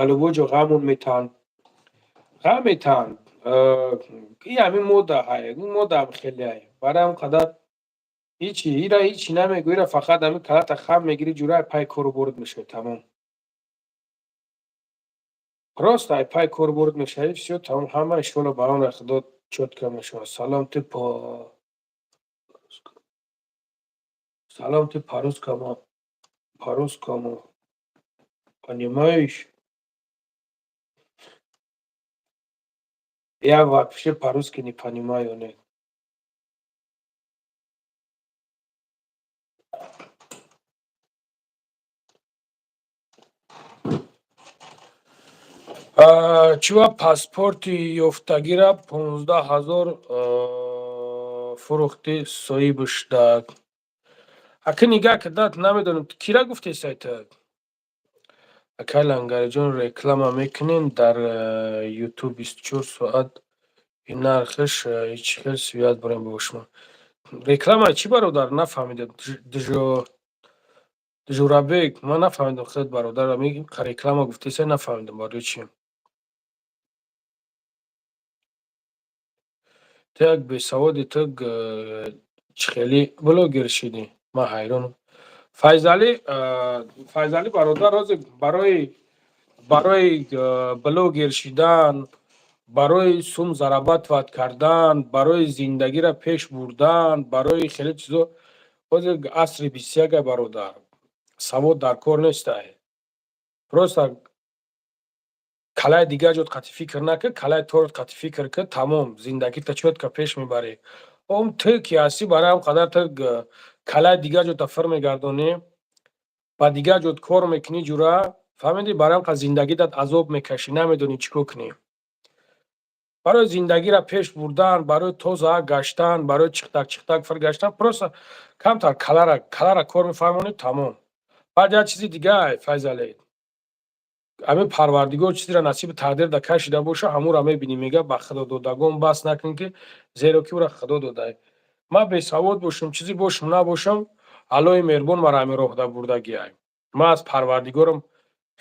любой ҷо ғаммон метаҳанд. Ғам метаҳанд. Ин ҳамин мода ҳай, ин мода ҳам хеле ҳай. Барои ҳам қадар ҳичи, ира ҳичи намегӯ, ира фақат ҳамин калата хам мегирӣ, ҷураи пай кору борд мешавӣ, тамом. Просто ай пай кору борд мешавӣ, всё, тамом, ҳама иншоалло ба амри худо чётко мешавад. Салом, ты по салом, ты по-русскому понимаешь? Я вообще по-русски не понимаю, нет. Чива паспорти ёфтагира 15 000 фурӯхти соҳибаш дад. Ака, нигаҳ кардат, намедонам, кира гуфтесай ту? Акай Лангариҷон, реклама мекунем дар Ютуб 24 соат, ин нархаш ҳеҷ хел связь борем бо шумо. Рекламаи чӣ, бародар, нафаҳмидам. Журабек, ман нафаҳмидам худ, бародар, реклама гуфтесай, нафаҳмидам барои чӣ. Ту як бесаводи, ту чӣ хеле блогер шидӣ? Ман ҳайронам. Файзалӣ, Файзалӣ бародар, ҳозир барои блогер шидан, барои сум зарабатывать кардан, барои зиндагиро пеш бурдан, барои хеле чизо ҳозир асри 21-а, бародар. Савод дар кор нестай. Просто калаи дигар ҷот қатъи фикр накун, калаи торт қатъи фикр кун, тамом, зиндагита чётко пеш мебарӣ. Он ту ки ҳастӣ, барои ҳам қадар ту калаи дигар ҷота фир мегардонӣ, ба дигар ҷот кор мекунӣ, ҷура, фаҳмидӣ, барои ҳам қадр зиндагитат азоб мекашӣ, намедонӣ чӣ кор кунӣ. Барои зиндагиро пеш бурдан, барои тоза гаштан, барои чиқтак чиқтак фир гаштан просто камтар калара кор мефармонӣ, тамом. Баъд як чизи дига, Файзалӣ, ҳамин парвардигор чизеро насиби тақдир кашида боша, ҳамонро мебинӣ. Мега, ба худододагон бас накун, ки зеро ки ӯро худо додае. Ман бесавод бошам, чизе бошам, набошам, Аллоҳи меҳрубон маро ҳамин роҳда бурдагиай. Ман аз парвардигорам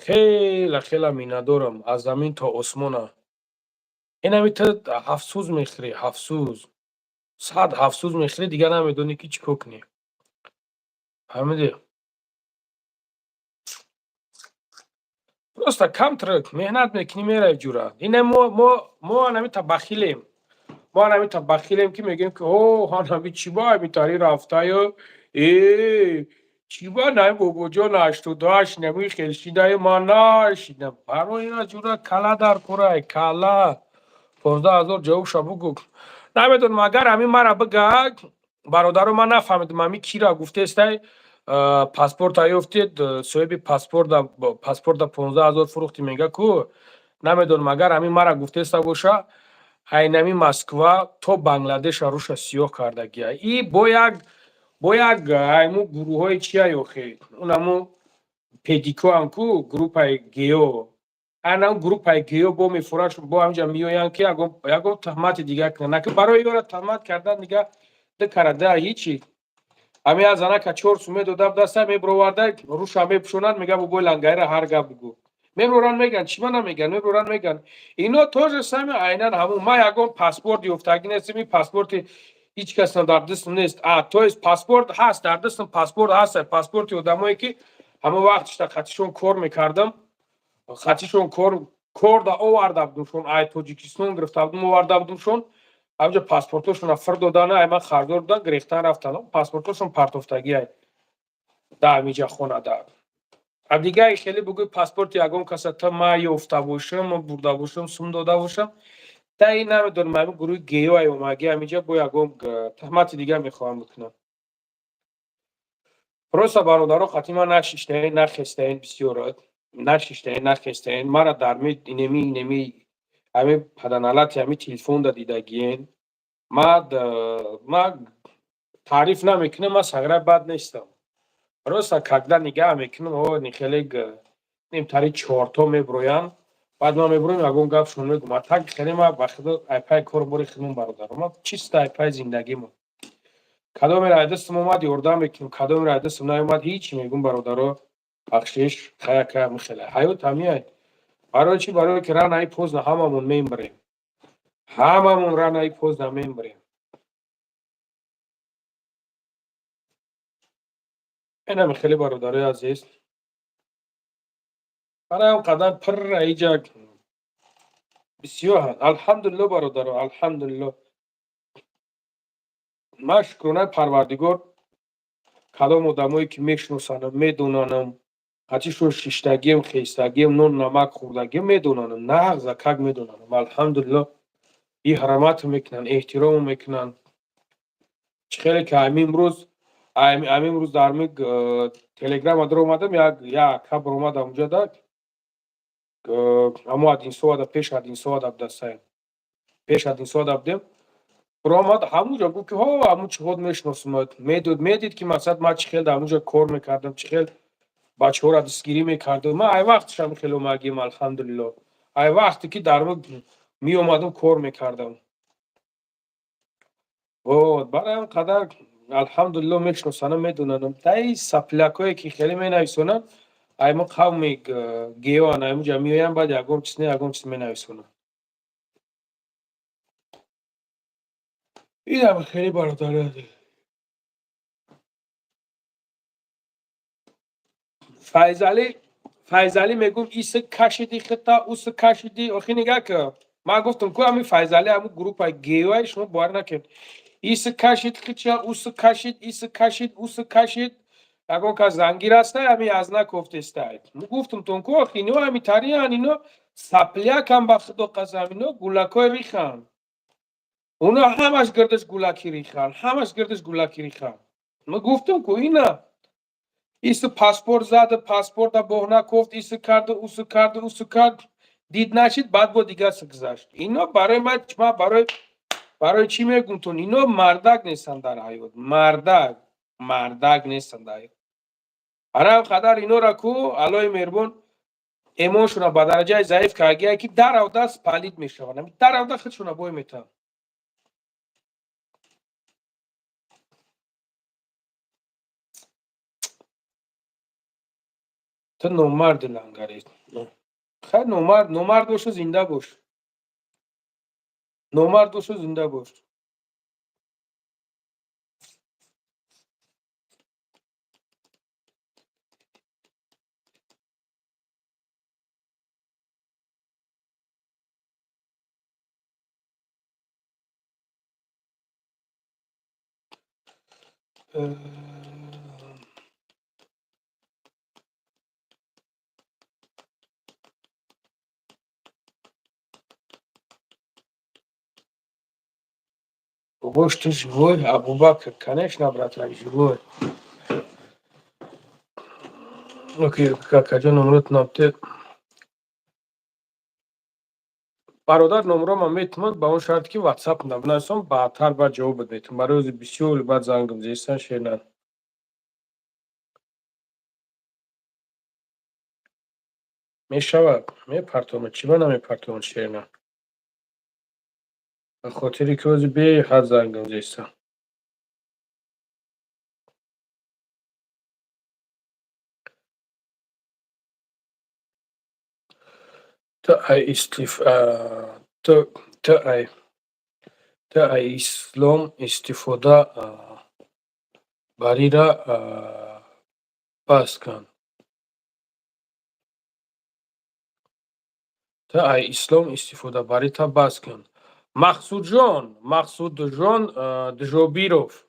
хеле хеле миннатдорам, аз замин то осмона. Инами ту ҳафтсӯз мехӯрӣ, ҳафтсӯз, сад ҳафтсӯз мехӯрӣ, дигар намедонӣ, ки чӣ кор кунӣ, фаҳмидӣ? Просто камтар меҳнат мекунӣ, меравӣ, ҷура. Ина мо анамита бахилем. Мо ҳамита бахилем, ки мегӯем, ки о ҳанами чӣ ба ҳамитари рафтаю, э чӣ ба най бобоҷон 88 нами хелшидаю ман нашидам. Барои ина ҷура кала дар курай кала 15 000 ҷавобша бугӯ. Намедонам, агар ҳамин мара бига, бародаро, ман нафаҳмидам, ҳамин кира гуфтестай, паспорта ёфтед, соҳиби паспорта 15 000 фурӯхтӣ, мега ку. Намедонам, агар ҳамин мара гуфтеста боша, айнами Москва то Бангладеша руша сиёҳ кардагия. И бо як айму гурӯҳҳои чия ёхе, унаму педикоам ку, группаи гео, айнам группаи гео бо мефураш, бо ҳамҷа меоянд, ки ягон туҳмати дига кунанд. Наки барои ёра туҳмат кардан дига ду карада ҳичи. Ҳамин як занака 4 сум медода даста мебироварда, руша мепӯшонанд, мега бобои лангаира ҳар гап бугӯ. Меброранд, меган, чӣ ма намеган, меброранд, меган. Ино то же самое, айнан ҳамун. Ма ягон паспорт ёфтагӣ нестем, ин паспорти ҳеҷ касам дар дастам нест. А то есть паспорт ҳаст дар дастам, паспорт ҳаст, паспорти одамое, ки ҳамон вақтишта қатишон кор мекардам, қатишон кор да оварда будумшон, ай Тоҷикистон гирифта будум, оварда будумшон. Ҳамҷа паспортошона фир додана, ай ман хардор будан, гирехтан рафтан, паспортошон партофтагӣ ай да ҳамиҷа хонада. А дигаи хеле бугӯй, паспорти ягон каса та ма ёфта бошам, бурда бошам, сум дода бошам, та ин намедонам. Ҳамин гурӯҳи гео ай омаги ҳамиҷа бо ягон туҳмати дигар мехоҳам бикунам. Просто бародаро, қатъи ман нашиштаен, нахестаен, бисёр нашиштаен, нахестаен. Мара дар инеми ҳамин паданалати ҳамин телефонда дидагиен. Ма таъриф намекунам, ман сағира бад нестам. Просто когда нигаҳ мекунам, о нихеле нимтари чорто меброянд, баъд ман меброям, ягон гапшон мегӯм. А так хеле ма ба худо айпай кор бори хидмон, бародаро, ма чисто айпай зиндагимо. Кадомеро ай дастам омад, ёрдам мекунам, кадомеро ай дастам наомад, ҳичи мегӯм, бародаро, бахшиш, хаяка михеле ҳаёт ҳамияй. Барои чӣ? Барое ки рано или поздно ҳамамон мембирем, ҳамамон рано или поздно мембирем. Инами хеле, бародарои азиз, барои он қадар пирра иҷа бисёранд. Алҳамдулилло, бародаро, алҳамдулилло, ман шукронаи Парвардигор, кадом одамое ки мешиносанам, медонанам, қатишон шиштагием, хестагием, нон намак хӯрдагием, медонанам, нағза как медонанам, алҳамдулилло, и ҳурмату мекунанд, эҳтирому мекунанд. Чӣ хеле ки ҳамин рӯз дар ми телеграма даромадам, як ака баромадам унҷа, амо Одинсовада, пеш Одинсовада будасай, пеш Одинсовада будем, баромад ҳамунҷо, гуфт, ки ҳо ҳамун чиҳод мешиносам, медид, ки мақсад ман чӣ хел дар ҳамунҷо кор мекардам, чӣ хел бачаҳоро дастгирӣ мекардам. Ман ай вақташам хеле омагием, алҳамдулилло, ай вақте ки дар меомадам, кор мекардам. Вот барои ҳам қадар алҳамдулилло мешиносанам, медонанам. Таи соплякое, ки хеле менависонанд, ай мо қавми геоан, аймуҷа меоянд, баъд ягон чиз не, ягон чиз менависонанд. Инам хеле, бародари азиз. Файзалӣ, Файзалӣ, мегӯм, иса кашиди хита, уса кашиди. Охи нигаҳ ка, ман гуфтам ку, ҳамин Файзалӣ ҳамун группаи геои, шумо бовар накунед. Иса кашид хича, уса кашид, иса кашид, уса кашид. Ягон кас зангир аста, ҳамин язна кофтестай. Гуфтам тон ку, охи ино ҳами тариян, ино соплякам, ба худо қасам, ино гулакҳои рихан. Оно ҳамаш гирдаш гулаки рихан, ҳамаш гирдаш гулаки рихан. Ма гуфтам ку, ина иса паспорт зада, паспорта боҳна кофт, иса карду, уса карду, уса кард, дид нашид, баъд бо дигар гузашт. Ино барои ман, ма барои чӣ мегӯм тон, ино мардак нестанд дар ҳаёт, мардак, мардак нестанд дар ҳаёт. Ара қадар инора ку Аллоҳи меҳрубон эмоншона ба дараҷаи заиф кардагия, ки даравда спалить мешаванд, даравда худшона бой метаванд. Ту номарди, лангари. Хайр, номард, номард бошу, зинда бош. Номард бошу, зинда бош. Бобош, ты живой? Абубакр, конечно, братан, живой. Окей, какаҷон, номрот намте. Бародар, номро ман метумад ба он шарте ки ватсап набинависам, баъдтар баъд ҷавобат метум. Барои ӯзи бисёри баъд зангам зестан шернан. Мешавад, мепартонад, чӣ ба намепартонад шернан? Ба хотире ки ҳози беҳад зангам зестан. Ту ай истиф ту ту ай ту ай ислом истифода барира бас кун. Ту ай ислом истифодабарита бас кун. Мақсудҷон, Мақсудҷон Джобиров.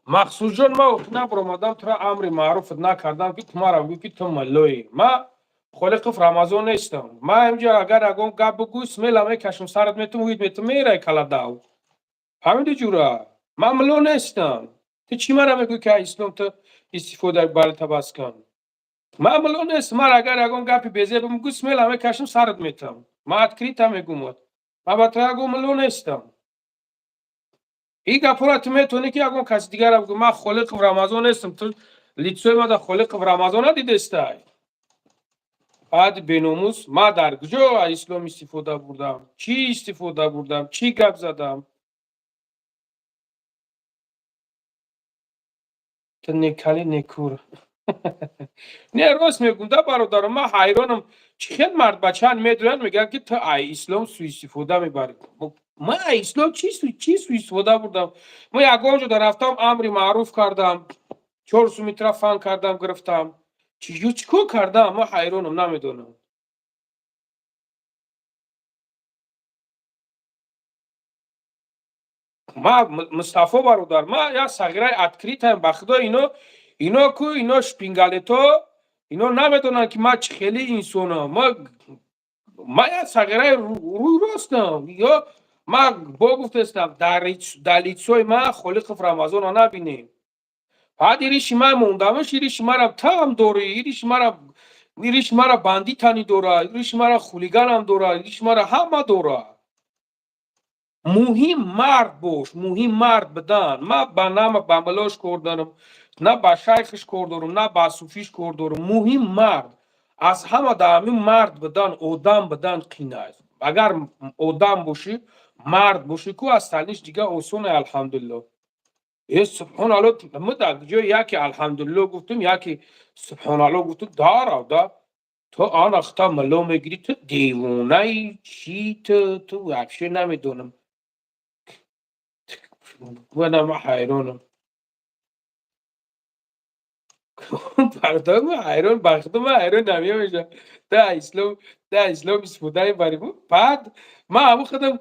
Мақсудҷон, ман охир набаромадам, тура амри маъруфат накардам, ки ту мара бигӯ, ки ту муллоӣ. Ман Холиқов Рамазон нестам. Ман инҷа агар ягон гап бигӯй, смело мекашам, сарат метум, ҳуид метум, мерай каладав. Фаҳмиди, ҷура? Ман мулло нестам. Ту чӣ мара мегӯӣ, ки ислом ту истифода барита бас кун? Ман мулло нестам. Ман агар ягон гапи безеб бигӯй, смело мекашам, сарат метам. Ман открыто мегӯмад. Ман ба ту ягон мулло нестам. Ин гапҳоро ту метавонӣ, ки ягон каси дигара бигӯ. Ман Холиқов Рамазон нестам. Ту лицо и мада Холиқов Рамазона дидестай? Баъди беномус, ман дар куҷо аз ислом истифода бурдам? Чӣ истифода бурдам? Чӣ гап задам? Ту некали некур. Не, рост мегӯм да, бародаро, ман ҳайронам, чӣ хел мардбачаан медоянд, мегӯянд, ки ту ай ислом суистифода мебарӣ. Ман ай ислом чӣ суистифода бурдам? Ман ягон ҷода рафтам, амри маъруф кардам, 4 суметра фан кардам, гирифтам? Чӣ кор кардам? Ман ҳайронам, намедонам. Ма Мустафо бародар, ма як сағираи открытый ам, ба худо. Ино ку, ино шпингалето, ино намедонанд, ки ман чӣ хели инсонам. Ма як сағираи рӯй ростам. Ё ма бо гуфтестам, дар лицо и ман Холиқов Рамазонро набинем. Баъд ириши ман мондамаш, ириши мара таам дорӣ, ириши мара бандитани дора, ириши мара хулиганам дора, ириши мара ҳама дора. Муҳим мард бош, муҳим мард будан. Ман ба на ба мулош кор дорам, на ба шайхиш кор дорам, на ба суфиш кор дорам. Муҳим мард. Аз ҳама дар ҳамин мард будан, одам будан қин аст. Агар одам бошӣ, мард бошӣ ку, аз талиш дига осоне, алҳамдулилло. Э, субҳоналло, мо дар ҷои яке алҳамдулилло гуфтум, яке субҳоналло гуфтум, дарав да ту анахта мулло мегирӣ, ту девонаи чӣ? Ту вообще намедонам. Ман ҳайронам. Бародар, ман ҳайрон, ба худо, ман ҳайрон намешавам. Да ислом истифода мебарӣ. Баъд ман ҳамун худам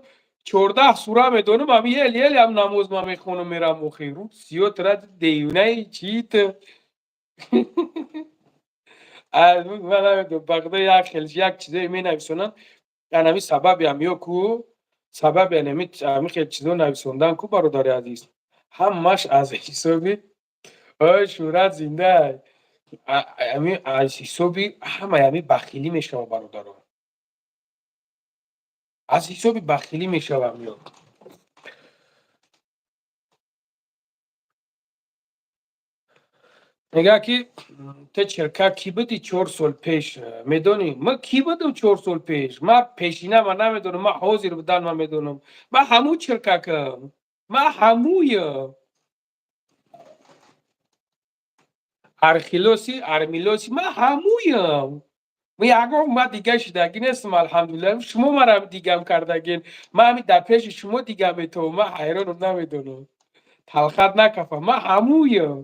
14 сура медонам, ҳами ел ел ҳам намоз ман мехонам, мерам охир. Сиё тура девонаи чӣ ту? Ман намедонам, ба худо, як хел як чизое менависонанд. Ан ҳамин сабаби ҳамиё ку, сабаби ҳамин хел чизо нависондан ку, бародари азиз, ҳамаш аз ҳисоби ой шӯҳрат зинда, ҳамин аз ҳисоби ҳамаи ҳамин бахилӣ мешавад, бародаро. Аз ҳисоби бахилӣ мешавад ҳамиё. Мегӯяд, ки ту чирка кӣ будӣ 4 сол пеш, медонӣ? Ман кӣ будам 4 сол пеш? Ман пешина ман намедонам, ман ҳозир будан ман медонам. Ман ҳамун чиркакам, ман ҳамуям. Архилоси, армилоси, ман ҳамуям. Ман ягон ман дига шудагӣ нестам, алҳамдулилла. Шумо мара дигам кардагин. Ман ҳамин дар пеши шумо дига метавам. Ман ҳайронам, намедонам. Талхат накафам. Ман ҳамуям.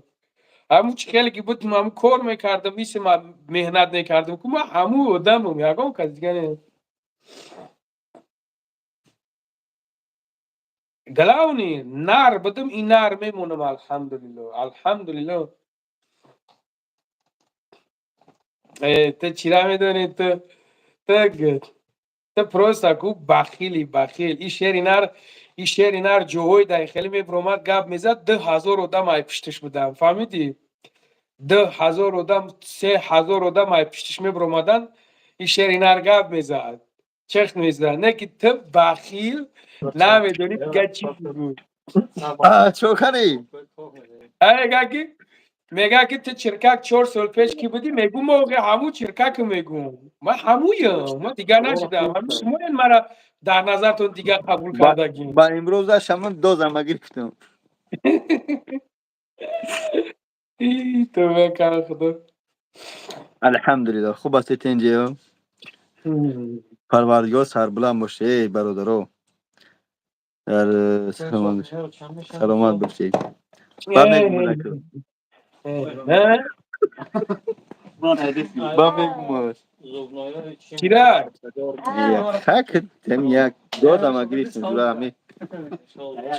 Ҳамун чӣ хеле ки будам, ҳамун кор мекардам, мисли ман меҳнат мекардам ку, ман ҳамун одамам, ягон кас дига не. Главный нар будам и нар мемонам, алҳамдулилло, алҳамдулилло. Ту чира медонӣ, ту просто ку бахили, бахил. И шери нар, и шери нар ҷоҳои дар хеле мебиромад, гап мезад, 2000 одам ай пуштиш будам, фаҳмидӣ? 2000 одам, 3000 одам ай пуштиш мебиромаданд, и шери нар гап мезад, чех мезад. Не ки ту бахил, намедонӣ дига чӣ бигӯ. Чо карӣ? Мега ки, мега ки ту чиркак 4 сол пеш ки будӣ, мегӯ мо ҳамун чиркаку мегӯм. Ман ҳамуям, ман дигар нашудам. Ҳамин шумоен мара дар назартон дигар қабул кардагӣ. Ба имрӯзаш ҳамун дозама гирифтам. Тавба кар, худо. Алҳамдулилло, хуб ҳастед, тинҷиё? Парвардигор сарбуланд боше, эй бародаро. Дар саломат саломат бошед. Ба мегуманаку. Ба мегумаш. Чира? Хак тем як додама гирифтем ҷура ами.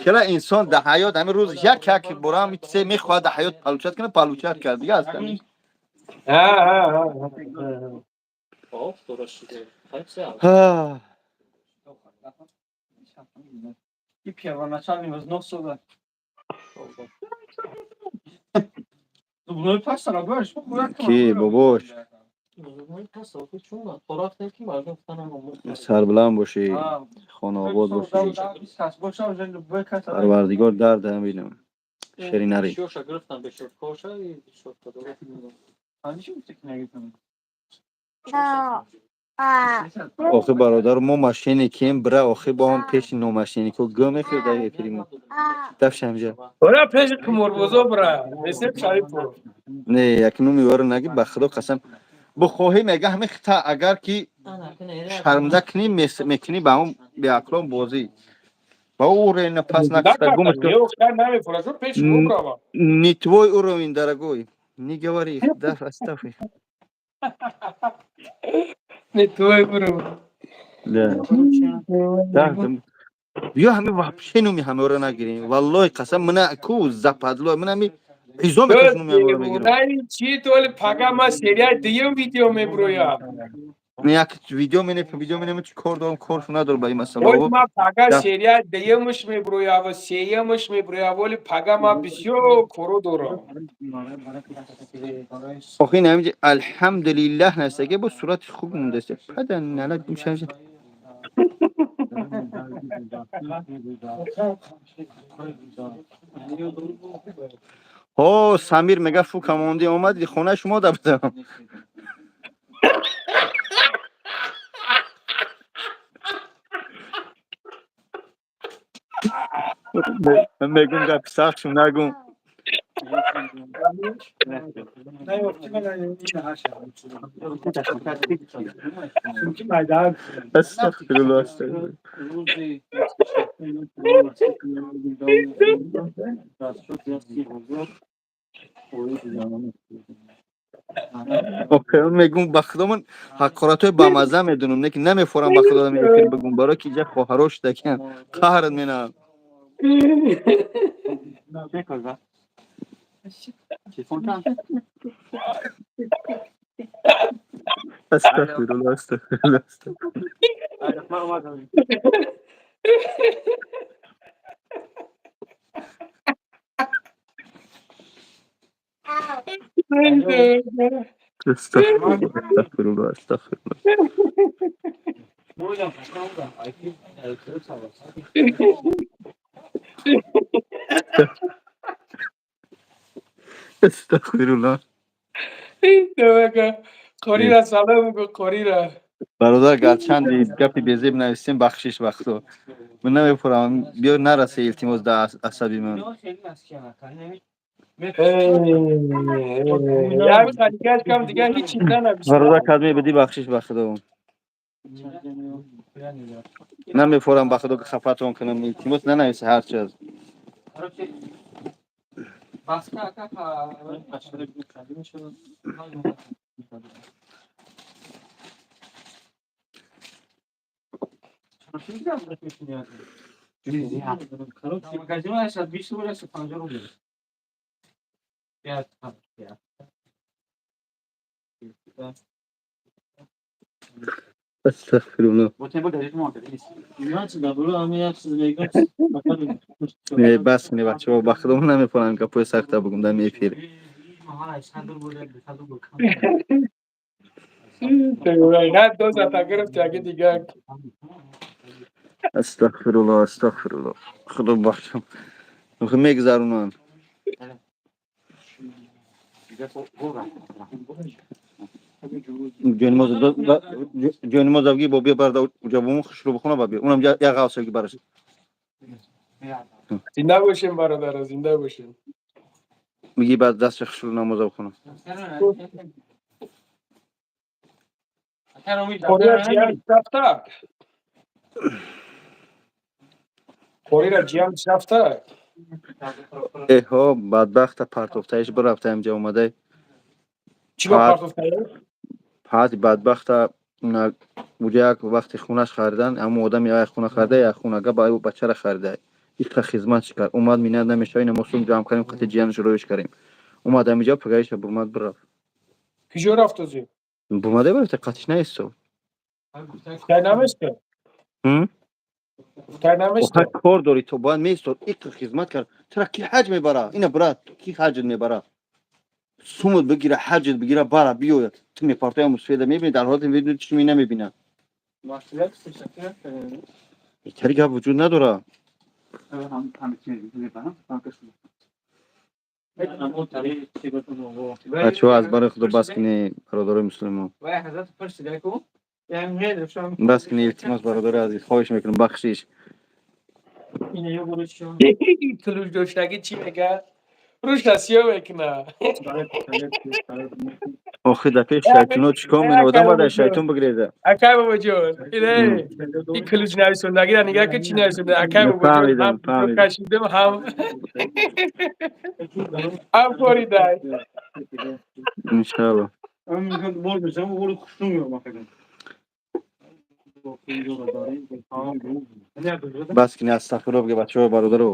Чара инсон дар ҳаёт ҳамин рӯз як як бора ҳами чизе мехоҳад дар ҳаёт получать кунад, получать кард дига аст. Ҳа, ҳа, ҳа. Ҳа. И первоначальный взнос сюда. Зубной паста набош. Ки бобош? Сарбуланд бошӣ, хонаобод бошӣ. Парвардигор дард бинам. Шери нари. Охи бародар, мо мошенникем, бира, охи бо ҳам пеши номошеннико гӯ мехӯрд дар эфири мо. Дафша ҳамҷа. Ора пеши қиморбозо бира. Ресеп Шарипов. Не, як номи варо наги, ба худо қасам. Бухоҳӣ мега ҳамин хита агар ки шармда кунӣ, мекунӣ ба ҳамон беақлон бозӣ. Ба ӯ уровень пас накушта гумш кун. Не твой уровень, дорогой. Не говори, да, оставь их. Не твой уровень. Да. Да, биё ҳами вообще номи ҳамаро нагирем. Валлоҳи қасам, мана ку западло, мана ҳами изо мекашам, номи ҳамаро мегирам. Чӣ толи пага ма серияи дуюм видео меброям. Як видео мене, видео мене, чӣ кор дорам, коршу надорам ба ин масъала. Ма пага серияи дуюмаш меброя ва сеюмаш меброя, вале пага ма бисёр коро дорам. Охи ин ҳаминҷа алҳамдулиллаҳ настаге бо сурати хуб мондааст. Пада налак гумшамша. Ҳо, Самир мега фу камонди омадӣ хонаи шумо да будам. Мегум гапи сахтшум нагум. Астағфируллоҳ, астағфируллоҳ. Мегум ба худо ман ҳақоратҳои бамазза медонам, не ки намефорам ба худо эфир бигум, барои ки иҷа хоҳаро шудакиян қаҳрат менам. Астағфируллоҳ, астағфируллоҳ, астағфируллоҳ. Астағфируллоҳ, астағфируллоҳ, астағфируллоҳ. Астағфируллоҳ. Қорира салом гӯ, қорира. Бародар, гарчанди гапи безеб нависем, бахшиш ба худо. Ман намефурам, биё нарасе, илтимос, дар асаби ман. Бародар, кадме бидӣ, бахшиш ба худо. Намефорам ба худо ки хафатон кунам, илтимос, нанависе ҳар чиз. Магазин 120 рубл, 150 рубл. 5, 5. Астағфируллоҳ. Не, бас кунед, бачаҳо, ба худо ман намефаҳмам, гапҳои сахта бугум дар эфир. Ғайрат дозата гирифт, яки дигар. Астағфируллоҳ, астағфируллоҳ. Худо бахшам. Мегзаронанд. Ҷонимоз авги бо бия барда ҷавому хушрӯ бихона ба бия. Унам як ғавсаги бараш. Зинда бошем, бародаро, зинда бошем. Миги баъд дасти хушрӯ намоза бихона. Қорира ҷиян рафта? Қорира ҷиян рафта? Эҳо, бадбахта партофтаиш бирафта инҷа омадай. Чӣ ба партофтаи? Пати бадбахта уҷа як вақти хунаш харидан, ҳамун одами як хуна харида, як хунага ба бачара харида. Иқа хизмат чӣ кард? Омад, минат намешава, ина мо сум ҷамъ кардем, қати ҷиянаш роиш кардем. Омад ҳамиҷа пагаиша бурмад бирафт. Куҷо рафт озӣ? Бурмаде бирафта, қатиш наистод. Тай наместа? Тай наместа? Кор дорӣ, то бояд меистод. Иқа хизмат кард. Тура ки ҳаҷ мебара? Ина брат, ки ҳаҷт мебара? Сумут бигира, ҳаҷт бигира, бара биёяд. Ту мепартои мусфеда мебини, дар ҳолате мебини, чишми намебина. Итари гап вуҷуд надора. Бачаҳо, аз барои худо бас кунед, бародарои мусулмон. Бас кунед, илтимос, бародари азиз, хоҳиш мекунам, бахшиш. Кулуш доштагӣ чӣ мегӯяд? Рӯша сиё мекуна. Охи, дар пеши шайтоно чӣ кор мене? Одам бояд аз шайтон бигреза. Акай бобоҷон, ине ин кулуш нависондагиро нигаҳ кун, чӣ нависонда. Акай бобоҷон, ҳам кашидам, ҳам хоридай. Иншалло. Бас кунед, астағфируллоҳ бигӯ, бачаҳо, бародаро.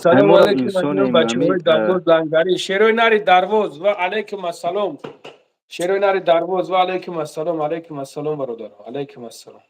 Салом алейкум, бачаҳои Дарвоз, Лангари, шерои нари Дарвоз, ва алейкум ассалом. Шерои нари Дарвоз, ва алейкум ассалом, алейкум ассалом, бародаро, алейкум ассалом.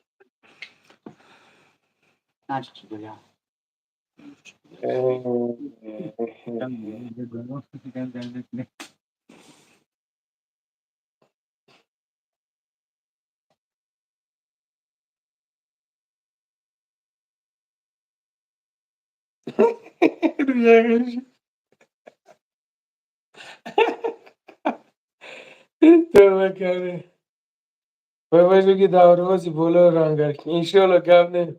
Тавба кардем. Вай бигӣ Дарвози боло рангар. Иншоалло, гап не.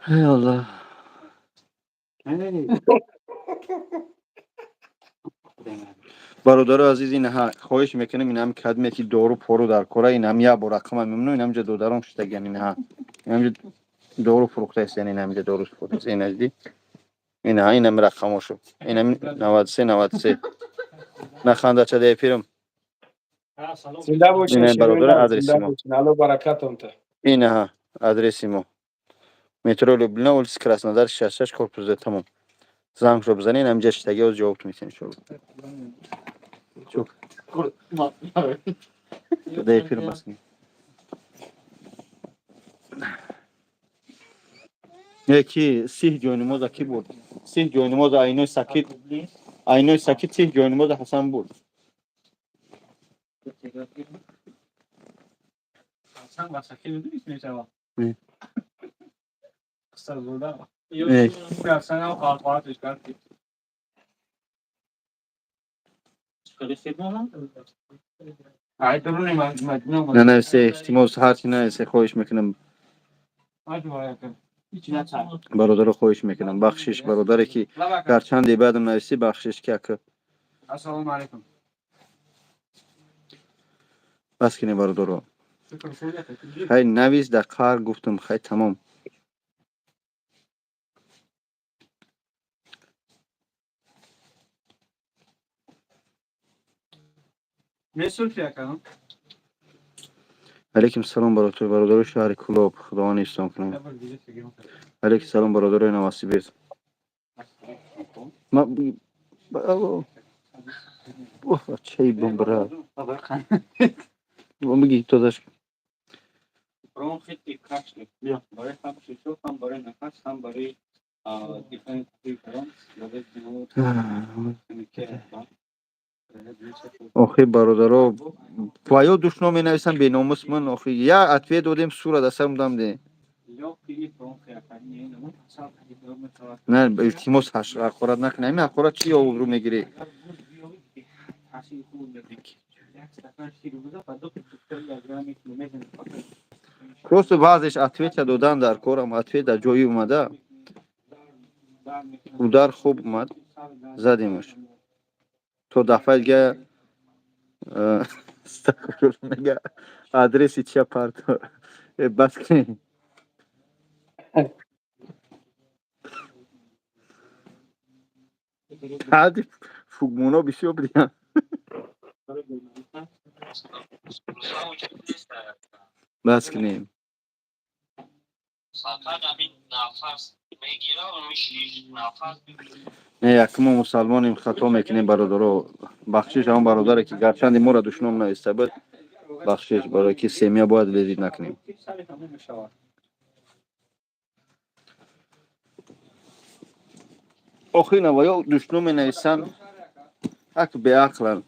Эй Аллоҳ. Бародаро азиз, ин хоҳиш мекунем, ин ҳам кадме ки дору пору дар кора, ин ҳам як бор рақама мемонам, ин ҳамҷа додаром шудагиан, ин ҳа. Ин ҳамҷа дору фурӯхтааст, яъне ин ҳамҷа дору фурӯхтааст. Ин аҷди. Ин ҳа, ин ҳам рақамошо. Ин ҳам 93 93. Наханда, чада эфирам. Зинда бошед, Ин бародар, адреси мо. Алло баракатон та. Ин ҳа, адреси мо. Метро Люблино, улица Краснодар, 66, корпус Д, тамом. Зангшо бизанед, ҳамҷа шидаги оз ҷавоб метиҳем, иншоалло. Да эфир бас кунед. Ки сиҳ ҷойнамоза ки буд? Сиҳ ҷойнамоза айнои сакит, айнои сакит сиҳ ҷойнамоза Ҳасан буд. Нанависе, илтимос, ҳарчи нависе, хоҳиш мекунам. Бародаро, хоҳиш мекунам, бахшиш, бародаре ки гарчанде баъдам нависӣ, бахшиш ки ака. Ассалому алайкум. Бас кунед, бародаро. Хай навис, дар қаҳр гуфтам, хай тамом. Алейкум салом, бародарои шаҳри Кӯлоб, Худованд ҳифзтон кунад. Алейкум салом, бародарои Новосибирск. Чай бомбра. Бигӣ тозаш. Бронхит и кашель. Барои ҳам шишо, ҳам барои нафас, ҳам барои дыхание бронх. Охи, бародаро, ва ё душно менависам, беномус. Ман охи я ответ додем, сура да сарм дам де. На, илтимос, ҳақорат накунӣ. Ҳамин ҳақорат чи обрӯ мегирӣ? Просто баъзеш ответа додан дар корам, ответ дар ҷои омада, удар хуб омад, задемаш то дафъаи дига. Мега, адреси чия парто, бас кунем. Таъди фугмоно бисёр будиям. Бас кунем. Не, якмо мусалмонем, хато мекунем, бародаро. Бахшиш ҳамон бародаре, ки гарчанде моро душном нависта буд, бахшиш, барое ки семья бояд лезить накунем. Охи, навоё душном менависанд, ак беақланд.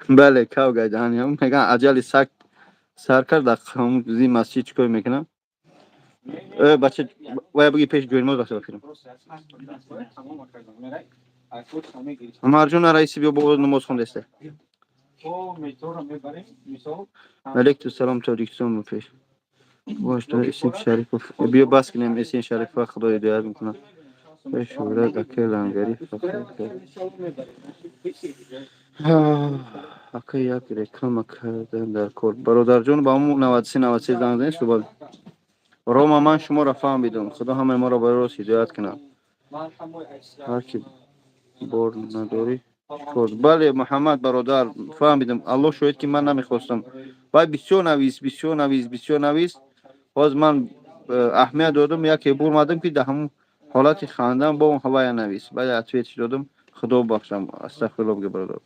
Бале, кав гайдаҳани меган, аҷали саг сар кард. Дар зи масҷид чӣ кор мекунам? Э, бача, вая биги, пеши ҷойнамоз рафта бахирам. Умарҷон раиси, биё, бо намоз хондаста. Алейкум салом, Тоҷикистон пеш бош. Эсин Шарипов, биё, бас кунем. Эсин Шарипова, Худо ҳидоят мекунад. Шӯҳрат акай Лангари, ака, як реклама кардан дар кор. Бародарҷон, ба ҳамун 93 93 занг занед, суҳбат. Рома, ман шуморо фаҳмидам. Худо ҳамаи моро ба рост ҳидоят кунад. Ҳар ки бор надорӣ чикор? Бале, Муҳаммад бародар, фаҳмидам. Аллоҳ шоҳид, ки ман намехостам. Вай бисёр навис, бисёр навис, бисёр навис. Ҳозир ман аҳамият додам, яке бурмадам, ки дар ҳамун ҳолати хандан бо он ҳавая навис. Баъд ответш додам, Худо бахшам, астағфирулло бигӯ, бародар.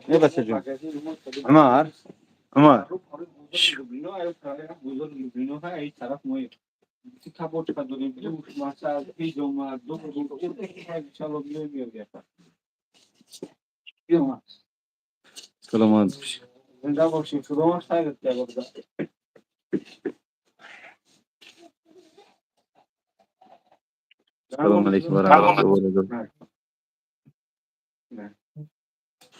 Не, бачаҷон, Умар, Умар. Саломат бошӣ. Зинда бошӣ, Худованд хайрат диҳад. Салому алейкум ва раҳматуллоҳи ва баракатуҳ.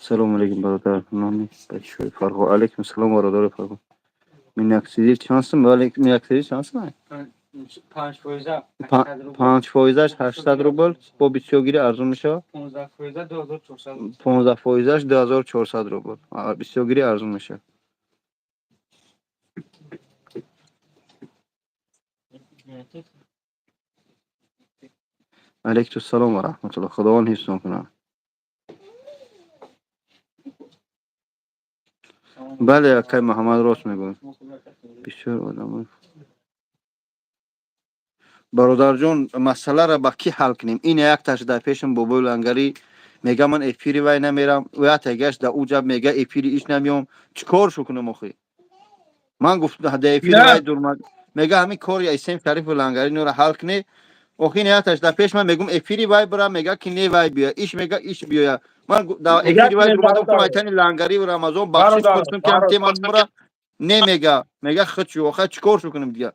Салому алейкум, бародар, номи бачаҳои Фарғо. Алейкум салом, бародари Фарғо. Миноксидил чанд сум? Вале миноксидил чанд сум? 5 фоиза. 5 фоизаш 800 рубл, бо бисёргирӣ арзон мешавад. 15 фоиза 2400. 15 фоизаш 2400 рубл, бисёргирӣ арзон мешавад. Алейкум салом ва раҳматуллоҳ, Худованд ҳифзтон кунад. Бале, акай Муҳаммад рост мегӯяд. Бисёр одамо, бародарҷон, масъаларо ба кӣ ҳал кунем? Ин якташ дар пешам бобои Лангарӣ мега, ман эфири вай намерам, ятагаш дар уҷаб мега, эфири иш намеём. Чӣ кор шу кунам охи? Ман гуфт, дар эфири вай дурмад, мега, ҳамин кори Айсем Шарифу Лангарӣ нора ҳал кунӣ. Охи, нияташ дар пеш ман мегум, эфири вай бира, мега, ки не, вай биёя, иш мега, иш биёя. Ман дар эфири вай дурмадам, гуфтам, айтани Лангариву Рамазон бахшиш пурсум, ки ҳам тема бира, не, мега, худшу. Охи, чӣ кор шу кунем дига?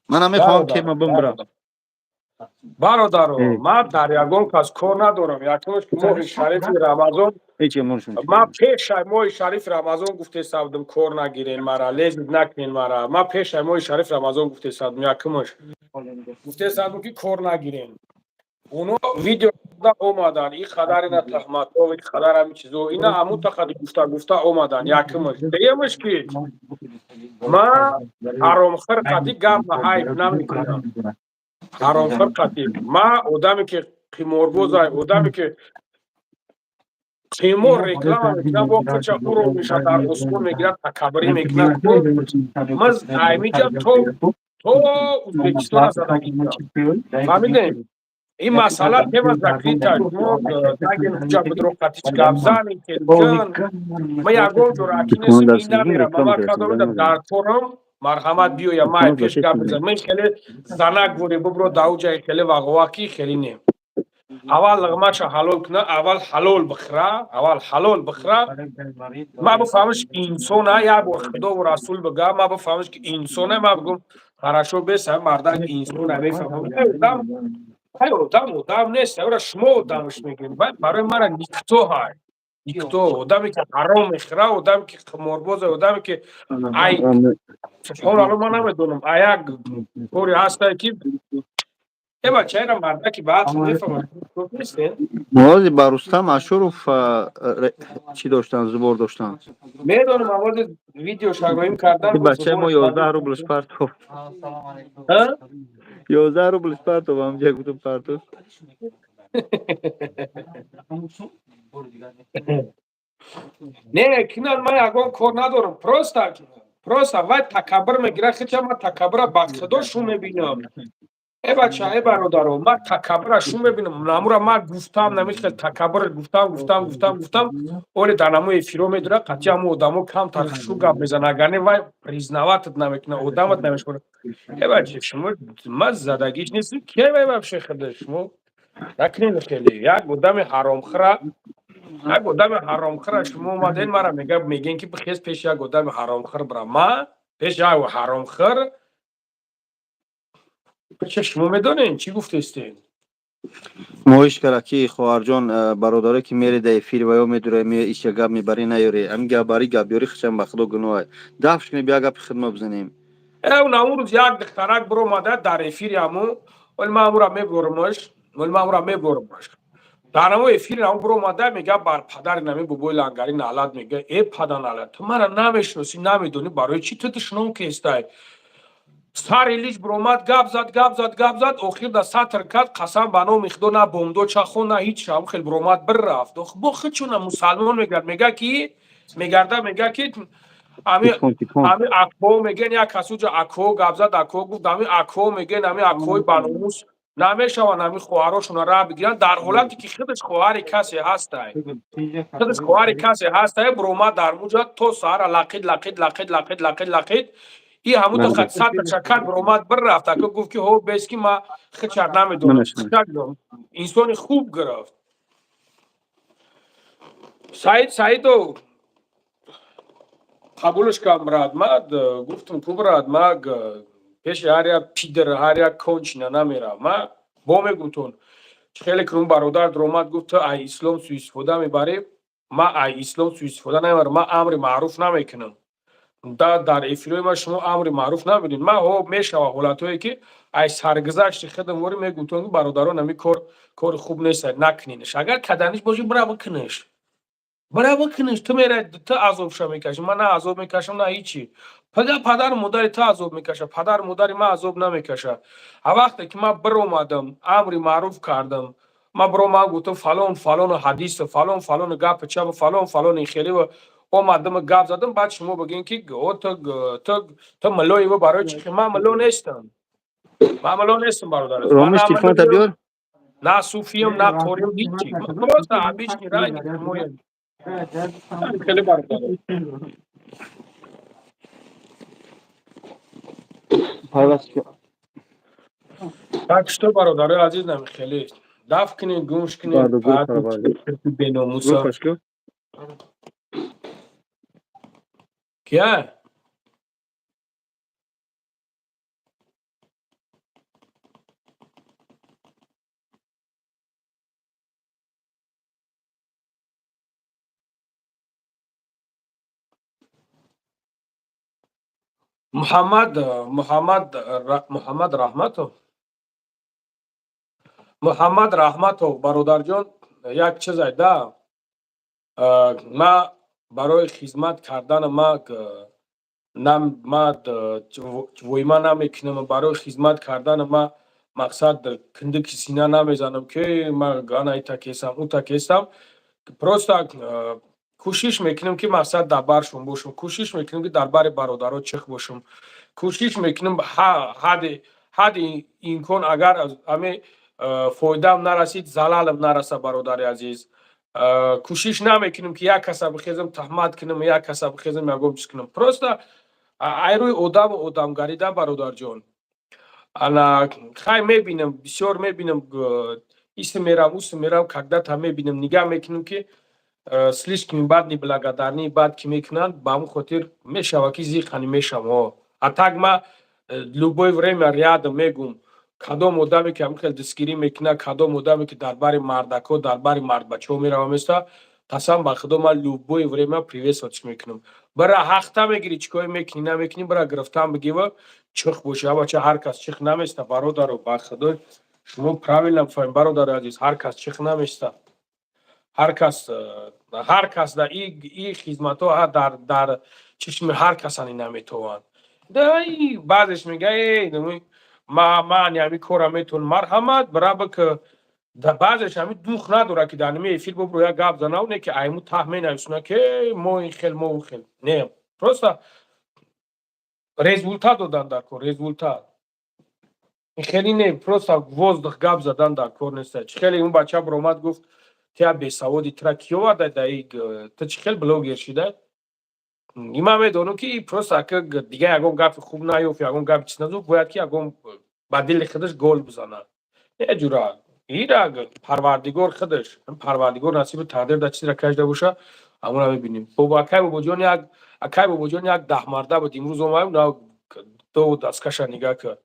Манам мехоҳам тема бимбирам. Бародаро, ман дар ягон кас кор надорам. Якумш, ки моҳи шарифи Рамазон, ман пешай моҳи шарифи Рамазон гуфтеса будам, кор нагирен мара, лезить накунен мара. Ман пешай моҳи шарифи Рамазон гуфтеса будам, якумш гуфтеса будам, ки кор нагирен. Оно видео омадан, и қадар ина таҳматҳо, и қадар ҳами чизо, ина ҳамун тақади гуфта гуфта омадан. Якумаш. Дуюмаш, ки ма ҳаромхӯр қати гап ҳайб намекунам. Ҳаромхӯр қати ма, одаме ки қиморбозай, одаме ки қимор реклама мекунад, бо куча уро меша, дар осмон мегирад, такаббурӣ мекунад. Ман аймиҷа то Ӯзбекистона задагӣ. Фаҳмидем, ин масъала тема закрыта. Шумо наген ҳуҷа бидро қатич гапзан келҷан. Ма ягон ҷо раки нестам, ин намерам. Ма кадом дар корам, марҳамат, биёя, май пеш гап бизан. Мен хеле занак воре бубро дауҷаи хеле вағоваки хеле не. Аввал лағмаша ҳалол куна, аввал ҳалол бихӯра, аввал ҳалол бихӯра. Ма бифаҳмиш инсона, як бор худову расул бига, ма бифаҳмиш ки инсона, ма бигум хорошо, бес мардак инсона мефаҳмам. Ай, одам одам нест, ара шумо одамш мегӯед. Барои мара никто ҳай, никто. Одаме ки ҳаром мехӯра, одаме ки қиморбоза, одаме ки ай, субҳоналло, ман намедонам, а як кори ҳастае ки э бачаира мардаки ба ақл мефаҳмад нестен. Муози ба Рустам Ашуров чӣ доштан, зубор доштан. Медонам, авози видео шароим кардан. Бачаи мо 11 рублш партов, 11 рублш партов, ҳамҷа гуфтум, партов. Не, кинан, ман ягон кор надорам, просто вай такаббур мегирад хича. Ман такаббура ба худо шу мебинам. Э бача, э бародаро, ман такаббура шу мебинам. Намура ман гуфтам, намихел такаббур гуфтам, гуфтам, гуфтам, гуфтам. Оле дар наму эфиро медура, қатъи ҳаму одамо камтар шу гап мезанад, агар не, вай признавать намекунад, одамат намешморад. Э бача, шумо ман задагиш нестам, ке вай вообще худа шумо накунед хеле. Як одами ҳаромхӯра, як одами ҳаромхӯра шумо омаден мара мега, мегӯен ки бихез, пеши як одами ҳаромхӯр бира. Ма пеши як ҳаромхӯр? Ча, шумо медонед чӣ гуфтестед? Моҳиш кара ки хоҳарҷон, бародаре ки мери да эфир ва ё медура, иша гап мебарӣ, наёре ами гапбари, гапёри хичам, ба худо гуноҳ. Дафш кунӣ, бия гапи хидма бизанем. Э, он рӯз як духтарак биромада дар эфири ҳаму, вале ман амура меборамаш, вале ман амура меборамаш. Дар ҳамо эфири ҳаму биромада мега: бар падари нами бобои лангари налат. Мега: э пада налат, ту мара намешиносӣ, намедонӣ, барои чӣ ту душном кестай? Сари лич биромад, гап зад, гап зад, гап зад, охир да сатр кард. Қасам ба номи худо, на бомдо чахон, на ҳеч. Ҳам хел биромад, бирафт. Бо хичуна мусалмон мегӯяд, мега ки мегарда, мега ки ами ако мегӯян, як кас уҷа ако гап зад, ако гуфт, ами ако мегӯян, ами акои баномус намешаванд, ами хоҳарошона ра бигиранд, дар ҳолате ки худаш хоҳари касе ҳастай, худаш хоҳари касе ҳастай. Биромад дар муҷа то саҳара лақид, лақид, лақид, лақид, лақид, лақид. И ҳамун сатр шакар биромад, бирафт. Ако гуфт ки ҳо бес ки ма хичар намедонам, инсони хуб гирифт. Саид Саидов қабулш кардам, брат. Ма гуфтам ку, брат, ма пеши ҳар як пидр, ҳар як кончина намерам. Ма бо мегумтон, хеле кунун бародар дуромад, гуфт: ту ай ислом суистифода мебарӣ. Ма ай ислом суистифода намебарам, ма амри маъруф намекунам. Дар эфирои ма шумо амри маъруф набинед. Ма ҳо мешава ҳолатҳое ки ай саргузашти худам ворӣ мегумтон, ки бародарон, ами кор кори хуб нест, накунинаш. Агар каданиш бошӣ, бира бикунаш, бира бикунаш. Ту мера, ту азобша мекашӣ. Ман на азоб мекашам, на ҳичи. Пага падару модари ту азоб мекаша, падару модари ман азоб намекаша. А вақте ки ман биромадам, амри маъруф кардам, ман биромадам, гуфтам фалон фалону ҳадису фалон фалону гапи чапу фалон фалони хелива омадам, гап задам, баъд шумо бигӯен ки ту миллоева барои чи? Ман милло нестам, ман милло нестам, бародар. Ромиш, телефонта биёр. На суфиям, на қориям, ҳичи, просто обычный ранги моям. Хеле, бародар. Пайваст. Так что, бародарои азиз, нами хеле даф кунед, гумш кунед беномуса. Кия? Муҳаммад, Муҳаммад, Муҳаммад Раҳматов. Муҳаммад Раҳматов, бародарҷон, як чизай да, ма барои хизмат кардана ма ма войма намекунам. Барои хизмат кардана ма, мақсад, киндики сина намезанам, ки ма ана ита кесам, ута кесам. Просто кӯшиш мекунем, ки, мақсад, дар баршон бошам, кӯшиш мекунем, ки дар бари бародаро чих бошам, кӯшиш мекунем ҳадди имкон, агар ҳаме фоидаам нарасид, залалам нараса. Бародари азиз, кӯшиш намекунем, ки як каса бихезам, таҳмат кунам, як каса бихезам, ягон чиз кунам. Просто ай рӯи одаму одамгарида, бародарҷон, ана хай мебинам, бисёр мебинам, иси мерам, уси мерам, когда-то мебинам, нигаҳ мекунам, ки слишком бад, неблагодарный, бад ки мекунанд, ба ҳамн хотир мешава, ки зиқани мешавам. А так ма любое время рядом мегум, кадом одаме ки ҳамин хел дастгирӣ мекунад, кадом одаме ки дар бари мардако, дар бари мардбачаҳо мерава, места, қасам ба худо, ман любое время приветствовать мекунам. Бара ҳақта мегирӣ, чӣ кор мекунӣ, намекунӣ, бара гирифтан бигива, чих боши. Абача, ҳар кас чих наместа, бародаро, ба худо, шумо правильно фаҳм, бародари азиз, ҳар кас чих наместа. Ҳар кас да и хизматҳо дар чишми ҳар касани наметованд. Баъзеш мега: «Ман ҳами кора метавонам, марҳамат, бираба». Ки баъзеш ҳами дух надорад, ки дар нима эфир бобро як гап занав, не ки айму таҳ менависона, ки мо ин хел, мо он хел. Не, просто результат додан дар кор, результат. Ин хеле не, просто воздух гап задан дар кор нест. Чӣ хеле он бача биромад, гуфт: «Тя бесаводи, тра ки оварда даи, ту чӣ хел блогер шида?» Има медонам, ки просто ака дига ягон гапи хуб наёфт, ягон гапи чиз назуфт, бояд ки ягон ба дили худаш гол бизанад. Не, ҷура, ира Парвардигор худаш, Парвардигор насибу тақдир дар чизра кашида боша, ҳамонро мебинем. Бобо, акай Бобоҷон, як акай Бобоҷон як даҳмарда буд, имрӯз омаем, на ду дасткаша нигаҳ кард.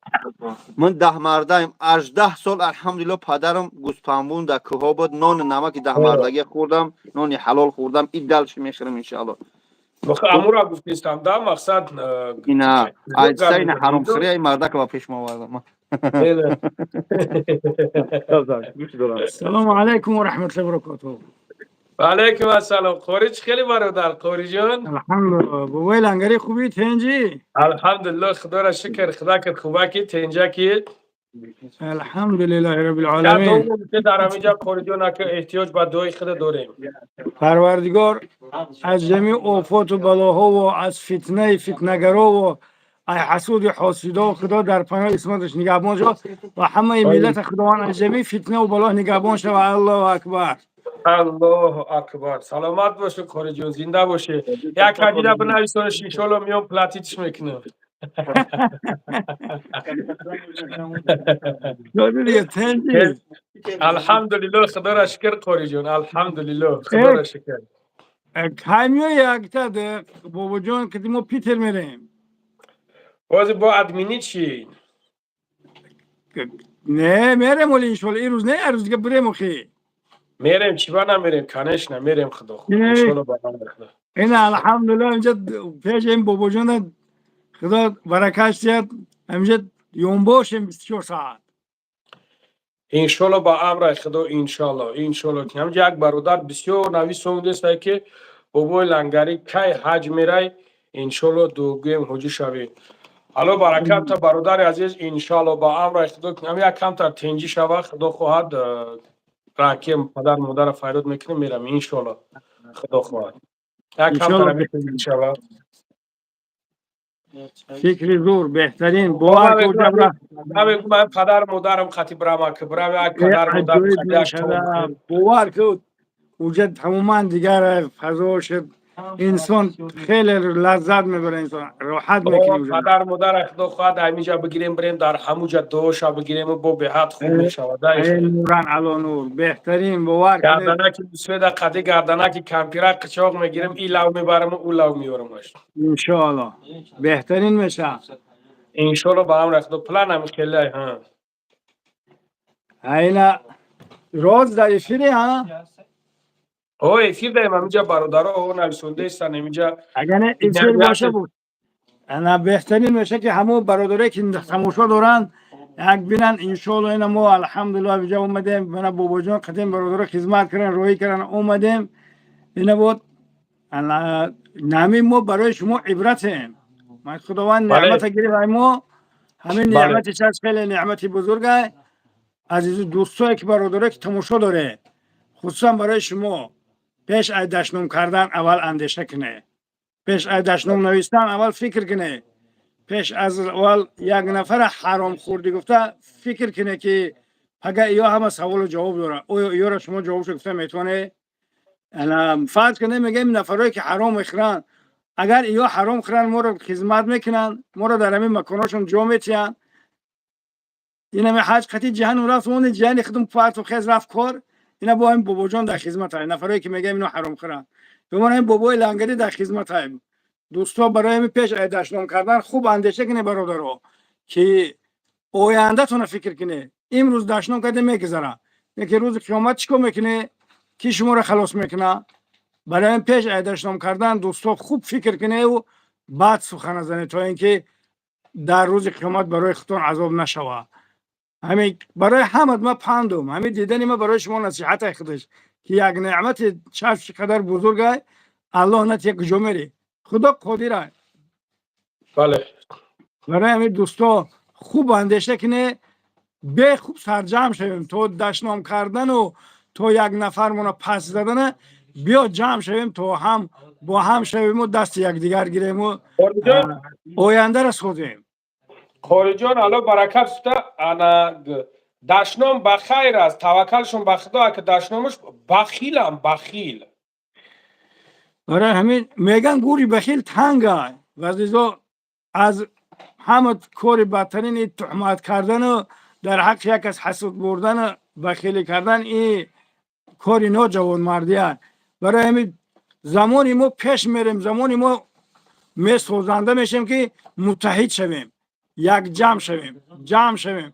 Ман даҳмардаем 18 сол, алҳамдулилло. Падарам гӯспанбун дар кӯҳҳо буд, нони намаки даҳмардагӣ хӯрдам, нони ҳалол хӯрдам, и дальше мехӯрам, иншаалло. Амура гуфтистам да, мақсад. Ина айсайна ҳаромхӯрия мардака ба пеш мо овардам. Салому алайкум ва раҳматуллоҳи ва баракотуҳ. Ва алайкум ассалом, қори, чӣ хели, бародар Қориҷон? Алҳамдулиллоҳ, бобои Лангари, хубӣ, тенҷӣ? Алҳамдулиллоҳ, худоро шукр, худо кард, хубаки, тенҷаки? Алҳамдулиллоҳи роббил оламин. Дар ҳаминҷа, Қориҷон, ака, эҳтиёҷ ба дуои худа дорем. Парвардигор аз ҷамеъ офоту балоҳо ва аз фитнаи фитнагаро ва ай ҳасуди ҳосидо Худо дар паноҳи исматаш нигаҳбон шавад ва ҳамаи миллата Худованд аз ҷамеъ фитнаву бало нигаҳбон шавад. Аллоҳу акбар. Аллоҳу акбар. Саломат бошед, Қориҷон, зинда бошед. Як ҳадида бинависонаш, иншоалло, миём, платить ш мекунам. Дига, тенҷи? Алҳамдулилло, худоро шукр, Қориҷон, алҳамдулилло, худоро шукр. Кай меои, якта бобоҷон, ки мо Питер мерем? Бози бо админи чӣ? Не, мерем, оли, иншоалло, ин рӯз не, рӯз дига бирем охи. Мерем, чӣ ба намерем, конечно, мерем, худо иншоалло, ба амри худо. Ина, алҳамдулилло, инҷа пеши ин бобоҷона, Худо баракаш диҳад, ҳаминҷа ёнбошем 24 соат. Иншоалло, ба амри худо, иншоалло, иншоалло. Ҳамҷа як бародар бисёр нависондеста, ки бобои Лангарӣ, кай ҳаҷ мерай? Иншоалло, дугӯем, ҳоҷӣ шавӣ. Алло баракат, бародари азиз, иншоалло, ба амри худо, ҳам як камтар тенҷӣ шава, худо хоҳад, ракем падар модарро файрод мекунем, мерам, иншоалло, худо хоҳад, як камтар тенҷӣ шава. Фикри зур, беҳтарин, бовар. Ман падар модарам хати бирама, ки бирам, як падар модар. Бовар ку, уҷа тамоман дигар фазо шуд, инсон хеле лаззат мебарад, инсон роҳат мекунад. Падар модара, худо хоҳад, ҳаминҷа бигирем, бирем, дар ҳамуҷа дуоша бигирем, бо беҳад хуб мешавад. Нуран ало нур, беҳтарин, бовар. Гарданаки мусведа қади, гарданаки кампира қичоқ мегирем, и лав мебарам, ӯ лав меёрамаш. Иншоалло, беҳтарин мешавад. Иншоалло, ба амри худо, план ҳами хеле ҳа. Айна роз дар эфире ҳа. О, эфир даем, ҳаминҷа бародаро нависондаистанд ҳаминҷа. Агар эфир боша буд, ана беҳтарин меша, ки ҳамон бародарое ки тамошо доранд. Як бинан, иншоалло, ина мо алҳамдулилла инҷа омадем, мана бобоҷон қадим бародаро хизмат кардан, роҳӣ кардан омадем. Ина буд нами мо барои шумо ибратем. Ман Худованд неъмата гирифт мо, ҳамин неъмати чаш хеле неъмати бузурга. Азизу дӯстое ки бародарое ки тамошо доре, хусусан барои шумо, пеш аз дашном кардан аввал андеша куне, пеш аз дашном навистан аввал фикр куне, пеш аз аввал як нафара ҳаром хӯрдӣ гуфта фикр куне, ки пага иё ҳама саволу ҷавоб дорад. Оё иёро шумо ҷавобшо гуфта метавоне? Фарз кунем, мегӯем, нафарое ки ҳаром мехӯранд, агар иё ҳаром хӯранд, моро хизмат мекунанд, моро дар ҳамин маконошон ҷо метиҳанд. Инами ҳаҷ қати ҷаҳаннум рафт, мони ҷаҳани худум парту хез рафт кор. Ина бо ҳамин бобоҷон дар хизмат ҳай. Нафарое ки мегӯем ино ҳаром хӯранд, бимон ҳамин бобои лангарӣ дар хизмат ҳай. Дӯсто, барои ҳамин пеш аз дашном кардан хуб андеша кунед, бародаро, ки ояндатона фикр кунед. Имрӯз дашном карде, мегузара, лекин рӯзи қиёмат чӣ кор мекунед? Ки шуморо халос мекунад? Барои ҳамин пеш аз дашном кардан, дӯсто, хуб фикр куневу баъд сухана занед, то ин ки дар рӯзи қиёмат барои худтон азоб нашавад. Ҳамин барои ҳамад ма пандум, ҳамин дидани ма барои шумо насиҳате худаш, ки як неъмати чашм чӣ қадар бузургай. Аллоҳ натия, куҷо мерӣ? Худо қодира. Барои ҳамин, дӯсто, хуб андеша куне, бехуб сарҷамъ шавем то дашном кардану то як нафармона пас задана. Биё ҷамъ шавем, то ҳам бо ҳам шавему дасти якдигар гирему ояндаро созем. Қориҷон, Алло баракат шуда. Ана дашном ба хайр аст, таваккалшон ба Худо, ака дашномаш бахилам, бахил. Барои ҳамин меган, гури бахил танга. Вазизо, аз ҳама кори бадтарин туҳмат кардану дар ҳаққи як кас ҳасуд бурдану бахилӣ кардан, ин кори ноҷавонмардия. Барои ҳамин замони мо пеш мерем, замони мо месозанда мешем, ки муттаҳид шавем, як ҷамъ шавем, ҷамъ шавем.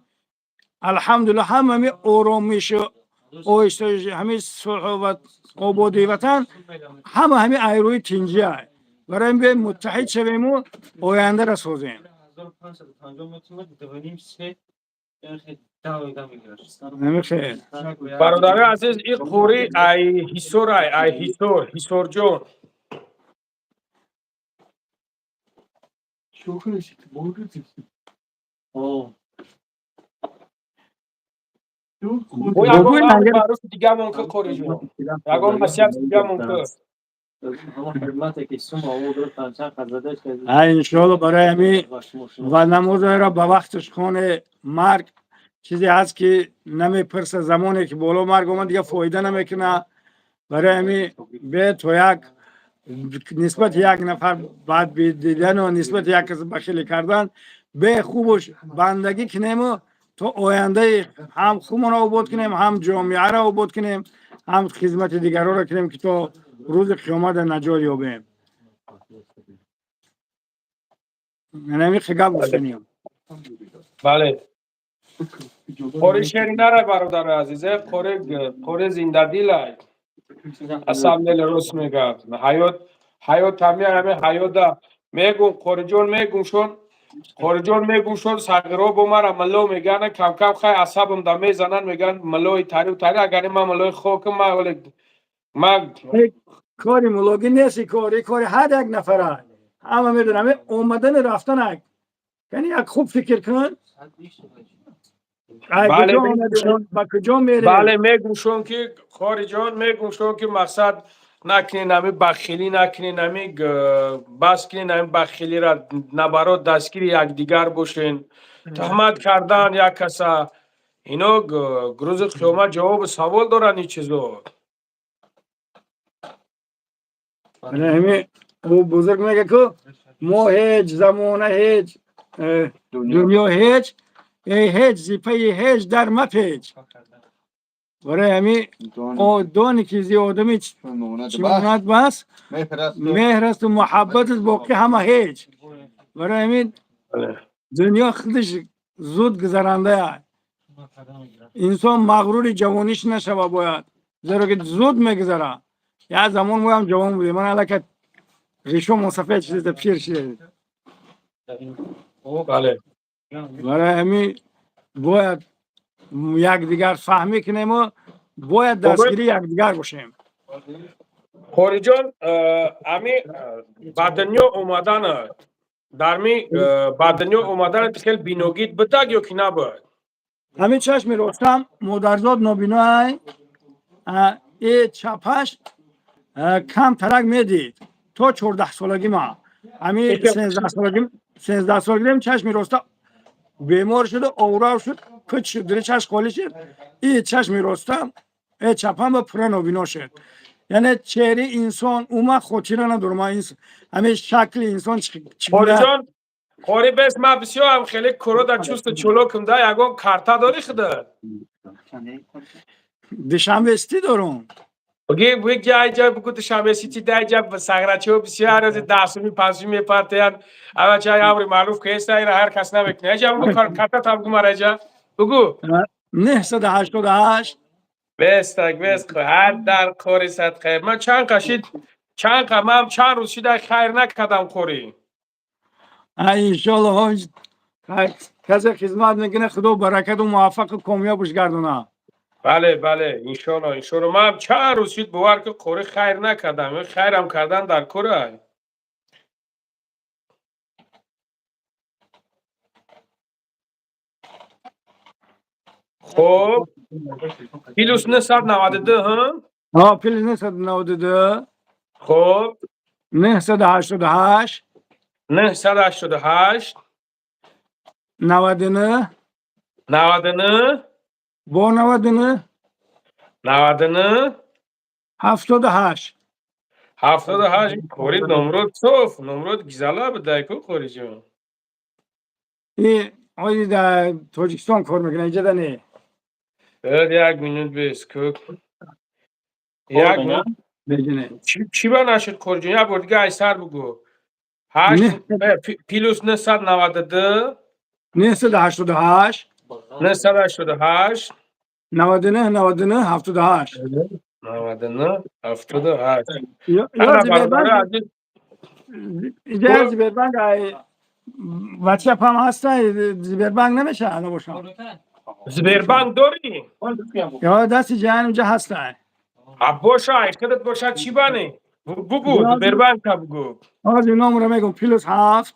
Алҳамдулилла, ҳамами оромишу оҳиста, ҳамин сулҳу ва ободии ватан ҳама ҳамин айрӯи тинҷия. Барои ин биёем муттаҳид шавему ояндаро созем. Ҳамин хел. Бародари азиз, ин қори ай Ҳисор, ай Ҳисор, Ҳисорҷон. Ягон маъруф дигамон ки, қориҷон, ягон насиҳат дигамон ки. Иншоалло, барои ҳамин ва намозро ба вақташ хоне. Марг чизе ҳаст, ки намепурса. Замоне ки боло марг омад, дига фоида намекуна. Барои ҳамин бе то як нисбати як нафар бад дидану нисбати як кас бахилӣ кардан, бе хубуш бандагӣ кунему то ояндаи ҳам худмонро обод кунем, ҳам ҷомеаро обод кунем, ҳам хизмати дигарҳоро кунем, ки то рӯзи қиёмата наҷот ёбем. Ҳамин гап гуфтаниям. Бале, қори шери нарай, бародари азизе, қори, қори зиндадилай, асаб неле, рост мегӯяд. Ҳаёт, ҳаёт ҳами ҳаёта мегум, қориҷон, мегум шон, қориҷон, мегум шон, сағиро бо мара мало мегӯянд, камкам хай асабам да мезананд, мегӯянд малои тари тари, агар ман малои хокам, ман вале ман Кори мулогӣ нест, кори кори ҳар як нафара, ҳама медонам, омадани рафтанак, яъне як хуб фикр кун, ба куҷо мерем. Бале, мегум шон ки, қориҷон, мегум шон ки мақсад накунед ами бахилӣ, накунед ами, бас кунед ами бахилира, набарот дастгири якдигар бошен. Туҳмат кардан як каса, ино рӯзи қиёмат ҷавобу савол доранд ин чизо. Ҳами ӯ бузург мега, ку мо ҳеҷ, замона ҳеҷ, дунё ҳеҷ, эй ҳеҷ зипаи ҳеҷ дар мапеч. Барои ҳами дони ки зи одами чӣ монад бас, меҳр асту муҳаббат аст, боқӣ ҳама ҳеҷ. Барои ҳамин дунё худаш зуд гузарандая. Инсон мағрури ҷавониш нашава бояд, зеро ки зуд мегузара. Як замон моям ҷавон будем, ман аллакай ришо мусафед шуда, пир шуда. Бале. Барои ҳамин Бояд якдигар фаҳмӣ кунему бояд дастгири якдигар бошем. Қориҷон, ами ба дунё омадана, дарми ба дунё омадана хел биногит будак ё ки набуд? Ҳамин чашми ростам модарзод нобиноай, э чапаш кам тарак медид то 14-солагӣ. Ма ҳамин 13-солагӣ, 13-солагим чашми роста бемор шуду оврав шуд, пуч шуд, дири чашм холӣ шуд. И чашми ростам, э чапам ба пурра нобино шуд. Яъне чеҳраи инсон умуман хотира надорам, ҳамин шакли инсон чӣ гуна. Қориҷон, қори бес, ма бисёр ҳам хеле куро дар чусту чулокум да, ягон карта дорӣ худат? Душанбе Сити дорум. Буги, буги, айҷа бугу, Душанбе Сити даҷа саграчиҳо бисёр ҳар рӯзи 10 суми, 5 суми мепартоянд. Авача амри маъруф ки ҳеста, ира ҳар кас намекунад. Айҷа бугу, карта там бугу, мара айҷа бугу. 988. Бестак бест, ҳар дар қори садқе ман чанд қашид, чанд қа ман чанд рӯз шида хайр накардам, қори. Иншолло, касе хизмат мекунад, худо баракату муваффақу комёбуш гардона. Бале, бале, иншолло, иншолло. Ман чанд рӯз шид, бовар ки, қори, хайр накардам. Хайрам кардан дар кора. Хоб, плюс 992, ҳа? Ҳа, плюс 992. Хоб. 988. 988. 99. 99. Бо 99. 99. 78. 78. Қори, номрод соф, номрод гизала будай ку, қориҷон. И ои дар Тоҷикистон кор мекунад, иҷода не. Бед, як минут бес ку, як минут. Беҷине. Чӣ ба нашуд, қориҷон? Як бор дига айсар бугӯ. Ҳашт плюс 992. 988. 988. 99, 99, 78. 99, 78. Ё Ана, Сбербанк. бародари азиз. Иҷа Сбербанк ай ватсап ҳам ҳаста, Сбербанк намеша набошам. Сбербанк дорӣ? Ё дасти ҷаҳан инҷа ҳаста. А, боша, ай худат боша, чӣ бане, бугӯ, Сбербанка бугӯ. Ҳозир номро мегӯм: +7.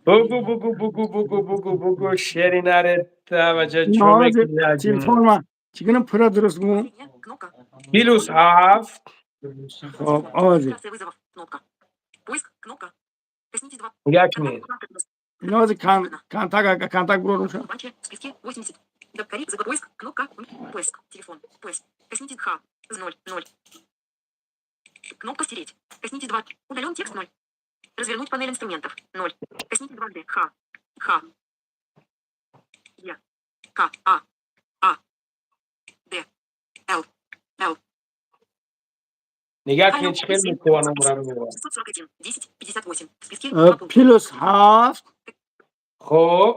Бугӯ, бугӯ, бугӯ, бугӯ, бугӯ, бугӯ, шери наре таваҷа чо мекунӣ? Телефонма чӣ кунам, пурра дуруст гӯм. +7. Хоб, ҳозир. Як минут. Ин ҳозир контакт, контакт бурорум ша. Поиск, кнопка, поиск, телефон, поиск, коснитесь Х, 0, 0. Кнопка стереть. Коснитесь 2. Удален текст 0. Развернуть панель инструментов. 0. Коснитесь 2D. Х. Х. Е. К. А. А. Д. Л. Л. Нигаҳ кунед, чӣ хел мекунам номраро. 641. 10. 58. В списке. Два пункта. +7. Хоб.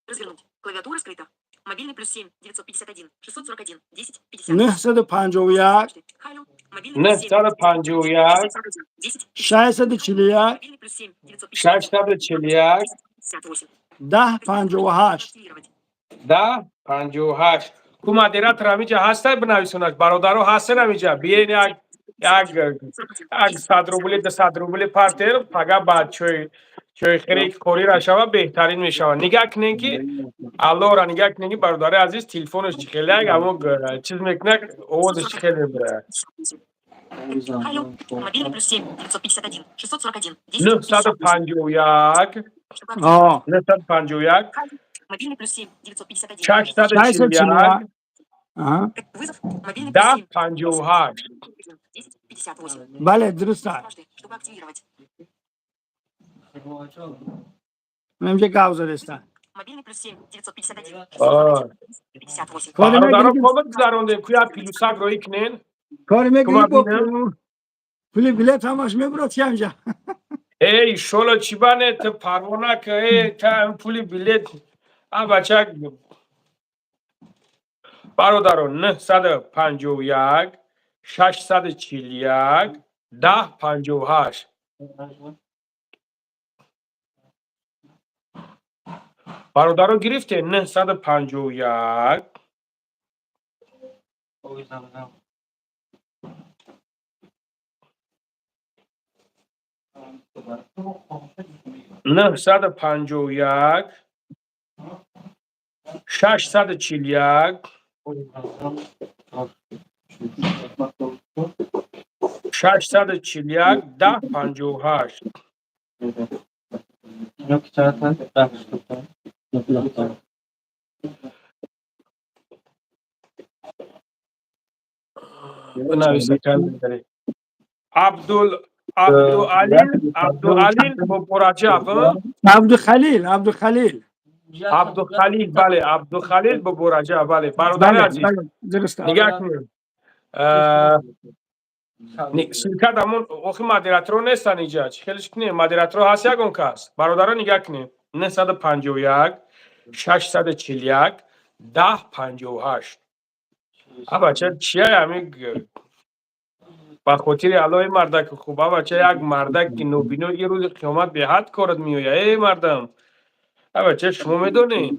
Развернуть. Клавиатура скрыта. Мобильный +7. 951. 641. 10. 50. 951. Халю. Мобильный +7. 951. 10. 641. Мобильный +7. 951. 641. 58. 10 58. Активировать. 10 58. Ку модератор ҳамиҷа ҳастай, бинависонад. Бародаро ҳастен ҳамиҷа, биен, як 100 рубли, 200 рубли партер, пага ба чойхӯри корира шава, беҳтарин мешавад. Нигаҳ кунем, ки аллоҳра нигаҳ кунем, ки бародари азиз телефонаш чӣ хеле як ҳамо чиз мекунад, овозаш чӣ хеле мебирад. Алло. Мобильный +7. 951. 641. 10. 951. О. 951. Мобильный +7. 951. 641. Аҳа. Вызов. Мобильный 10 +7. 58. 10. 58. Бале, дуруст аст. Дважды, чтобы активировать. Инҷа гап задаста. Мобильный +7. 951. А. 641. 58. Кори Бародаро, мегирӣ. комат гузарондем, куя плюсак роӣ кунен. Кори мегирӣ бо Кума. пули билет ҳамаш мебурад чи ҳамҷа. Эй, шоло, чӣ бане, ту парвона ка, э, та пули билет а бачак. Бародаро, 951 641 10 58. Бародаро, гирифте? 951 951 641 641 10 58. Абдул Абдуалил, Абдуалил Бобораҷаб. Абдухалил, Абдухалил. Абдухалил, бале, Абдухалил Бобораҷаб, бале. Бародари азиз, нигаҳ кунед. Ссылка дамон, охи модераторо нестан иҷа. Чӣ хелеш кунем? Модераторо ҳаст ягон кас? Бародаро, нигаҳ кунед. 951 641 10 58. А бача, чия ҳами, ба хотири Аллоҳи, мардаки хуб, а бача, як мардаки нобино ин рӯзи қиёмат беҳад корат меояд. Эй мардам, а бача, шумо медонед?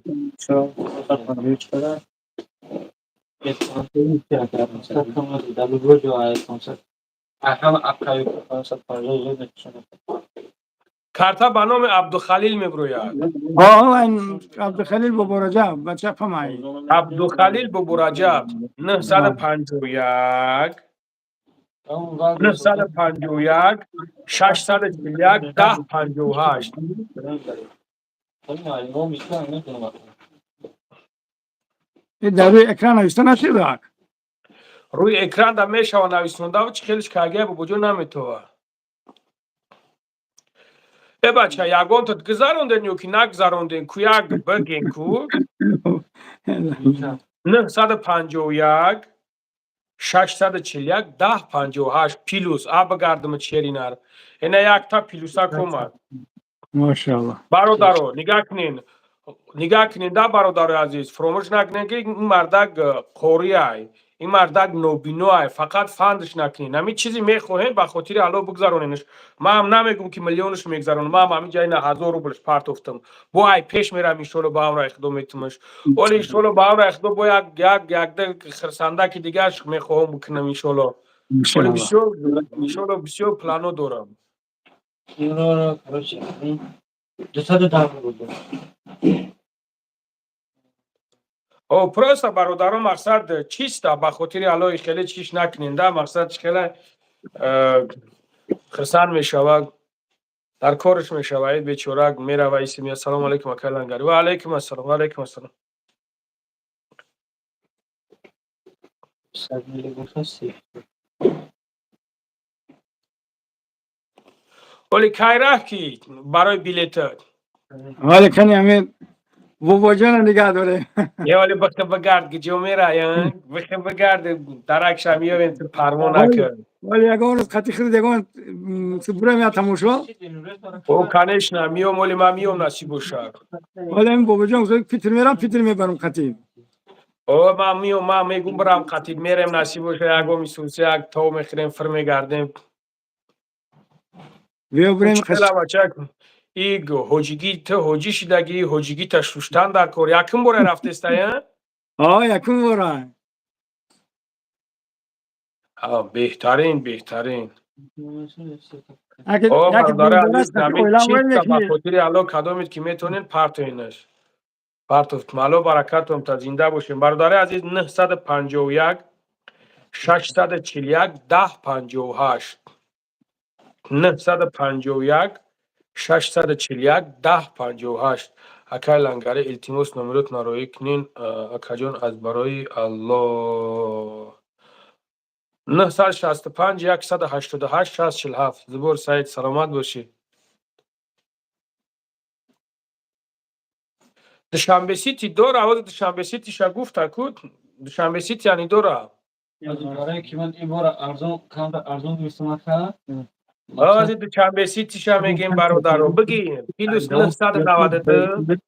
Карта ба номи Абдухалил мебирояд. Абдухалил Бобораҷаб, бача памай. Абдухалил Бобораҷаб, 951 951 641 10 58. Дар рӯи экран нависта нашудак? Рӯи экран да мешава нависонда, чӣ хелиш кагия, бобоҷон, наметова. Э бача, ягонтат гузаронден ё ки нагузаронден? Ку як биген ку. 951 641 10 58 плюс а бигардама черинар ина якта плюсак омад. Машаалло. Бародаро, нигаҳ кунен, нигаҳ кунен да, бародарои азиз, фуромӯш накунен, ки ин мардак қориай, ин мардак нобиноай. Фақат фандш накунен. Ҳамин чизе мехоҳем, ба хотири Алло бигзароненш. Ман намегум, ки миллионш мегзаронам. Ман ҳамин ҷа ина 1000 рублш партофтам. Бо ай пеш мерам, иншолло, ба амраи Худо метумаш. Оли, иншолло, ба амраи Худо, бо як як якда хирсандаки дигарш мехоҳам бикунам, иншолло. Оли бисёр, иншолло, бисёр плано дорам. Евро, короче, 210 рубл. О, просто бародаро, мақсад чиста, ба хотири Аллоҳи хеле чиш накунен да. Мақсад чи хеле хирсанд мешавад, дар кораш мешава. Э бечора мерава исми. Ассалому алайкум, акай Лангари. Ва алайкум ассалом, ва алайкум ассалом. 100 мили гуфта си. Оли кай раҳ ки барои билета? Вале кани ҳамин бобоҷона нигаҳ дорем. Е, оли бихе бигард, гиҷо мерая, бихе бигард, даракша меёвем, ту парво накар. Вале ягон рӯз қати хирд ягон бурам я тамошо. О, конечно, миём, оли ман миём, насиб бошад. Вале ҳамин бобоҷон гуфт, Питер мерам, Питер мебарам қати. О, ман миём, ман мегум, бирам қатид, мерем, насиб боша, ягон мисусе, як тов мехӯрем, фир мегардем. Биё бурем. Чела бачак, и ҳоҷигӣ, ту ҳоҷӣ шидагӣ, ҳоҷигита шуштан дар кор. Якум бора рафтестая? О, якум бора. Беҳтарин, беҳтарин. О, бародари азиз, ҳамин чиста, ба хотири Алло, кадомед ки метавонед, партоинаш, партофт. Алло баракатон та, зинда бошем. Бародари азиз, 951 641 10 58, 951 641 10 58. Акай Лангари, илтимос, номеротона роӣ кунен, акаҷон, аз барои Алло. 965 188 647. Зубор Саид, саломат бошӣ. Душанбе Сити дора, ҳозир Душанбе Ситиша гуфта ку, Душанбе Сити яъни дора. Барое ки ман ин бора арзон, камтар арзон гирифтам, ака. Ҳозир Душанбе Ситиша мегем, бародаро, бигӣ: плюс 992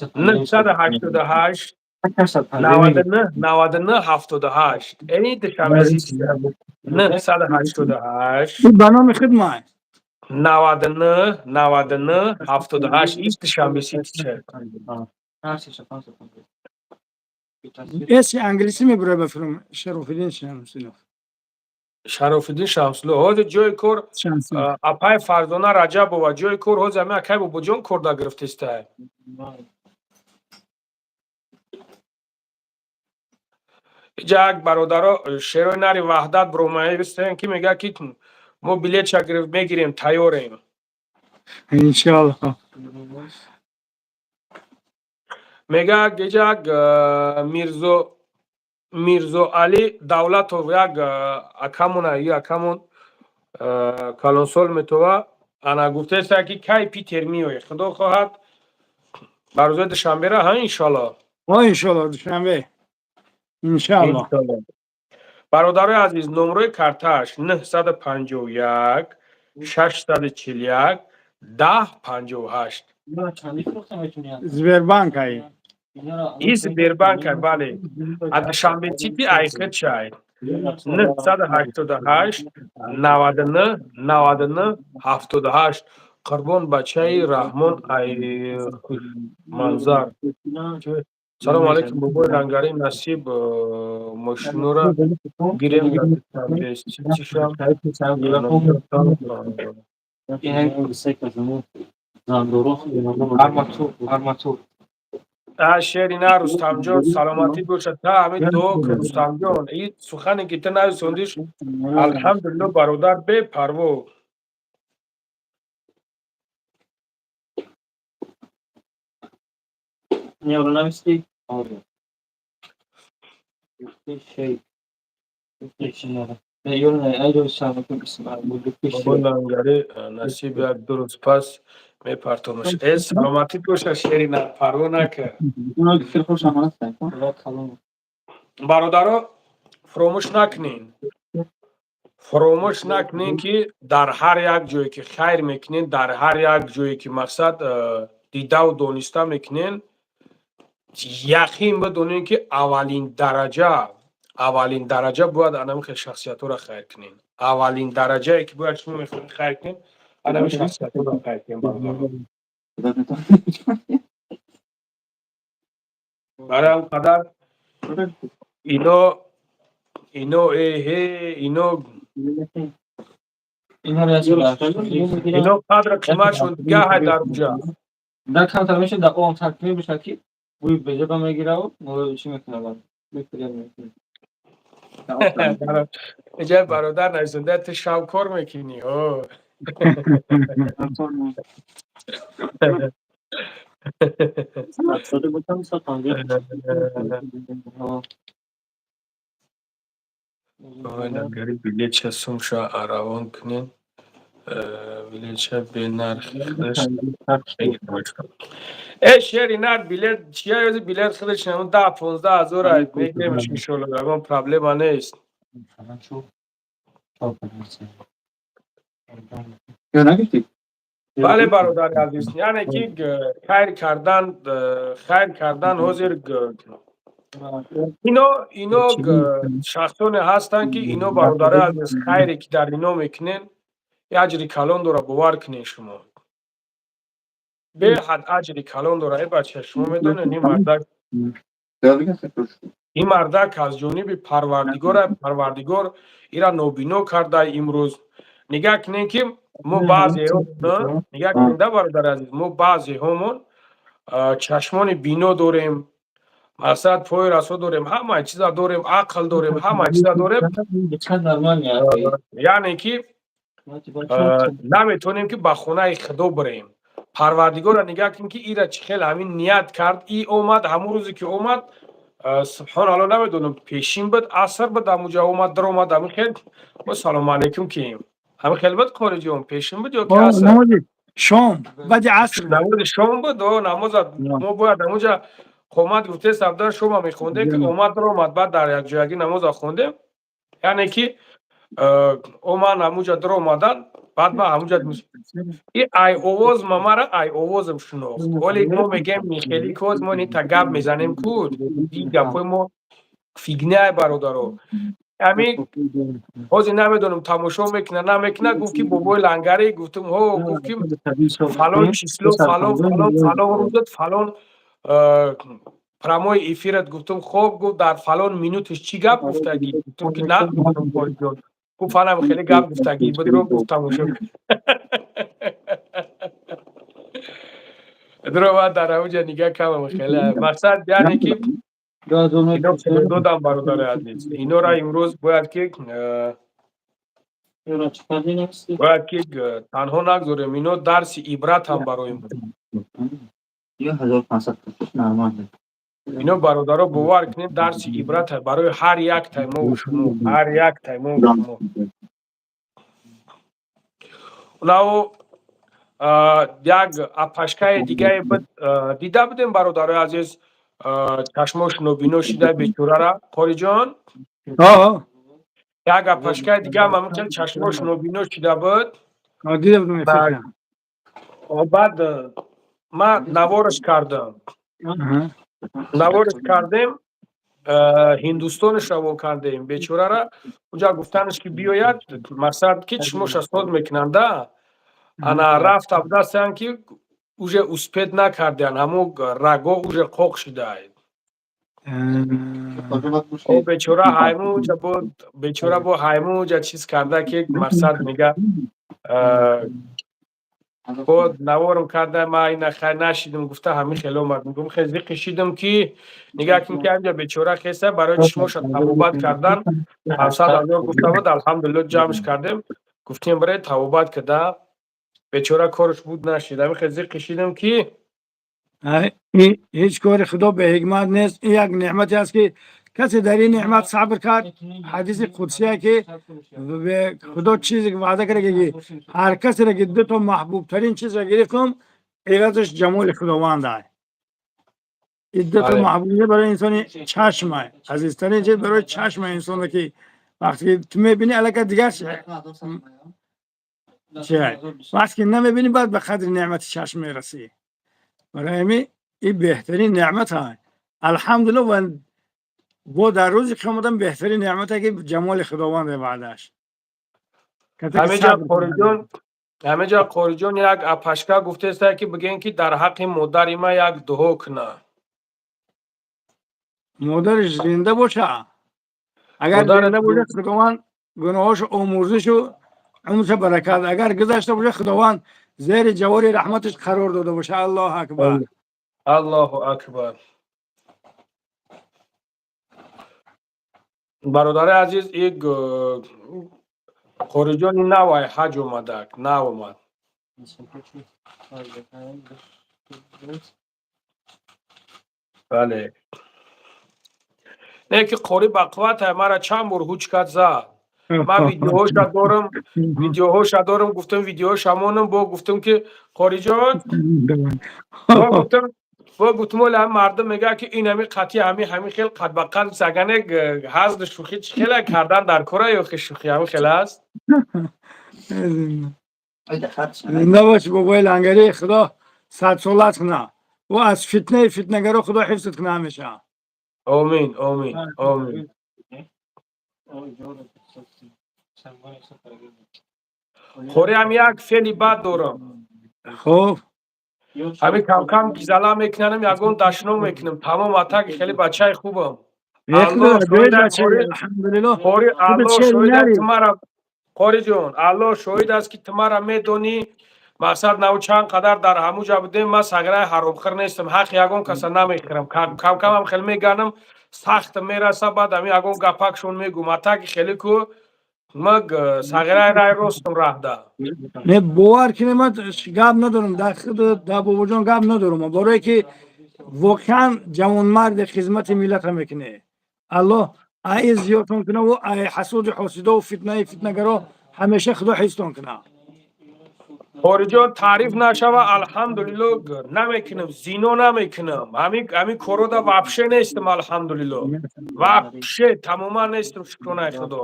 988 99 99 78. Эй, Душанбе Сити 988. Ба номи хидмат. 99 99 78. Иш Душанбе Сити. Эси англисӣ мебура ба филм Шарофиддин Шамсинов. Шарофиддин Шамсулов ҳозир ҷои кор. Апай Фарзона Раҷабова, ҷои кор ҳозир ҳамин акай Бобоҷон корда гирифтестай. Иҷа як бародаро шерои нари Ваҳдат бромаистен, ки мега, ки мо билетша мегирем, тайёрем. Иншоалло. Мега, иҷа як Мирзоалӣ Давлатов, як акамона, и акамон калонсол метова, ана гуфтеста, ки кай Питер меои. Худо хоҳад, ба рӯзои душанбера, ҳа, иншоалло. О, иншоалло, душанбе, иншоалло. Бародарои азиз, номрои картааш 951 641 10 58. Сбербанк ай. И Сбербанк, бале, а Душанбе Сити айхед 988 99 99 78. Қурбон бачаи Раҳмон ай Манзар. Салому алайкум, бобои рангари, насиб мошинора гирем дар Душанбе Ситишам. А шери на, Рустамҷон, саломатӣ бошад. Та ҳамин дуо ки, Рустамҷон, и сухане ки ту нависондиш, алҳамдулилло, бародар, бепарво. Бобои лангари, насиб як ду рӯз пас мепартомаш. Э, саломатӣ боша, шери на, парво накар. Бародаро, фуромӯш накунен, фуромӯш накунен, ки дар ҳар як ҷое ки хайр мекунен, дар ҳар як ҷое ки мақсад дидаву дониста мекунен, яқин бидонен, ки аввалин дараҷа, аввалин дараҷа бояд анами хел шахсиятҳоро хайр кунен. Аввалин дараҷае ки бояд шумо мехоҳед хайр кунен, анами шахсиятҳоро хайр кунен, бародаро. Барои ҳам қадар ино эҳе ино қадру қиматшон дигаҳай дар уҷа. Да, камтар мешавад, да он таркиб мешавад, ки бӯи безеба мегираву чӣ мекунад. Иҷа бародар нависонда, ту шав кор мекунӣ. О, лангари, билетша сумша равон кунен, билетша бенархи худаш. Э, шери нар, билет чия? Ёзи билет худаш намун 10-15 ҳазор ай, мегиремш, иншоалло, ягон проблема нест. Бале, бародари азиз, яъне ки хайр кардан, хайр кардан ҳозир ино шахсоне ҳастанд, ки ино, бародари азиз, хайре ки дар ино мекунен, аҷри калон дора, бовар кунед шумо, беҳад аҷри калон дора. Э, бача, шумо медонед, ин мардак аз ҷониби Парвардигора, Парвардигор ира нобино карда. Имрӯз нигаҳ кунем, ки мо баъзеҳо, нигаҳ кунем да, бародари азиз, мо баъзеҳомон чашмони бино дорем, масалан, пои расо дорем, ҳамаи чиза дорем, ақл дорем, ҳамаи чиза дорем, яъне ки наметавонем, ки ба хонаи Худо бирем. Парвардигорро нигаҳ кунем, ки ира чӣ хел ҳамин ният кард, и омад. Ҳамон рӯзе ки омад, субҳоналло, намедонам, пешин буд, аср буд, ҳамуҷа омад, даромад, ҳамин хел мо салому алайкум кием. Ҳамин хел буд, қориҷон, пешин буд ё ки аср? Шом, баъди аср. Намози шом буд. О, намоза мо бояд ҳамуҷа қомат гуфте сабдан шома мехондем, ки омад, даромад, баъд дар якҷоягӣ намоза хондем. Яъне ки оман ҳамуҷа даромадан, баъд ма ҳамуҷа и ай овоз мамара, ай овозам шинохт. Оле мо мегем, михели коз мо нита гап мезанем ку, и гапҳои мо фигняй, бародаро. Ами ҳозир намедонам, тамошо мекуна, намекуна. Гуфт, ки бобои Лангарӣ. Гуфтум, ҳо. Гуфт, ки фалон число, фалон, фалон, фалон рӯзат, фалон прямой эфират. Гуфтум, хоб. Гуфт, дар фалон минуташ чӣ гап гуфтагӣ? Гуфтум, ки на, гуфтум, Қориҷон. Гуфт, фалам хеле гап гуфтагӣ будро. Гуфт, тамошо дро, баъд дар ҳамуҷа нигаҳ камам. Хеле мақсад, яъне ки ино додам. Бародари азиз, инора имрӯз бояд ки танҳо нагзорем. Ино дарси ибрат ҳам барои мо. Ино, бародаро, бовар кунед, дарси ибрат барои ҳар як таймову шумо, ҳар як таймову шумо. Наву як апашкаи дигае буд, дида будем, бародарои азиз, чашмош нобино шида бечорара, Қориҷон. Як апашкаи дигаам ҳамин чашмош нобино шида буд. Баъд ман навораш кардам, навораш кардем, Ҳиндустонаш равон кардем бечорара. Унҷа гуфтанаш, ки биёяд, мақсад ки чашмоша соз мекунанда. Ана рафта будастаян, ки уже успеть накардиян, ҳамун раго уже қоқ шидаед. О, бечора ҳаймуҷа буд, бечора бо ҳаймуҷа чиз карда, ки мақсад мега, бо наворм карда. Ма ина хай нашидим, гуфта, ҳамин хеле омад. Мегум, хел зиқи шидам, ки нигаҳ кун, ки ҳамҷа бечора хеста, барои чишмоша табобат кардан 700 000 гуфта буд. Алҳамдулилло, ҷамъш кардем, гуфтем, баре табобат када. Бечора корш буд, нашид. Ҳамин хел зиқи шидам, ки Ҳеҷ кори Худо беҳикмат нест. Ин як неъмате аст, ки касе дар ин неъмат сабр кард. Ҳадиси қудсия, ки Худо чизе ваъда карда, ки ҳар касеро ки дуто маҳбубтарин чизро гирифтум, ивазаш ҷамоли Худованд ай. Ин дуто маҳбуб барои инсони чашма, азизтарин чиз барои чашма инсона, ки вақте ки ту мебинӣ, аллакай дигар чи, вақте ки намебинӣ, баъд ба қадри неъмати чашм мерасӣ. Барои ҳамин ин беҳтарин неъмат ай, алҳамдулилла. Ва бо дар рӯзи қиёматам беҳтарин неъмате, ки ҷамоли Худованде ваъдааш. Ҳамеҷа, Қориҷон, ҳамеҷа, Қориҷон, як апашка гуфтеста, ки бигӯен, ки дар ҳаққи модари ма як дуо куна. Модараш зинда боша, агар зинда боша, Худованд гуноҳошо омӯрзишу умрша баракат. Агар гузашта боша, Худованд зери ҷавори раҳматаш қарор дода боша. Аллоҳу акбар. Аллоҳу акбар. Бародари азиз, ик Қориҷони навай ҳаҷ омадак, нав омад. Бале, не ки қори бақувватай, мара чанд бор ҳуч кард, зад. Ман видеоҳоша дорам, видеоҳоша дорам. Гуфтам, видеоҳоша монам. Бо гуфтам, ки Қориҷон, бо гуфтам, бо гуфтам, оли ҳами мардум мегӯяд, ки ин ҳами қатъи ҳами хел қад ба қад сагане ҳазлу шӯхӣ чӣ хела кардан дар кора ё хи шӯхӣ ҳами хел аст. Зинда боши, бобои Лангарӣ. Худо садсолат куна ва аз фитнаи фитнагаро Худо ҳифзат куна ҳамеша. Омин, омин, омин. Қориам як феъли бад дорам. Хуб. Ҳами камкам гизала мекунанам, ягон дашном мекунам, тамом. Атаки хеле бачаи хубам. Қори, Аллоҳ шоҳид аст, ту мара, Қориҷон, Аллоҳ шоҳид аст, ки ту мара медонӣ. Мақсад, наву чанд қадар дар ҳамуҷа будем, ман саграи ҳаромхӯр нестам, ҳаққи ягон каса намехӯрам. Камкамам хеле меганам, сахт мераса, баъд ҳами ягон гапакшон мегӯм. Атаки хеле ку ма сағираи рай ростум раҳда. Не, бовар кунед, ман гап надорам дар худ, дар бобоҷон гап надорам, барое ки воқеан ҷавонмарди хизмати миллатро мекунӣ. Аллоҳ ай зиёдтон куна ва ай ҳасуди ҳосидову фитнаи фитнагаро ҳамеша Худо ҳифзтон куна. Қориҷон, таъриф нашава, алҳамдулилло, намекунам, зино намекунам, ҳамин корода вообще нестам, алҳамдулилло, вообще тамоман нестам, шукронаи Худо.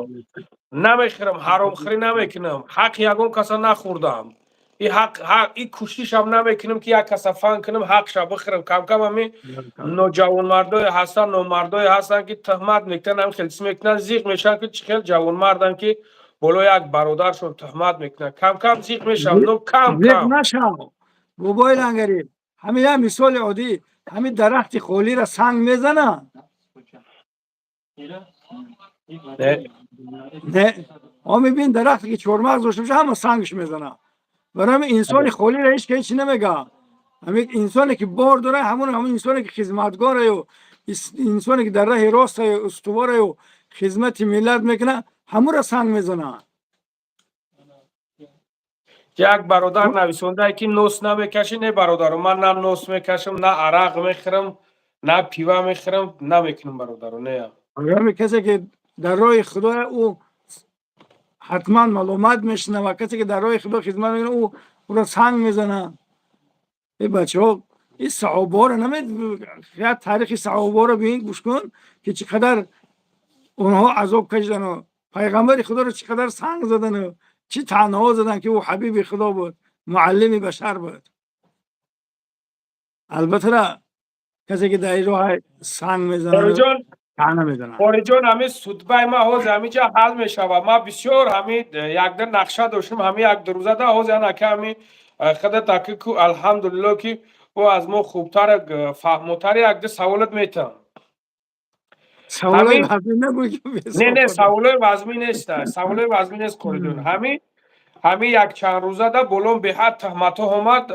Намехӯрам, ҳаромхӯрӣ намекунам, ҳаққи ягон каса нахӯрдам. И ҳақ и кӯшишам намекунам, ки як каса фан кунам, ҳақша бихӯрам. Камкам ҳами ноҷавонмардое ҳастанд, номардое ҳастанд, ки туҳмат мекунанд, ҳами хел чиз мекунанд, зиқ мешаванд, ки чӣ хел ҷавонмарданд, ки боло як бародаршон туҳмат мекунанд. Камкам зиқ мешавам, но кам зиқ кам. Нашав, бобои Лангарӣ. Ҳамин як мисоли оддӣ: ҳамин дарахти холиро санг мезананд? Не. Не, о мебин, дарахте ки чормағз дошта боша, ҳама сангш мезанад. Барои ҳамин инсони холиро ҳеч ка ҳечи намега. Ҳамин инсоне ки бор дора, ҳамон инсоне ки хизматгораю, инсоне ки дар раҳи ростаю, устувораю, хизмати миллат мекунад, ҳамуро санг мезанад. Як бародар нависондае, ки нос намекашӣ. Не, бародаро, ман на нос мекашам, на арақ мехӯрам, на пива мехӯрам, намекунам, бародаро, не. Ҳамин касе ки дар роҳи худо, ӯ ҳатман маломат мешунава. Касе ки дар роҳи худо хизмат мекунад, ӯро санг мезанад. Э, бачаҳо, ин саҳобаҳоро наме, як таърихи саҳобаҳоро бин, гӯш кун, ки чӣ қадар онҳо азоб кашидану пайғамбари худоро чӣ қадар санг задану чӣ таънаҳо задан, ки ӯ ҳабиби худо буд, муаллими башар буд. Албатта, касе ки дар ин роҳ санг мезанад, Қориҷон, таъна мезанад. Қориҷон, ҳамин судбаи ма ҳозир ҳаминҷа ҳал мешавад. Ма бисёр ҳамин якда нақша доштам, ҳамин як ду рӯзада. Ҳозир анака ҳамин худат аки ку, алҳамдулилло, ки ӯ аз мо хубтар, фаҳмотари, якда саволат метам. Саволои ҳамин вазмин набуд ки Не, не, бесавол. Саволои вазмин нест, саволои вазмин нест, Қориҷон. Ҳамин як чанд рӯзада болом беҳад туҳматҳо омад.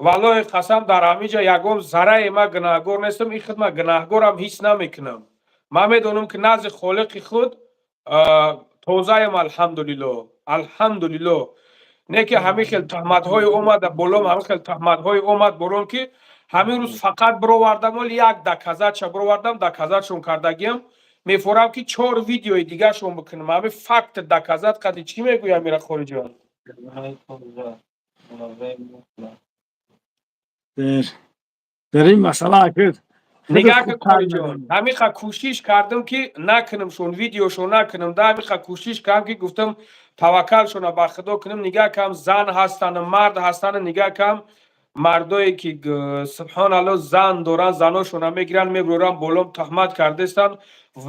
Валлоҳи қасам, дар ҳамин ҷа ягон заррае ма гунаҳгор нестам. Ин худ ма гунаҳгорам ҳис намекунам. Ман медонам, ки назди холиқи худ тозаям, алҳамдулилло, алҳамдулилло. Не ки ҳамин хел туҳматҳое омада болом, ҳамин хел туҳматҳое омад болом, ки ҳамин рӯз фақат бировардам, оли як доказать ша бировардам, доказать шон кардагиам. Мефорам, ки чор видеои дигаршон бикунам, ҳамин факт доказать қади. Чӣ мегӯям ира, Хориҷон? Дар ин масъала акид Нигаҳ ки, Қориҷон, ҳамиқа кӯшиш кардам, ки накунамшон, видеошон накунам да. Ҳамиқа кӯшиш кардам, ки гуфтам, таваккалшона ба худо кунам. Нигаҳ кам, зан ҳастану мард ҳастану, нигаҳ кам, мардое ки, субҳоналло, зан доранд, заношона мегиранд, мебуранд, болом туҳмат кардестанд.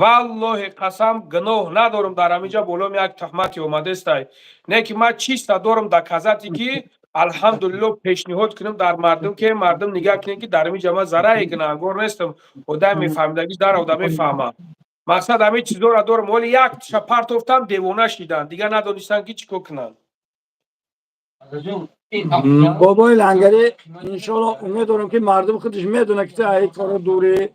Валлоҳи қасам, гуноҳ надорам. Дар ҳаминҷа болом як туҳмате омадестай, не ки ман чиста дорам доказать е, ки алҳамдулилло, пешниҳод кунам дар мардум, ки мардум нигаҳ кунед, ки дар ҳаминҷа ман зарраи гунаҳгор нестам. Одам мефаҳмидагиш дар одам мефаҳмад. Мақсад, ҳамин чизоро дорам. Оли якташа партофтам, девона шиданд, дигар надонистанд, ки чӣ кор кунанд. Бобои Лангарӣ, иншоалло, умед дорам, ки мардум худаш медона, ки ту ай коро дурӣ.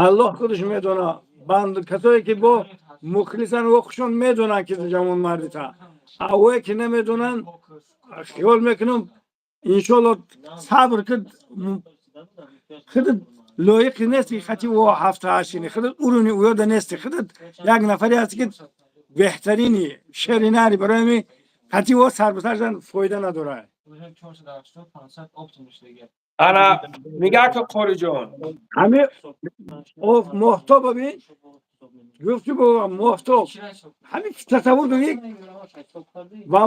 Аллоҳ худаш медона. Банд касое ки бо мухлисан, о худшон медонанд, ки ҷавонмарди та. Авое ки намедонанд, хиёл мекунам, иншоалло, сабр ки худат лоиқи нести, ки хати о ҳафта ҳаштини худат уруни уёда нести. Худат як нафаре ҳасти, ки беҳтарини шеринари. Барои ҳамин хати о сарбасар шудан фоида надорад. Ана нигаҳ ки, Қориҷон. Ҳамин моҳтоба бин, гуфти бо моҳтоб, ҳамин тасаввур кун, ва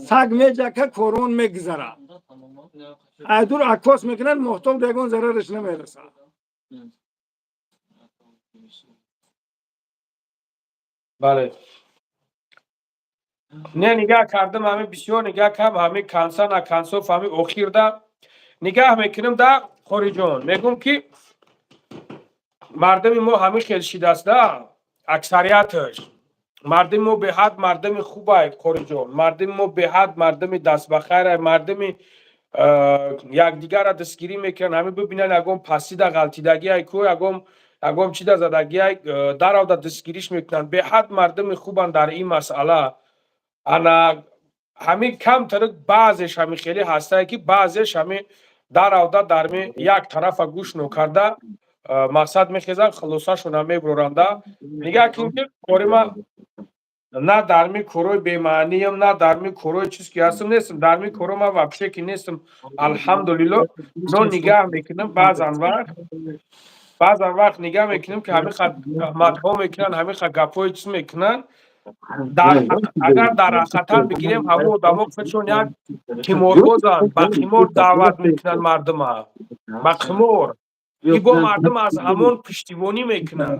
саг меҷака, корвон мегузарад, айдур аккос мекунад, моҳтоб ягон зарараш намерасад. Бале, не, нигаҳ кардам, ҳамин бисёр нигаҳ кардам, ҳамин конца на концов, ҳамин охирда нигаҳ мекунам да, Қориҷон, мегӯм, ки мардуми мо ҳамин хел шидаст да, аксарияташ. Мардуми мо беҳад мардуми хубай, Қориҷон. Мардуми мо беҳад мардуми дастбахайрай, мардуми якдигарра дастгирӣ мекунанд. Ҳамин бибинанд, ягон пастида ғалтидагиай ку, ягон чида задагиай, даравда дастгириш мекунанд. Беҳад мардуми хубанд дар ин масъала. Ана ҳамин камтарик баъзеш ҳамин хеле ҳастае, ки баъзеш ҳамин даравда дарми як тарафа гӯш нокарда, мақсад, мехезанд, хулосашона мебуроранда. Нигаҳ кун, ки корима на дарми корои бемаъниям, на дарми корои чиз ки ҳастам, нестам. Дарми коро ман вообще ки нестам, алҳамдулилло. Но нигаҳ мекунам, баъзан вақт нигаҳ мекунам, ки ҳамин туҳматҳо мекунанд, ҳамин гапҳои чиз мекунанд. Дар агар дар ҳақиқатан бигирем, ҳамо одамо худшон як қиморбозанд, ба қимор даъват мекунанд мардума, ба қимор. И бо мардум аз ҳамон пуштибонӣ мекунанд.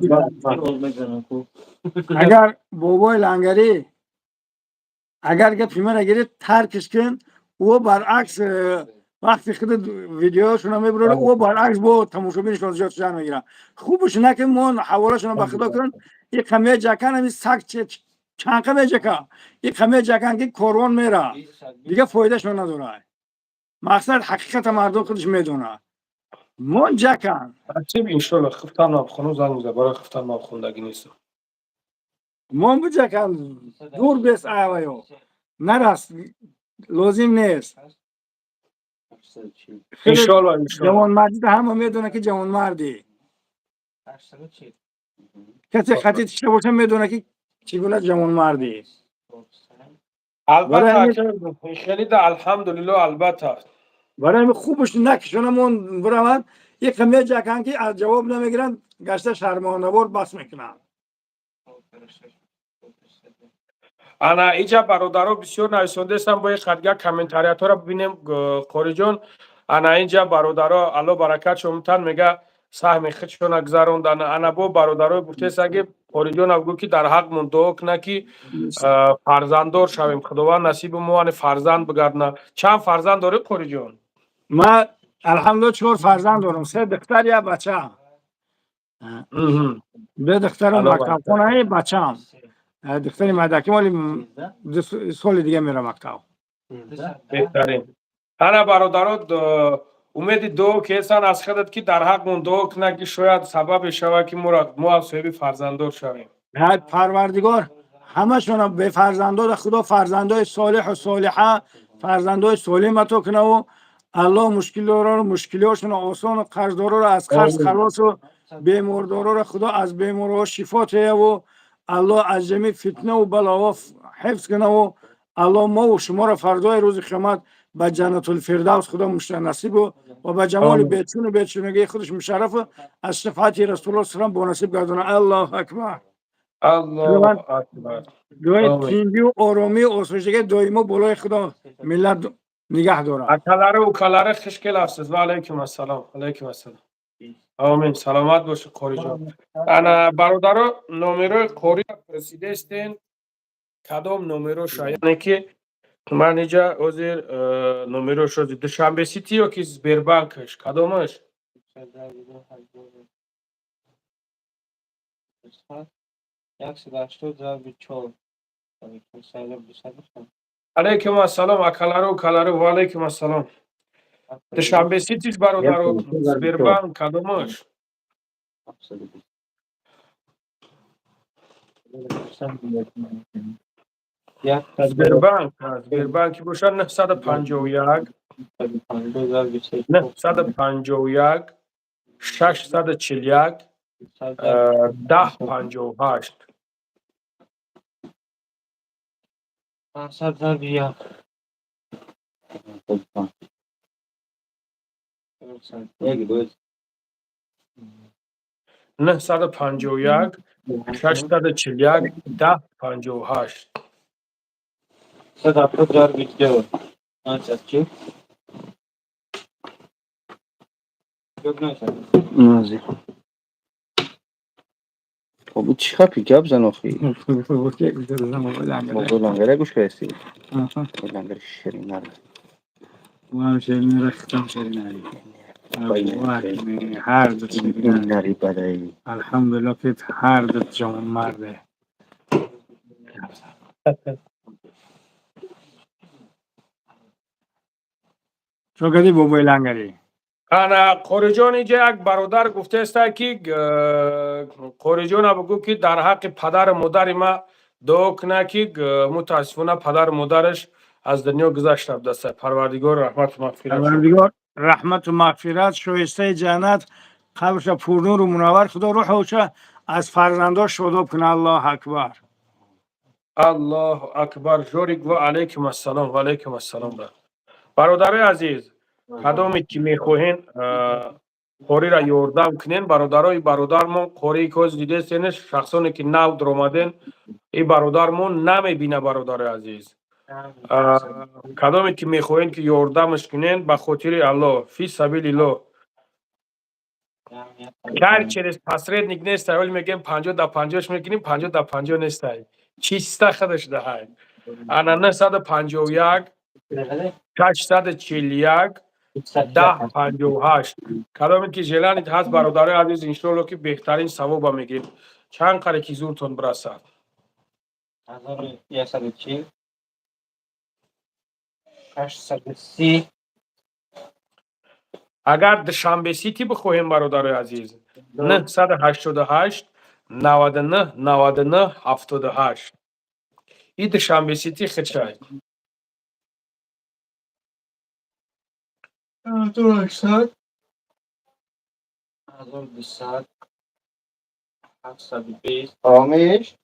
Агар бобои Лангарӣ, агар гапи мара гирифт, таркиш кун. Ӯ баръакс, вақти худ видеошона мебурад, ӯ баръакс бо тамошобинашон зиёд шудан мегирад. Хубш накун, мо ҳаволашона ба худо кунанд. И қаме ҷакан, ами саг чанқа меҷака, и қаме ҷакан, ки корвон мера, дига фоидашон надорад. Мақсад, ҳақиқата мардум худаш медонад. Мон ҷакан. Насиб, иншолло. Хуфтан мабхону занг меза, барои хуфтан мабхондагӣ нестам. Мон биҷакан, дур бес, аваё нарас, лозим нест. Иншолло, иншолло. Ҷавонмардӣ ҳама медонад, ки ҷавонмардӣ. Касе хати тишта боша, медонад, ки чӣ гуна ҷавонмардӣ. Албатта, хеле да, алҳамдулилло, албатта. Барои ҳамин хубш накишонамон, бираванд. Иқа меҷаканд, ки аз ҷавоб намегиранд, гашта шармонавор бас мекунанд. Ана иҷа бародаро бисёр нависондаестам, бо қадга комментариятҳоро бибинем, Қориҷон. Ана инҷа бародаро, Алло баракат шомтан, мега, саҳми худшона гузарондан. Ана бо бародаро гуфтеста, ки Қориҷона гӯ, ки дар ҳаққмон дуо куна, ки фарзанддор шавем, Худованд насиби мо ани фарзанд бигардона. Чанд фарзанд дорӣ, Қориҷон? Ман, алҳамдулилла, чор фарзанд дорам: се духтар, як бача. Ду духтарам мактабхонаи, бачаам, духтари мадаки, моли 2 соли дига мера мактаб. Беҳтарин. Ана бародаро, умеди дуо кесан аз худат, ки дар ҳаққмон дуо кунад, ки шояд сабабе шавад, ки мо ҳам соҳиби фарзанддор шавем. Парвардигор ҳамашона бефарзандода Худо фарзандои солиҳу солиҳа, фарзандои солим ато кунаву Аллоҳ мушкилдороро мушкилиҳошонро осону қарздороро аз қарз халосу бемордороро Худо аз бемориҳо шифо теяву Аллоҳ аз ҷамеъ фитнаву балоҳо ҳифз кунаву Аллоҳ мову шуморо фардои рӯзи қиёмат ба Ҷаннатулфирдавс Худо насибу ва ба ҷамоли бечуну бечунагии худаш мушаррафу аз шафоати Расулулло салам бонасиб гардона. Аллоҳу акбар. Аллоҳу акбар. Дуои тинҷию оромию осоиштагии доимо болои Худо миллат нигаҳ дорад. Акалари, укалари, хуш келабсиз. Ва алайкум ассалом, алайкум ассалом, омин. Саломат бошед, Қориҷон. Ана бародаро, номерои Қори пурсидестен, кадом номероша, яъне ки ман иҷа ҳозир номерош ҳозир Душанбе Сити ё ки Сбербанкаш, кадомаш? Алайкум ассалом, акалару, укалару, ва алайкум ассалом. Душанбе Ситиш, бародаро, Сбербанк, кадомаш? Сбербанк, Сбербанки бошад, 951, 951, 641, 10 58. 951, 641, 10 58. Хоб, чӣ хапи, гап зан охи. Лангара гӯш кардасти? Лангари ширинар. Ҳар ду нари бадаи. Алҳамдулилла, ки ҳар ду ҷавонмарде. Чо кардӣ, бобои Лангарӣ? Ана Қориҷон, иҷа як бародар гуфтааста, ки Қориҷона бигӯ, ки дар ҳаққи падару модари ма дуо куна, ки мутаассифона падару модараш аз дунё гузашта будаста. Парвардигор раҳмату мағфират. Парвардигор раҳмату мағфират, шоистаи ҷаннат, қабрша пурнуру мунаввар, Худо рӯҳуша аз фарзандо шодоб куна. Аллоҳу акбар. Аллоҳу акбар. Жорик, ва алайкум ассалом, ва алайкум ассалом. Бародарои азиз, кадоме ки мехоҳен. Қорира ёрдам кунен, бародарои бародармон. Қории коз дидестенеш, шахсоне ки нав дуромаден, и бародармон намебина. Бародари азиз, кадоме ки мехоҳем ки ёрдамаш кунен, ба хотири Аллоҳ, фи сабилиллоҳ, кар через посредник нестай. Оли мегӯем 50 да 50-ш мекунем, 50 да 50 нестай, чиста хадаш даҳай. Ана 951 641 10 58. Кадоме ки желание ҳаст, бародарои азиз, иншоалло ки беҳтарин савоба мегирем, чанд қаре ки зуртон бирасад. 1140 830. Агар Душанбе Сити бихоҳем, бародарои азиз, 988 99 99 78. И Душанбе Сити хичай. 1800 1200 720. Омеш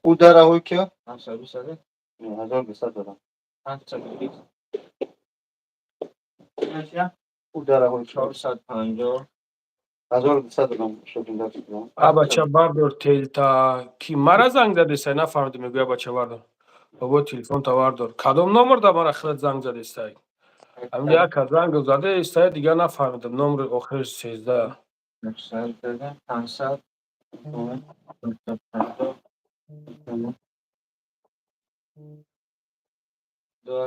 ӯ дараҳои ки 720. 1200 дорам. 720. Ӯ дараҳои 450. 1200 дорам. А бача, бардор телта, ки мара занг задестай, нафаҳмидем. Мегӯя: бача, бардор, бобо, телефонта бардор. Кадом номер да мара хелат занг задестай? Ҳамин як занг зада истай, дигар нафаҳмидам. Номери охириш 13. 500 550 2000 540 500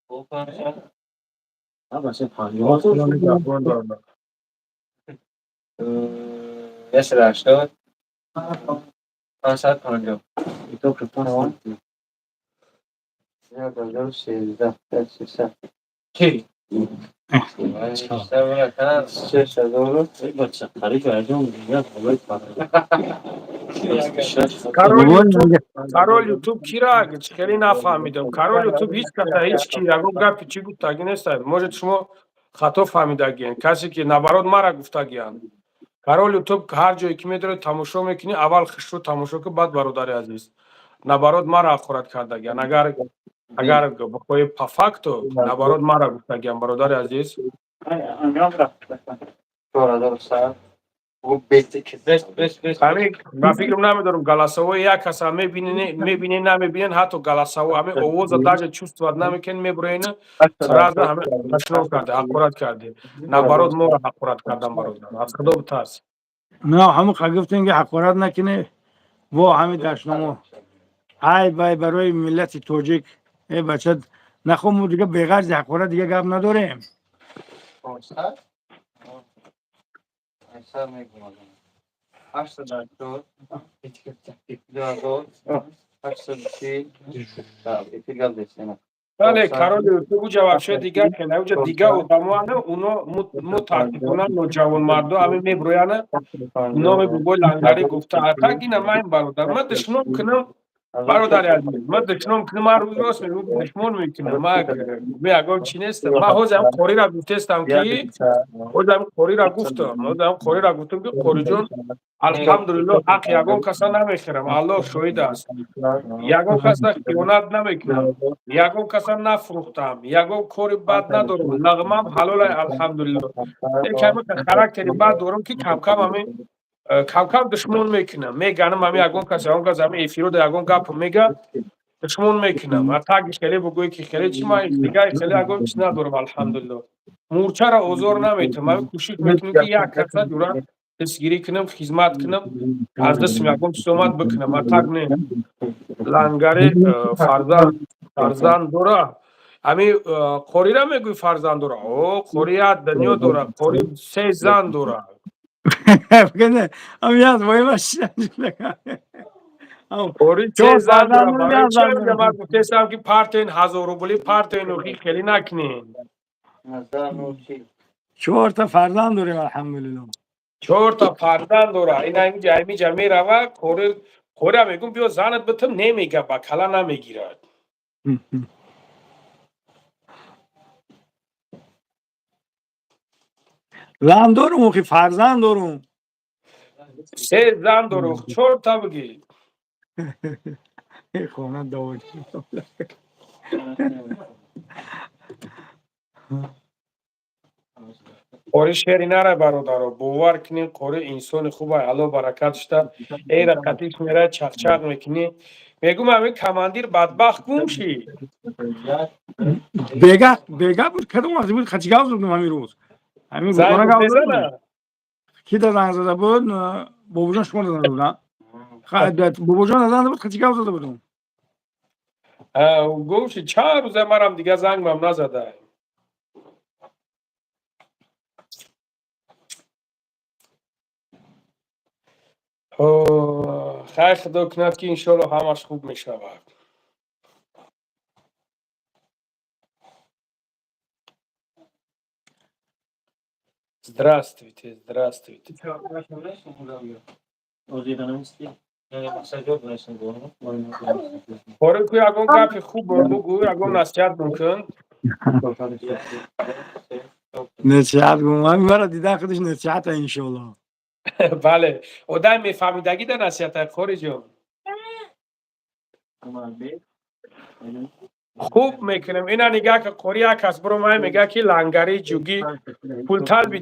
бо 500. 180 550. 1013 300. Чи? 6000. Король Ютуб кира хеле нафаҳмидам. Король Ютуб ҳеҷ каса, ҳеҷ ки ягон гапи чӣ гуфтагӣ нестай. Может, шумо хато фаҳмидагиен. Касе ки наоборот мара гуфтагиянд. Король Ютуб ҳар ҷое ки медоред, тамошо мекунӣ, аввал хушрӯ тамошо кун, баъд, бародари азиз, наоборот мара ҳақорат кардагиян. Агар бихоҳӣ по факту, наоборот мара гуфтагиян, бародари азиз. 4100. Ҳамин ба фикрам, намедонам, голосовой як каса мебинен, намебинен, ҳатто голосовой ҳамин овоза даже чувствовать намекунен, мебуроена, сразу ҳамин ташном карде, ҳақорат карде. Наоборот моро ҳақорат кардан. Бародар, аз Худо битарс. На, ҳамон гуфтем ки ҳақорат накунӣ, во ҳамин дашномо. Ай вай барои миллати тоҷик, э бача, нахо мо дига беғарзи ҳақорат дига гап надорем. 500 500 мегӯям. 880 2840. Бале, король Ютуб уҷа вообще дигар хеле, уҷа дигар одамоана, уно мутаассифона ноҷавонмардо ҳамин меброяна, номи бобои лангарӣ гуфта. А так ина ман, бародар, ман душном кунам, бародари азиз, ман душном кунам, ман рӯзи рост мегӯям, душмон мекунам, ман ягон чӣ нестам. Ман ҳозир ҳам қорира гуфтестам ки, ҳозир ҳам қорира гуфтам, ҳозир ҳам қорира гуфтам ки қориҷон, алҳамдулиллоҳ, ҳақ ягон каса намехӯрам, Аллоҳ шоҳид аст, ягон каса хиёнат намекунам, ягон каса нафурӯхтам, ягон кори бад надорам, лағмам ҳалолай, алҳамдулиллоҳ. Лекин характери бад дорам ки камкам ҳамин камкам душмон мекунам, меганам ҳами ягон кас, ягон кас ҳами эфирода ягон гап мега, душмон мекунам. А таги хеле бугӯе ки хеле чи, ман дигар хеле ягон чиз надорам, алҳамдулиллоҳ. Мурчаро озор наметам, ҳамин кӯшиш мекунем ки як каса ҷура дастгирӣ кунам, хизмат кунам, аз дастам ягон чиз омад бикунам. А так не. Лангари фарзанд дора. Ҳами қорира мегӯи, фарзанд дора? О, қори як дунё дора, қори се зан дора. Ам яз воимаш. Қори се зан дора. Барои чи ман гуфтестам ки партоин 1000 рубли, партоин, хеле накунен. Чорта фарзанд дорем, алҳамдулиллоҳ. Чорта фарзанд дора. Ина инҷа инҷа мерава, қори, қория мегӯм, биё занат битам, немега, ба кала намегирад. Зан дорум, охи, фарзанд дорум. Се зан дору, чорта бигӣ. Хона давоҷ. Қори шери нара, бародаро, бовар кунед, қори инсони хуб, Алло баракат шуда. Эра қатиш мера, чақчақ мекунӣ. Мегум, ҳамин командир бадбахт гум шид. Бега бега буд, кадом вақте буд, хачи гап задам ҳамин рӯз. Ҳамин Занг хона гап задам. мезана? Ки да занг зада буд? Бобоҷон, шумо занг зада будам? Бобоҷон занг зада буд, хачи гап зада будам. Гум шид, чанд рӯза марам дига зангмам назада. Хайр, худо кунад, ки иншоалло ҳамаш хуб мешавад. Здравствуйте, здравствуйте. Қори, ку ягон гапи хуб бугӯ, ягон насиҳат мумкин. Насиҳат гум, ҳамин мара дидан худаш насиҳата, иншоалло. Бале, одам мефаҳмидагӣ да насиҳата, қориҷон. Хуб мекунем. Ина нигаҳ ки, қори, як кас биромай, мега ки лангари ҷугӣ пул талби,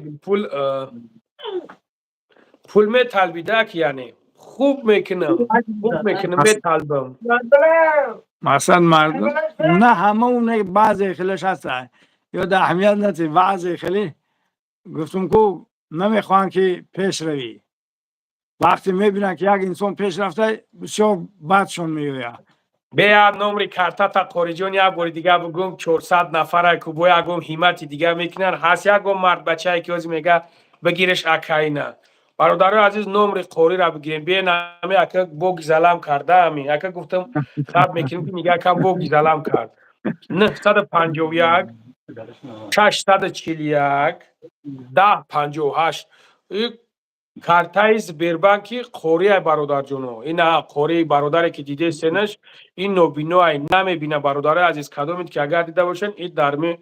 пул металбидак, яъне хуб мекунам, хуб мекунам, металбам. Мақсад, мардум на ҳама, он баъзе хелеш ҳаста ё да аҳамият нати, баъзе хеле гуфтум ку, намехоҳанд ки пеш равӣ. Вақте мебинанд, ки як инсон пеш рафта, бисёр бадшон меояд. Бея номри картата, қориҷон, як бори дига бугум. 400 нафара ку бо ягон ҳиммати дига мекунанд. Ҳаст ягон мардбачае, ки ҳозир мега: «Бигиреш, акайна». Бародарои азиз, номри қориро бигирем. Биенами ака бо гизалам кардаами. Ака, гуфтам, хаб мекунем, ки нига акам бо гизалам кард. 951 641 10 58, картаи Сбербанки қория, бародарҷоно. Ина қори, бародаре ки дидесенаш, ин нобиноай, намебина. Бародарои азиз, кадомед ки агар дида бошанд, ин дарми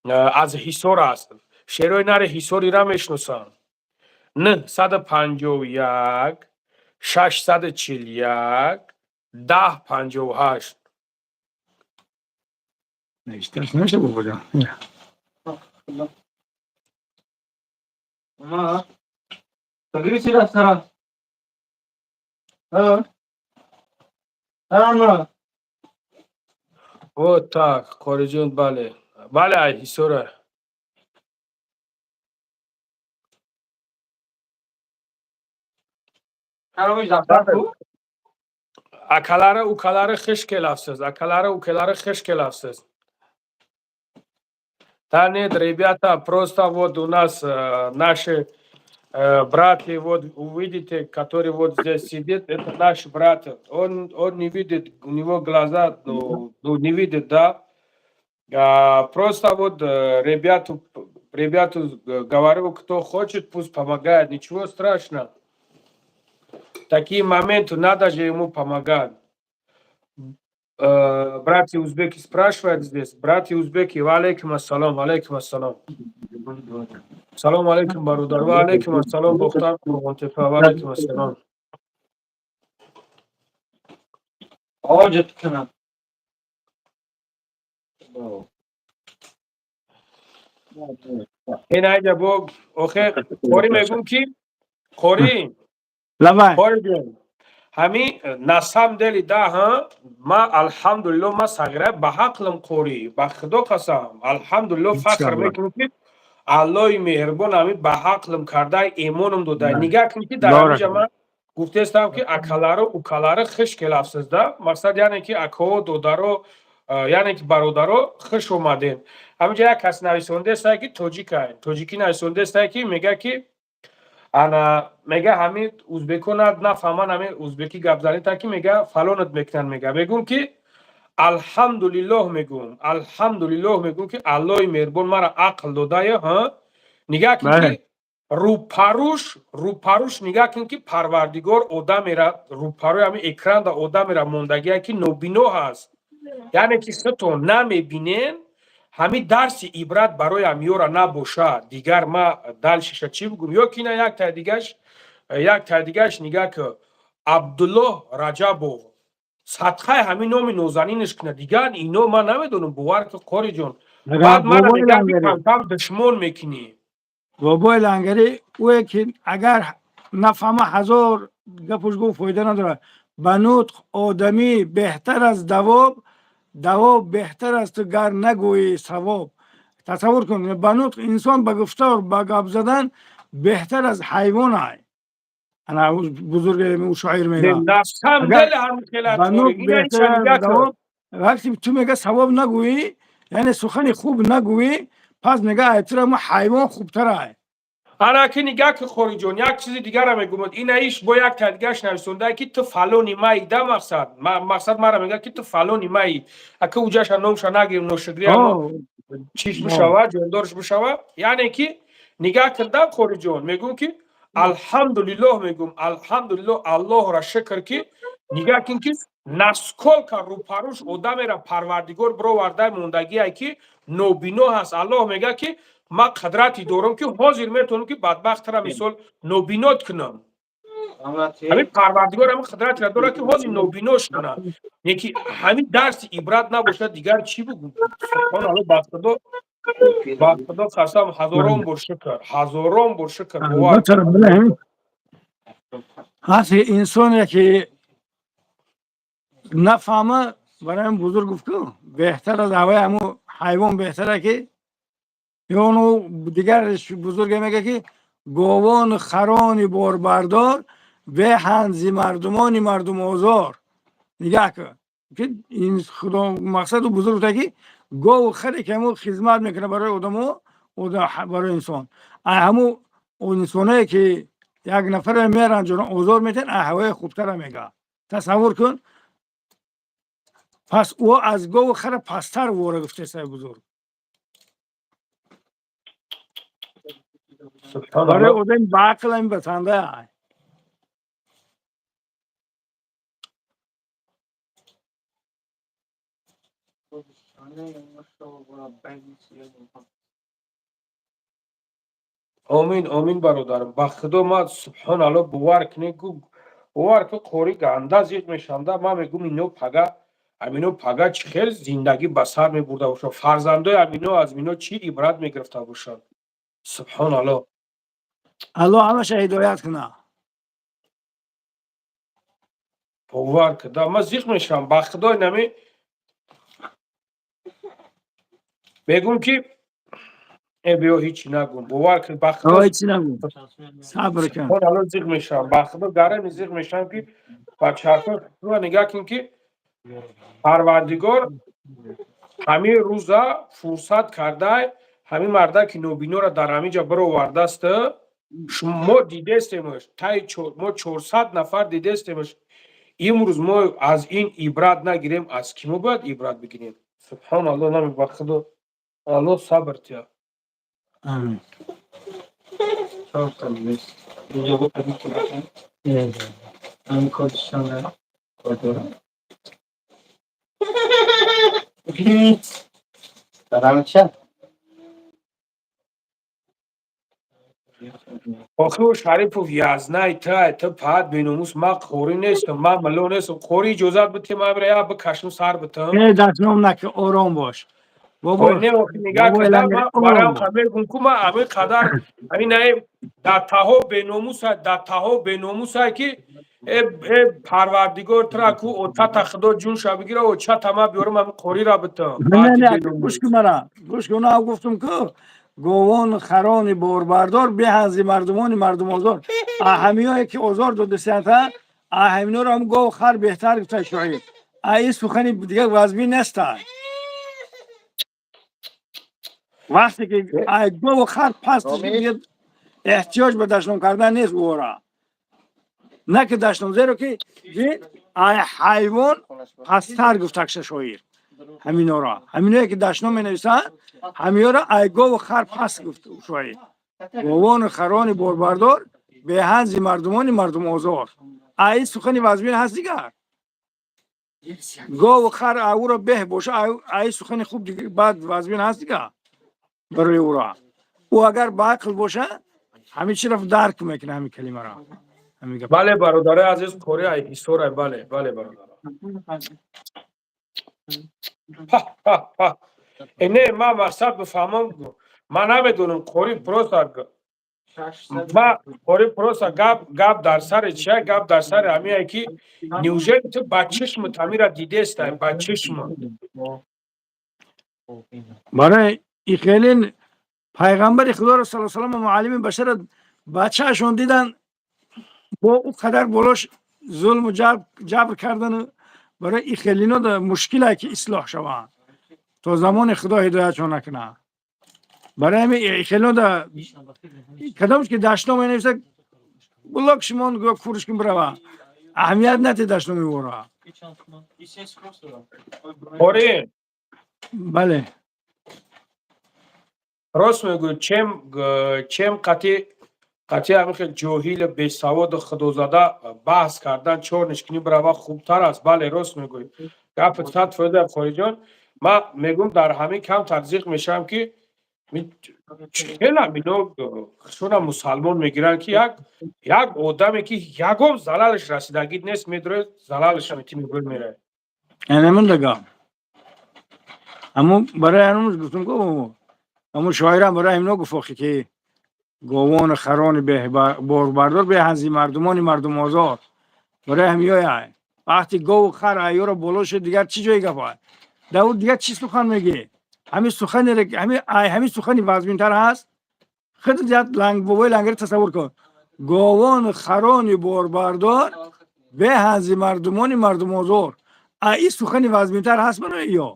аз Ҳисор аст. Шерои нари Ҳисорира мешиносанд. 951 641 10 58. Навишташ наша, бобоҷон. Ma. Сагри сара. Ha. Ha. Вот так, қориҷон, бале, бале, ай Ҳисора. Карамиш дафтар ку? Акалара, укалара, хуш келафсиз. Акалара, укалара, хуш келафсиз. Да нет, ребята, просто вот у нас наши братья, вот увидите, который вот здесь сидит, это наш брат. Он не видит, у него глаза, ну, не видит, да. А, просто вот ребяту говорю, кто хочет, пусть помогает, ничего страшного. Такие моменты надо же ему помогать. Братья узбеки спрашивают здесь. Братья узбеки, валейкум ассалам, валейкум ассалам. Салом алейкум, бародар. Ва алейкум ассалом, Бохтар, Қурғонтепа, ва алейкум ассалом. Оҷат кунам. Ин айҷа бо охе, қори, мегум ки, қори, Лабай. Қори ҷон, ҳами на самом деле да, ҳа, ма алҳамдулилло, ма сағира ба ҳақлам, қори, ба худо қасам, алҳамдулилло, фахр мекунам, ки Аллои меҳрубон ҳами ба ҳақлам кардай, имоном додай. Нигаҳ кун, ки дар ҳамиҷа ман гуфтестам, ки акаларо, укаларо хуш келафсиз, да. Мақсад, яъне ки акао, додаро, яъне ки бародаро, хуш омадем. Ҳаминҷа як кас нависондеста, ки тоҷикай, тоҷикӣ нависондеста, ки мега, ки ана мега, ҳамин узбеко нафаҳман, ҳамин узбекӣ гап занита, ки мега фалонат мекунанд. Мега, мегум, ки алҳамдулиллоҳ, мегум, алҳамдулиллоҳ, мегум, ки Аллоҳи меҳрубон мара ақл додая. Ҳа, нигаҳ кун, ки рӯпаруш, рӯпаруш нигаҳ кун, ки Парвардигор одамера рӯпаруи ҳамин экранда одамера мондагия, ки нобино ҳаст, яъне ки худтон намебинен. Ҳамин дарси ибрат барои ҳамиёра набошад, дигар ма дальше ша чӣ бигӯм? Ё ки на, як тай дигаш, нигаҳ ки, Абдуллоҳ Раҷабов. Садқаи ҳамин номи нозанинаш кунад. Дигар ино ман намедонам, бовар ки, қориҷон, баъд мара мегӯяд, ки камкам душмон мекунӣ. Бобои Лангарӣ, ӯе ки агар нафаҳма, ҳазор гапуш гуфт, фоида надорад. Ба нутқ одамӣ беҳтар аз давоб, давоб беҳтар аз ту гар нагӯӣ савоб. Тасаввур кун, ба нутқ инсон, ба гуфтор, ба гап задан беҳтар аз ҳайвон ай. Ана бузург шоир мегӯяд. Ба нутқ беҳтар аз давоб. Вақте ту мега савоб нагӯӣ, яъне сухани хуб нагӯӣ, пас мега айтра мо ҳайвон хубтар ай. Ана ки нигаҳ ки, хориҷон, як чизи дигара мегӯмад. Ина иш бо як та дигаш нависонда, ки ту фалони маи да. Мақсад мара мега, ки ту фалони маи. Ака уҷаша номша нагирем, ношукрия чиш бишава, ҷондорш бишава. Яъне ки нигаҳ кардам, хориҷон, мегӯм ки алҳамдулиллоҳ, мегӯм алҳамдулиллоҳ, Аллоҳра шукр, ки нигаҳ кин, ки насколько рӯпарӯш одамера Парвардигор бировардай мондагие, ки нобино ҳаст. Аллоҳ мега, ки ман қудрате дорам, ки ҳозир метавонам, ки бадбахтра мисол нобинот кунам. Ҳамин Парвардигор ҳамин қудратро дорад, ки ҳозир нобинош кунад. Неки ҳамин дарси ибрат набошад, дигар чӣ бугӯ? Субҳоналло, ба Худо, ба Худо қасам, ҳазорон бор шукр, ҳазорон бор шукр, бовар. Ҳаст инсоне ки нафаҳма, барои бузург гуфт, ку беҳтар аз ҳаваи ҳаму ҳайвон беҳтара ки ёну. Дигар бузурге мега, ки говону харони борбардор беҳанд зи мардумони мардумозор. Нигаҳ кун, ки ин Худо мақсаду бузург гуфта, ки гову харе ки ҳаму хизмат мекунад барои одамо, барои инсон, ҳаму инсоное ки як нафаре меранҷонанд, озор метиҳанд, ҳавои хубтара мега. Тасаввур кун, пас ӯ аз гову хара пасттар вора гуфтесай бузург. Барои одами баақл ҳамин басанда. Омин, омин, бародарам. Ба Худо, ман, субҳоналло, бовар кунед, бовар ку, қори ганда зиқ мешавам. Ман мегӯм, ино пага, амино пага чӣ хел зиндагӣ ба сар мебурда бошанд, фарзандои амино аз мино чӣ ибрат мегирифта бошанд? Субҳоналло. Аллоҳ ҳамаша ҳидоят кунад. Бовар куда, ман зиқ мешавам, ба Худо. Инами мегӯм, ки э, биё, ҳичи нагӯм, бовар кун, ба Худо. Ҳичи нагӯм, сабр кун. Алло, зиқ мешавам, ба Худо, гарами зиқ мешавам, ки ба чархо нигаҳ кун, ки Парвардигор ҳамин рӯза фурсат кардай, ҳамин марда ки нобинора дар ҳамин ҷа бировардааст. Мо дидестемаш, таи мо 400 нафар дидестемаш. Имрӯз мо аз ин ибрат нагирем, аз кӣ мо бояд ибрат бигирем? Субҳоналло, нами, ба Худо, Алло сабр тия. Амин. Чор та нест. Инҷо бо кадом кӯдакам? Ҳамин кодиш чанд код дорам? Дарамча? Охи, Шарипов, язнай та ту пад беномус. Ман қорӣ нестам, ман милло нестам. Қорӣ, иҷозат бите, ман бира як бикашм, сар битам. Не, дастном наки, ором бош, бобо. Не, охи, нигаҳ кардам, ман барам мегум ку, ман ҳамин қадар ҳамин наи даттаҳо беномуса, даттаҳо беномуса, ки э Парвардигор, тура ку отата Худо ҷунша бигира, очата ма биёрам, ҳамин қориро битам. Не, гӯш кун мара, гӯш кун. Гуфтум ку, говон харони борбардор беҳанзи мардумони мардумозор. Ҳаминое ки озор додисията, ҳаминоро ҳам гов хар беҳтар гуфта шоир. Ин сухани дигар вазмин неста. Вақте ки гову хар паст, эҳтиёҷ ба дашном кардан нест ӯра, на ки дашном, зеро ки ҳайвон пасттар гуфтакша шоир ҳаминора. Ҳаминое ки дашном менависанд, ҳамиёра ай гову хар паст гуфт шоир: говону харони борбардор беҳанзи мардумони мардумозор. Ай сухани вазмин ҳаст дигар? Гову хар ӯро беҳ боша, ай сухани хуб баъд вазмин ҳаст дигар барои ӯро? Ӯ агар ба ақл боша, ҳамин чиро дарк мекунад, ҳамин калимаро. Бале, бародарои азиз, қори ай ҳисорай. Бале, бале, бародаро. Не, ман мақсад бифаҳмам, ман намедонам, қори просто ма қори просто гап дар сари чия, гап дар сари ҳамие ки неужели ту ба чишмат ҳамира дидестай, ба чишма? Барои ихелин пайғамбари худоро саллаллоҳу алайҳи васаллам, муаллими башара, бачаашон дидан, бо ӯ қадар болош зулму ҷабр кардану барои ихелино мушкиле ки ислоҳ шаванд, то замони худо ҳидоятшон накунад. Барои ҳамин ихелино кадомш ки дашном менависа, блок шимон, гӯ курш кун, бирава, аҳамият нате дашноми вора. Қори. Бале. Рост мегӯй, чем қати ҳамин хел ҷоҳили бесаводу худозада баҳс кардан, чорниш кунӣ, бирава, хубтар аст. Бале, рост мегӯй, гапи 100%, қориҷон. Ман мегӯм, дар ҳамин кам тадзиқ мешавам, ки хелам ино худшона мусалмон мегиранд, ки як одаме ки ягон залалаш расидагӣ нест, медуред, залалаш мети, мегӯй, меравед. Анамин дага, аммо барои ҳамун гуфтам, ку ҳамун шоирам барои ҳамино гуфт, охи, ки говону харони борбардор беҳанзи мардумони мардумозор. Барои ҳамиёя, вақти гову хар айёро боло шуд, дигар чӣ ҷои гапа давуд, дигар чӣ сухан мегӣ? Ҳамин сухане, ҳамин сухани вазминтар ҳаст? Худ як бобои лангари тасаввур кун: говону харони борбардор беҳанзи мардумони мардумозор. Ин сухани вазминтар ҳаст барои ё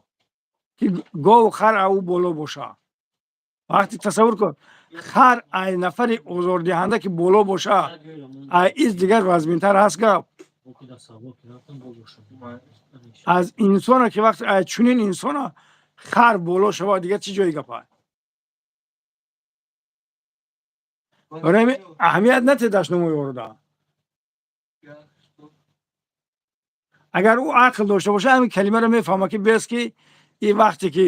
ки гову хар ау боло боша? Вақте тасаввур кун, хар ай нафари озордиҳанда ки боло боша, ай из дигар вазминтар ҳаст гап аз инсона, ки вақте ай чунин инсона хар боло шава, дигар чӣ ҷои гапа? Барои аҳамият натедаш номои. Агар ӯ ақл дошта боша, ҳамин калимаро мефаҳма, ки бес ки ин вақте ки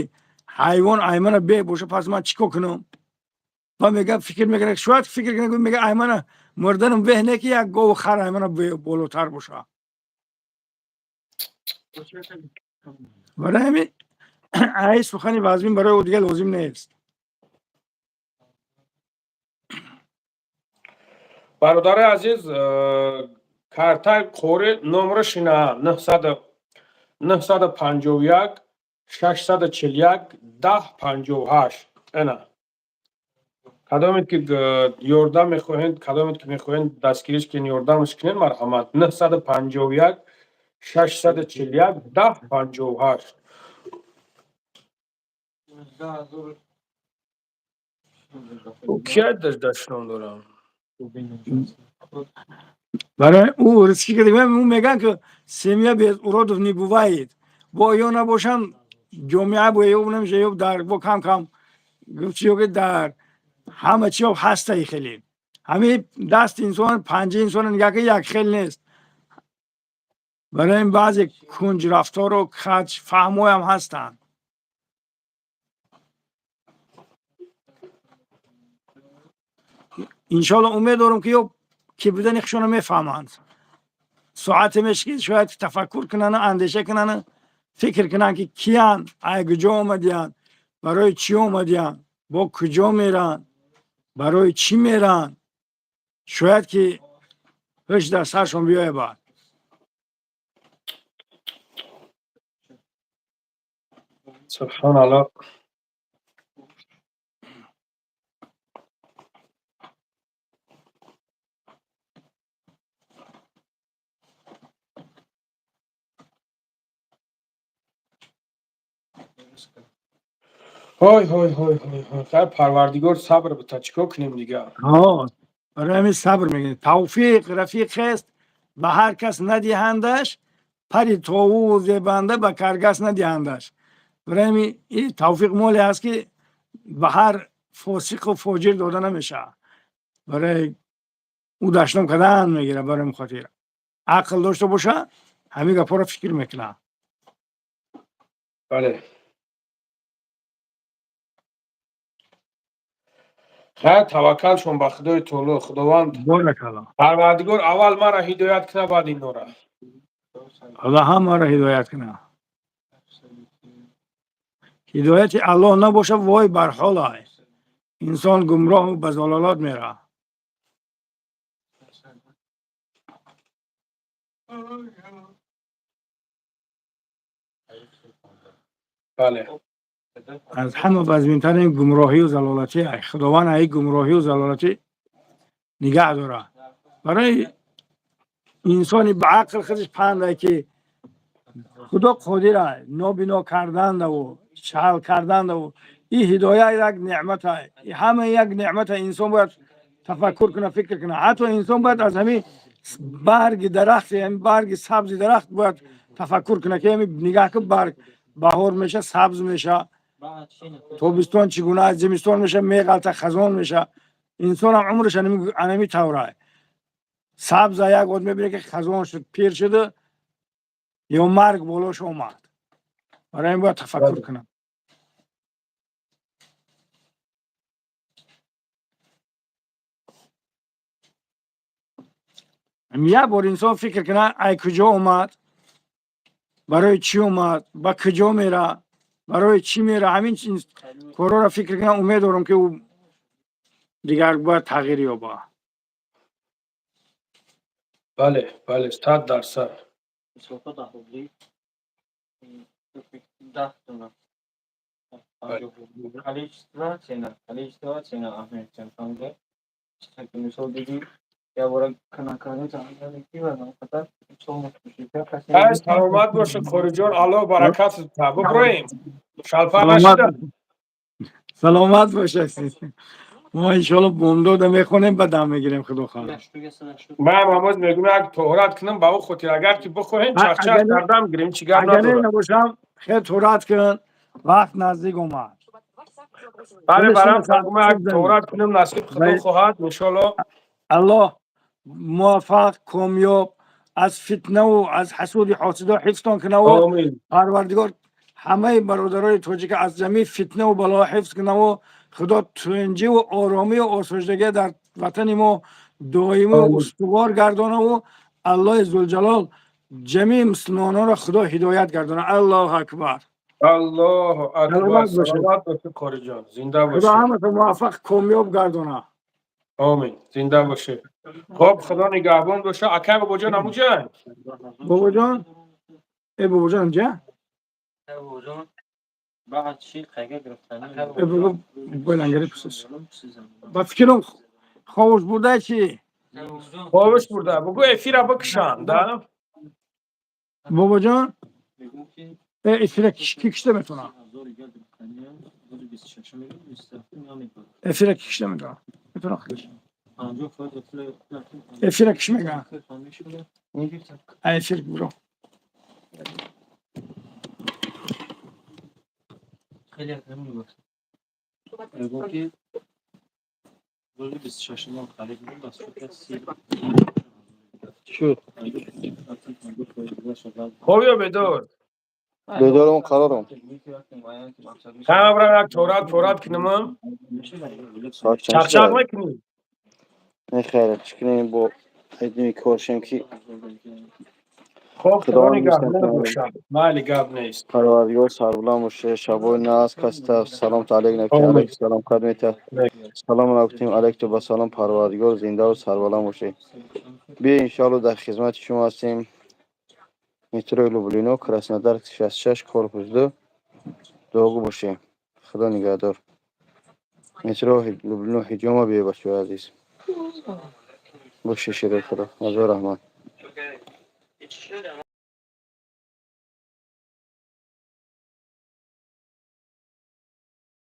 ҳайвон аймана беҳ боша, пас ман чӣ кор кунам? Ва мега, фикр мекунад, шояд фикр кунад, мега, аймана мурданам беҳ не, ки як гову хар аймана болотар боша. Барои ҳамин ай сухани вазмин барои ӯ дигар лозим нест. Бародари азиз, картаи қори номро шина: 951 641 10 58. Ана, кадомед ки ёрдам мехоҳед, кадомед ки мехоҳед дастгириш кунед, ёрдамаш кунед, марҳамат: 951 641 10 58. Кия дашном дорам? Барои ӯ ризки ки ӯ мегӯянд, ки семья без уродов не бывает. Бо ё набошанд, ҷомеа бо ё намеша, ё дар бо кам кам гуфти, ё ки дар ҳама чи ҳастаи хеле ҳамин дасти инсон, панҷаи инсона нигаҳ ки як хел нест. Барои ин баъзе кунҷ рафтору каҷ фаҳмоям ҳастанд. Иншоалло, умед дорам, ки ё ки будани худшонро мефаҳманд. Соате меша, ки шояд тафаккур кунанд, андеша кунанд, фикр кунанд, ки киянд, ай куҷо омадиянд, барои чӣ омадиянд, бо куҷо меранд, барои чӣ меранд. Шояд ки ҳуш дар саршон биёяд баъд. Субҳоналлоҳ. Ҳой, ҳой, ҳой, ҳой, ҳой! Хайр, Парвардигор сабр бита, чӣ кор кунем дигар? Барои ҳамин сабр мегӯем. Тавфиқ рафиқ аст, ба ҳар кас надиҳандаш, пари товуву зебанда ба каргас надиҳандаш. Барои ҳамин ин тавфиқ моле ҳаст, ки ба ҳар фосиқу фоҷир дода намешавад. Барои ӯ дашном кардан мегирад. Барои ҳамин хотир ақл дошта боша, ҳамин гапҳоро фикр мекунад. Бале, хайр, таваккалшон ба Худои таоло, Худованд. Боракалло. Парвардигор аввал маро ҳидоят кунад, баъд инора. Худо ҳамаро ҳидоят кунад. Ҳидояти Аллоҳ набошад, вой бар ҳолай. Инсон гумроҳу ба залолат меравад. Бале. Аз ҳама вазминтарин гумроҳию залолатӣ. Худованд ай гумроҳию залолатӣ нигаҳ дорад. Барои инсони ба ақл худаш панд, ки Худо қодир ай нобино кардандаву шал кардандаву ин ҳидоя як неъмат, ҳама як неъмат. Инсон бояд тафаккур кунад, фикр кунад. Ҳатто инсон бояд аз ҳамин барги дарахти, ҳамин барги сабзи дарахт бояд тафаккур кунад, ки ҳамин нигаҳ кун, барг баҳор меша, сабз меша, тобистон чӣ гуна аст, зимистон меша, меғалта, хазон меша. Инсонам умраш анами тавра сабза, як од мебине, ки хазон шуд, пир шуду ё марг болош омад. Барои ин бояд тафаккур кунад. Як бор инсон фикр кунад, ай куҷо омад, барои чӣ омад, ба куҷо мера, барои чӣ мера, ҳамин корҳоро фикр кунад, умед дорам, ки ӯ дигар бояд тағйир ёбад. Бале, 100%. Кислота 10 рубли. 10 дона. Количество, цена. Количество, цена. Аҳмед фаҳмида? Мисол диди, як бора накардем, фақат Ай, саломат бошед, Қориҷон, Аллоҳ баракат та. Биброем. Шалпа нашида. Саломат бошед. Мо иншоалло бомдода мехонем, ба дам мегирем, худо хоҳад. Ман ҳамоз мегӯям, як тоҳурат кунам, ба ӯ хотир, агар ки бихоҳем, чахчах кардам гирем, чӣ гап Агар надорад. набошам, хел тоҳурат кун, вақт наздик омад. Бале, барам фаргума, як тоҳурат кунам, насиб худо хоҳад, иншоалло. Аллоҳ муваффақ, комёб, аз фитнаву аз ҳасуди ҳосидо ҳифзтон кунаву Омин. Парвардигор ҳамаи бародарои тоҷика аз ҷамеи фитнаву бало ҳифз кунаву Худо тунҷиву оромию осуждагӣ дар ватани мо доиму Омин. устувор гардонаву Аллоҳи зулҷалол ҷамеи мусулмононро Худо ҳидоят гардона. Аллоҳу акбар. Аллоҳу акбар. Саломат бошед. Саломат бошед, Қориҷон, зинда Худо бошед. ҳаматон муваффақ, комёб гардона. Омин, зинда бошед. Хоб, Худо нигаҳбон боша. Акай Бобоҷон амуҷан. Бобоҷон, э, бобоҷон ҷа. Бобоҷон баъд чӣ қайга гирифтани? Э, бобо бойлангари пусис. Ба фикрам, ховуш бурда чи? Хобиш бурда, бугӯ эфира бикушанд, да. Бобоҷон, э, эфира ки кишта метавонад? Эфира ки кишта метавонад? Метавонад худаш. Эфира киш мегӯяд? Эфир биро. Хеле мегӯм, ки рӯзи 26-ум харид будем, Шуд. Хоб ё бедор? Бедорам, қарорам. Ҳама бирам, як торат порат кунамам. Соат чанд Чақчақ шуд? мекунӣ? Не, хайр, чӣ кунем, бо айдими коршем ки Хоб, Худо Худованд нигаҳбон мустаҳкам. бошад, майли, гап нест. Парвардигор сарбуланд боше. Шабои наз каста салом алейк наки. Омин. Алейк салом кад мета. Салом нагуфтем, алейк ту ба салом. Парвардигор зиндаву сарбаланд боше. Биё, иншоалло, дар хизмати шумо ҳастем. Метрои Люблино, Краснодар 66, корпус 2. Дуогӯ бошем, Худо нигаҳдор. Метро Люблино, ҳиҷома биё, бачаҳои азиз. Боше, широи Худо, ҳазор раҳмат.